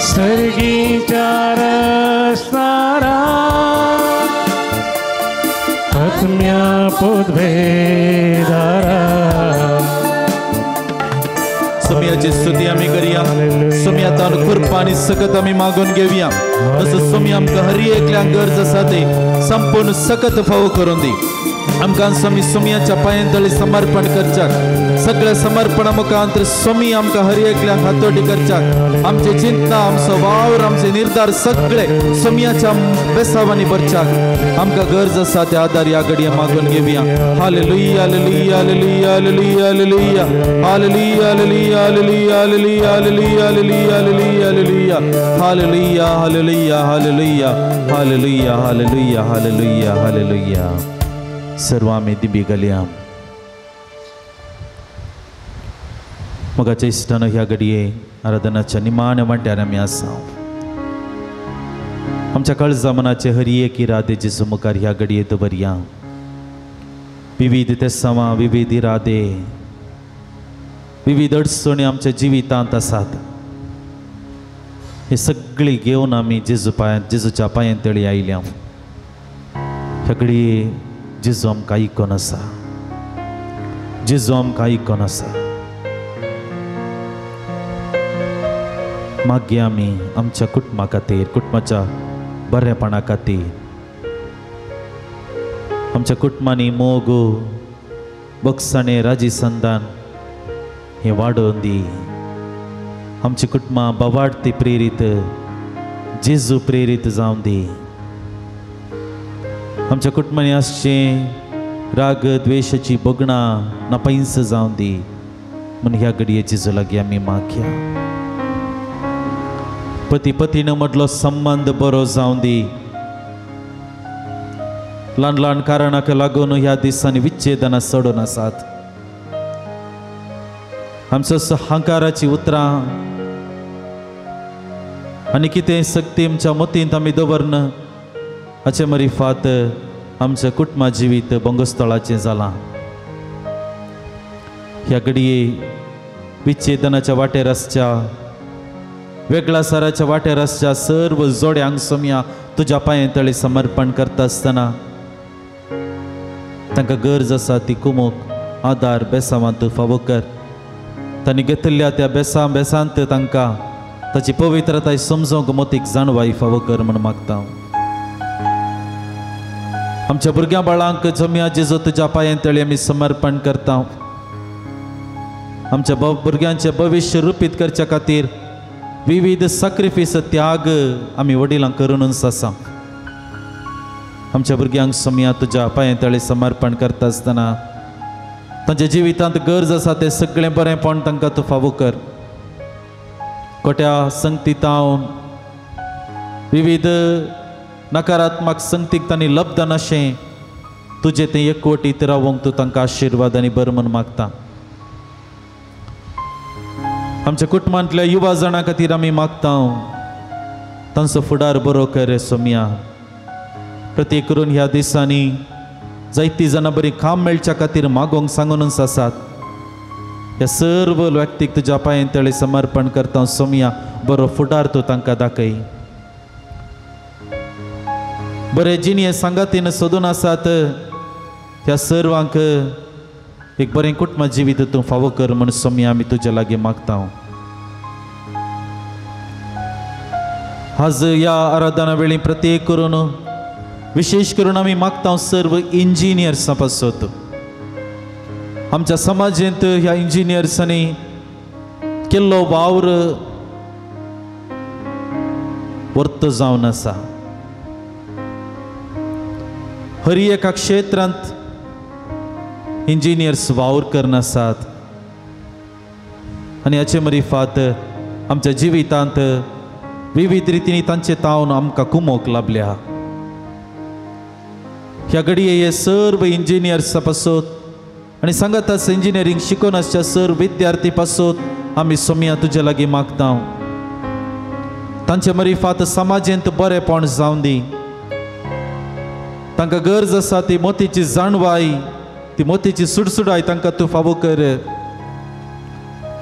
सर्गीच्या रसनारा आत्म्या पदवेदारा. सोमयाची स्तुती आमी करया. सोमया तान कृपा आनी सकत आमी मागून घेवया. तसो सोमया आमकां हर एकल्याक गरज आसा ते संपूर्ण सकत फावो करून दी. आमकां स्वामी सोमयाच्या पांयांतळी समर्पण करच्याक, सगळ्या समर्पणा मुखांत स्वामी आमकां हर एकल्यांक हातोटी करच्याक, आमचे चिंतना, आमचो वावर, आमचे निर्धार सगळे सोमयाच्या बेसावांनी भरच्याक आमकां गरज आसा त्या आदार ह्या घडये मागून घेवया. Hallelujah, hallelujah, hallelujah, hallelujah, hallelujah, hallelujah, hallelujah, hallelujah, hallelujah, hallelujah, hallelujah, hallelujah, hallelujah, hallelujah, hallelujah, hallelujah, hallelujah, hallelujah. सर्व आमी दिबी घालया. मोगाच्या इश्टानो, ह्या घडये आराधनाच्या निमाण्या वांट्यार आमी आसा. आमच्या काळजा मनाचे हर एक इरादे जेजू मुखार ह्या घडये दवरया. विविध तेसांवां, विविध इरादे, विविध अडचणी आमच्या जिवितांत आसात. हे सगळी घेवन आमी जेजू पांयांत, जेजूच्या पांयांत तळी आयल्या. ह्या घडये जेजू आमकां आयकून आसा, जेजू आमकां आयकून आसा. मागीर आमी आमच्या कुटुंबा खातीर, कुटुंबाच्या बरेपणा खातीर, आमच्या कुटुंबांनी मोग, बक्षाणे, राजी संदान हें वाडोवन दी. आमची कुटुंबां बावाडती प्रेरीत, जेजू प्रेरीत जावन दी. आमच्या कुटुंबांनी आसचें राग द्वेशाची भोगणां नापायंस जावन दी म्हूण ह्या घडये जेजू लागीं आमी मागया. पती पतीन मदलो संबंद बरो जावन दी. ल्हान ल्हान कारणाक लागून ह्या दिसांनी विच्छेदनां चडून आसात. आमचो अहंकाराची उतरां आनी कितें सक्ती आमच्या मतींत आमी दवरन हाचे मरिफात आमच्या कुटुंबा जिवीत भंगस्थळाचें जालां. ह्या घडये विच्छेदनाच्या वाटेर आसच्या, वेगळा साराच्या वाटेर आसच्या सर्व जोड्यांक सोमया तुज्या पांयां तळी समर्पण करता आसतना तांकां गरज आसा ती कुमोक, आदार, बेसांवांत फावो कर. तांणी घेतिल्ल्या त्या बेसां बेसांत तांकां ताची पवित्रताय समजूंक मोतीक जाणवाय फावो कर म्हूण मागता. आमच्या भुरग्यां बाळांक जमया जेजू तुज्या पांयां तळी आमी समर्पण करता. आमच्या भुरग्यांचें भविश्य रुपीत करच्या खातीर विविध सॅक्रिफायस, त्याग आमी वडिलांक करूनच आसा. आमच्या भुरग्यांक सोमया तुज्या पांयां तळी समर्पण करता आसतना तांच्या जिवितांत गरज आसा तें सगळें बरेंपण तांकां तूं फावो कर. खोट्या संगतीतावन विविध नकारात्मक संगतीक तांणी लब्ध नाशें तुजें तें एकवटीत रावोंक तूं तांकां आशिर्वाद आनी बरें म्हूण मागता. आमच्या कुटुंबांतल्या युवा जाणां खातीर आमी मागता, तांचो फुडार बरो कर सोमया. प्रत्येक करून ह्या दिसांनी जायतीं जाणां बरी काम मेळच्या खातीर मागोवंक सांगूनच आसात. ह्या सर्व व्यक्तीक तुज्या पांयां तळी समर्पण करता सोमया, बरो फुडार तूं तांकां दाखय. बरे जिणये सांगातीन सोदून आसात ह्या सर्वांक एक बरें कुटुंब जिवीत तूं फावो कर म्हूण सोमया आमी तुज्या लागीं मागता. आज ह्या आराधना वेळी प्रत्येक करून विशेष करून आमी मागता सर्व इंजिनियर्सां पासत. आमच्या समाजेंत ह्या इंजिनियर्सांनी केल्लो वावर वर्त जावन आसा. हर एका क्षेत्रांत इंजिनियर्स वावर करून आसात आनी हाचे मरिफात आमच्या जिवितांत विविध रितींनी तांचे तावन आमकां कुमोक लाभल्या. ह्या घडये हे सर्व इंजिनियर्सा पासत आनी सांगाताच इंजिनियरींग शिकोवन आसच्या सर्व विद्यार्थी पासत आमी सोमया तुज्या लागीं मागता. तांचे मरिफात समाजेंत बरेंपण जावन दी. तांकां गरज आसा ती मोतीची जाणवाय, ती मोतीची सुडसुडाय तांकां तूं फावो कर.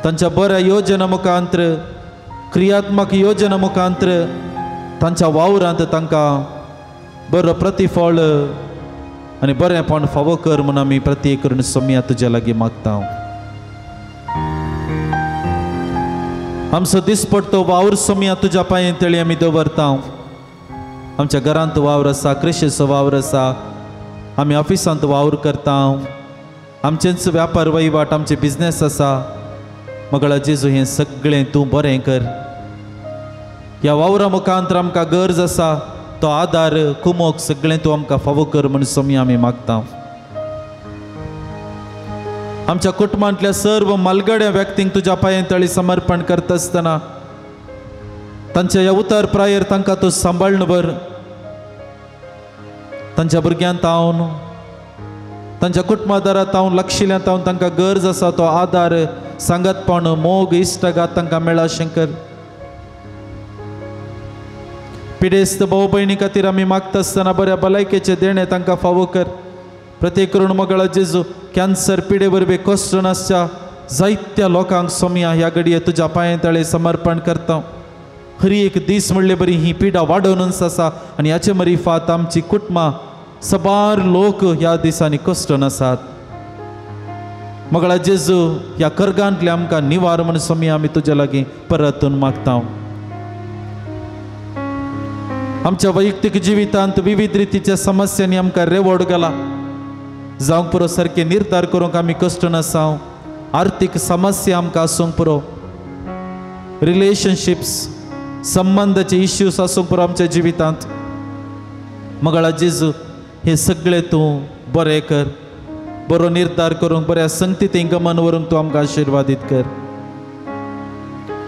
तांच्या बऱ्या योजना मुखांत्र, क्रियात्मक योजना मुखांत्र तांच्या वावरांत तांकां बरो प्रतिफळ आनी बरेंपण फावो कर म्हूण आमी प्रत्येक करून सोमया तुज्या लागीं मागता. आमचो दिसपट्टो वावर सोमया तुज्या पांयां तळी आमी दवरता. आमच्या घरांत वावर आसा, क्रिशेचो वावर आसा, आमी ऑफिसांत वावर करता, आमचेंच व्यापार वहिवाट, आमचे बिजनेस आसा. मगळा जेजू हें सगळें तूं बरें कर. ह्या वावरा मुखांतर आमकां गरज आसा तो आदार कुमोक सगळें तूं आमकां फावो कर म्हूण सोमी आमी मागता. आमच्या कुटुंबांतल्या सर्व मालगड्या व्यक्तींक तुज्या पांये तळी समर्पण करता आसतना तांच्या ह्या उतर प्रायर तांकां तूं सांबाळ्न बर. तांच्या भुरग्यांत तावन, तांच्या कुटुंबादारात तावन, लक्षिल्यांत तावन तांकां गरज आसा तो आदार, सांगातपण, मोग, इश्टागात तांकां मेळा शंकर. पिडेस्त भाव भयणी खातीर आमी मागता आसतना बऱ्या भलायकेचें देणें तांकां फावो कर. प्रत्येक करून मगळा जेजू कॅन्सर पिडे वरवीं कश्ट नासच्या जायत्या लोकांक सोमया ह्या घडये तुज्या पांये तळे समर्पण करता. हरी एक दीस म्हणले बरी ही पिडा वाडोवनच आसा आनी हाचे मरिफात आमची कुटुंबां सबार लोक ह्या दिसांनी कश्ट नासात. मगळा जेजू ह्या कर्गांतले आमकां निवार म्हूण सोमया आमी तुज्या लागीं परतून मागता. आमच्या वैयक्तीक जिवितांत विविध रितीच्या समस्यांनी आमकां रेवड घाला. जावंक पुरो सारके निर्धार करूंक आमी कश्ट नासाव. आर्थीक समस्या आमकां आसूंक पुरो, रिलेशनशिप्स संबंदाचे इश्यूज आसूंक पुरो आमच्या जिवितांत. मगळा जेजू हे सगळे तूं बरें कर. बरो निर्धार करूंक, बऱ्या संगतीत गमन व्हरूंक तूं आमकां आशिर्वादीत कर.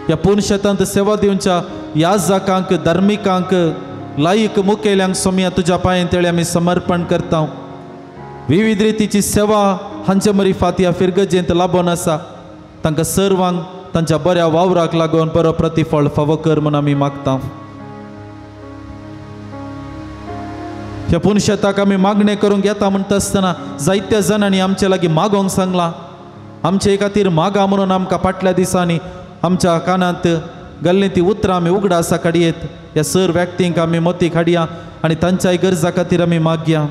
ह्या पुनशेतांत सेवा दिवच्या याजकांक, धार्मिकांक, लायक मुखेल्यांक सोमया तुज्या पांये तेळे आमी समर्पण करता. विविध रितीची सेवा हांचे मरिफात ह्या फिरगजेंत लाबोन आसा. तांकां सर्वांक तांच्या बऱ्या वावराक लागून बरो प्रतिफळ फावो कर म्हूण आमी मागता. ह्या पुनशेताक आमी मागणें करूंक येता म्हणटा आसतना जायत्या जाणांनी आमचे लागीं मागोंक सांगलां. आमचे खातीर मागा म्हणून आमकां फाटल्या दिसांनी आमच्या कानांत घाल्लीं ती उतरां आमी उगडासा काडयेत. ह्या सर व्यक्तींक आमी मोती काडया आनी तांच्याय गरजा खातीर आमी मागया.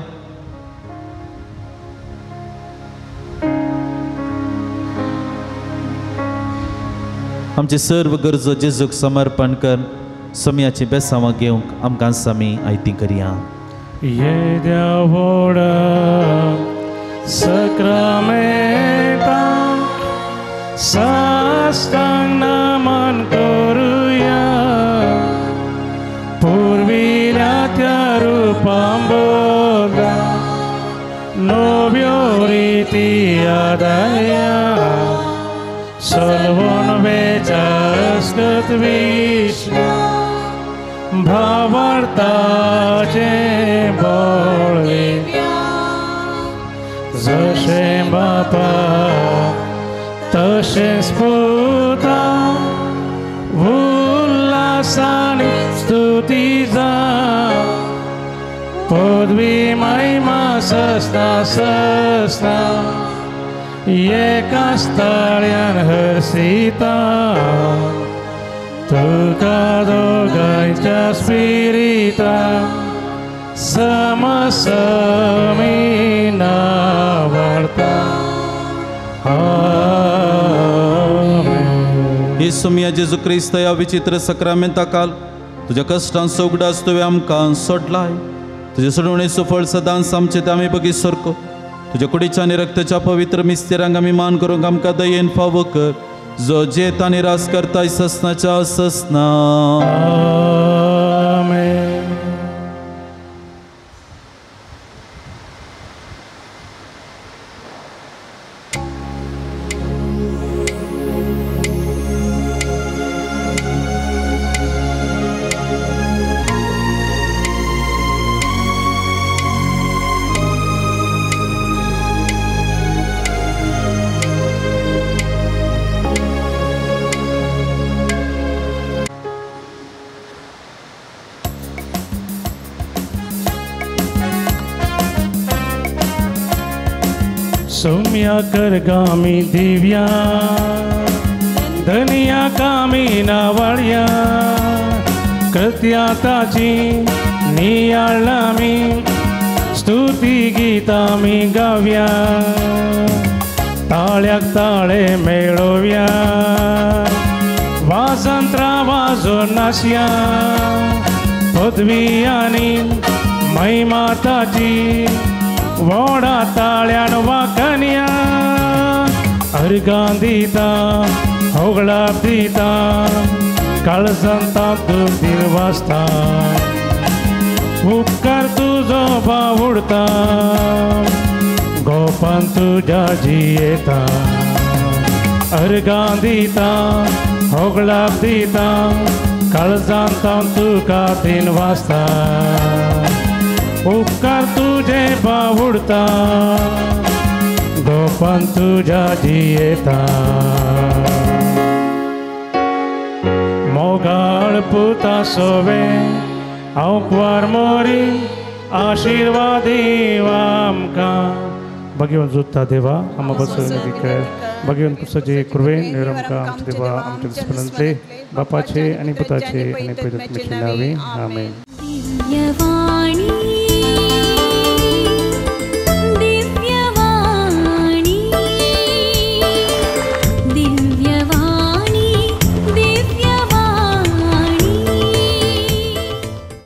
आमचे सर्व गरजो जेजूक समर्पण कर. सोमयाची बेसांवां घेवंक आमकां सामी आयती करया. येद्या व्हडा सक्रामेंता साष्टांग नमन करुया. पुर्विल्या त्या रुपांबोला नव्यो रिती आदाया. सलवण वेचास्कत विश्व भावार्थाचें बळवे. जशें बापा तशेंच पुता उल्हासानी स्तुती जा. पदवी महिमा सस्ना सस्ना एकाच ताळ्यान हर्षिता. तुका दोगांयच्या स्पिरिता समसमी नावाडता. आमेन. येसू जेजू क्रिस्त ह्या विचित्र सक्रामेंता काल तुज्या कश्टांचो उगडास तुवें आमकां सोडलाय. तुजे सोडवणेचो फळ सदांच आमचे ते आमी बगीर सारको. तुज्या कुडीच्या आनी रक्ताच्या पवित्र मिस्तेरांक आमी मान करूंक आमकां दयेन फावो कर. जो जेत आनी रास करताय ससनाच्या ससना. आमेन. सौम्या कर गामी दिव्या धनिया कामी नावाळ्या. कृत्या ताची नियाळामी स्तुती गीता मी गाव्या. ताळ्याक ताळे मेळोव्या वाजंत्रा वाजोन नाचया. पदवी आनी महिमा ताची व्हडा ताळ्यान वाकन्या अर्गां दिता होगळाप दिता काळजांत दुख वाचता उपकार तुजो बावुडता गोपान तुज्या जियेता अर्गां दिता होगळाप दिता काळजांत तुका दिन वाचता उपकार तुझे बावुडता गोपान तुज्या जियेता मोगाळ पुता सोवे हांव कुवार मोरी आशिर्वादी आमकां भगवंत जुत्ता देवा आम्हा बसवून कर भगवंत कुसचे कुर्वे निरमका आमचे देवा आमच्या दुस्मनांतले बापाचे आणि पुताचे आणि पवित्र आत्म्याचे नावे आमेन. दिव्यवाणी.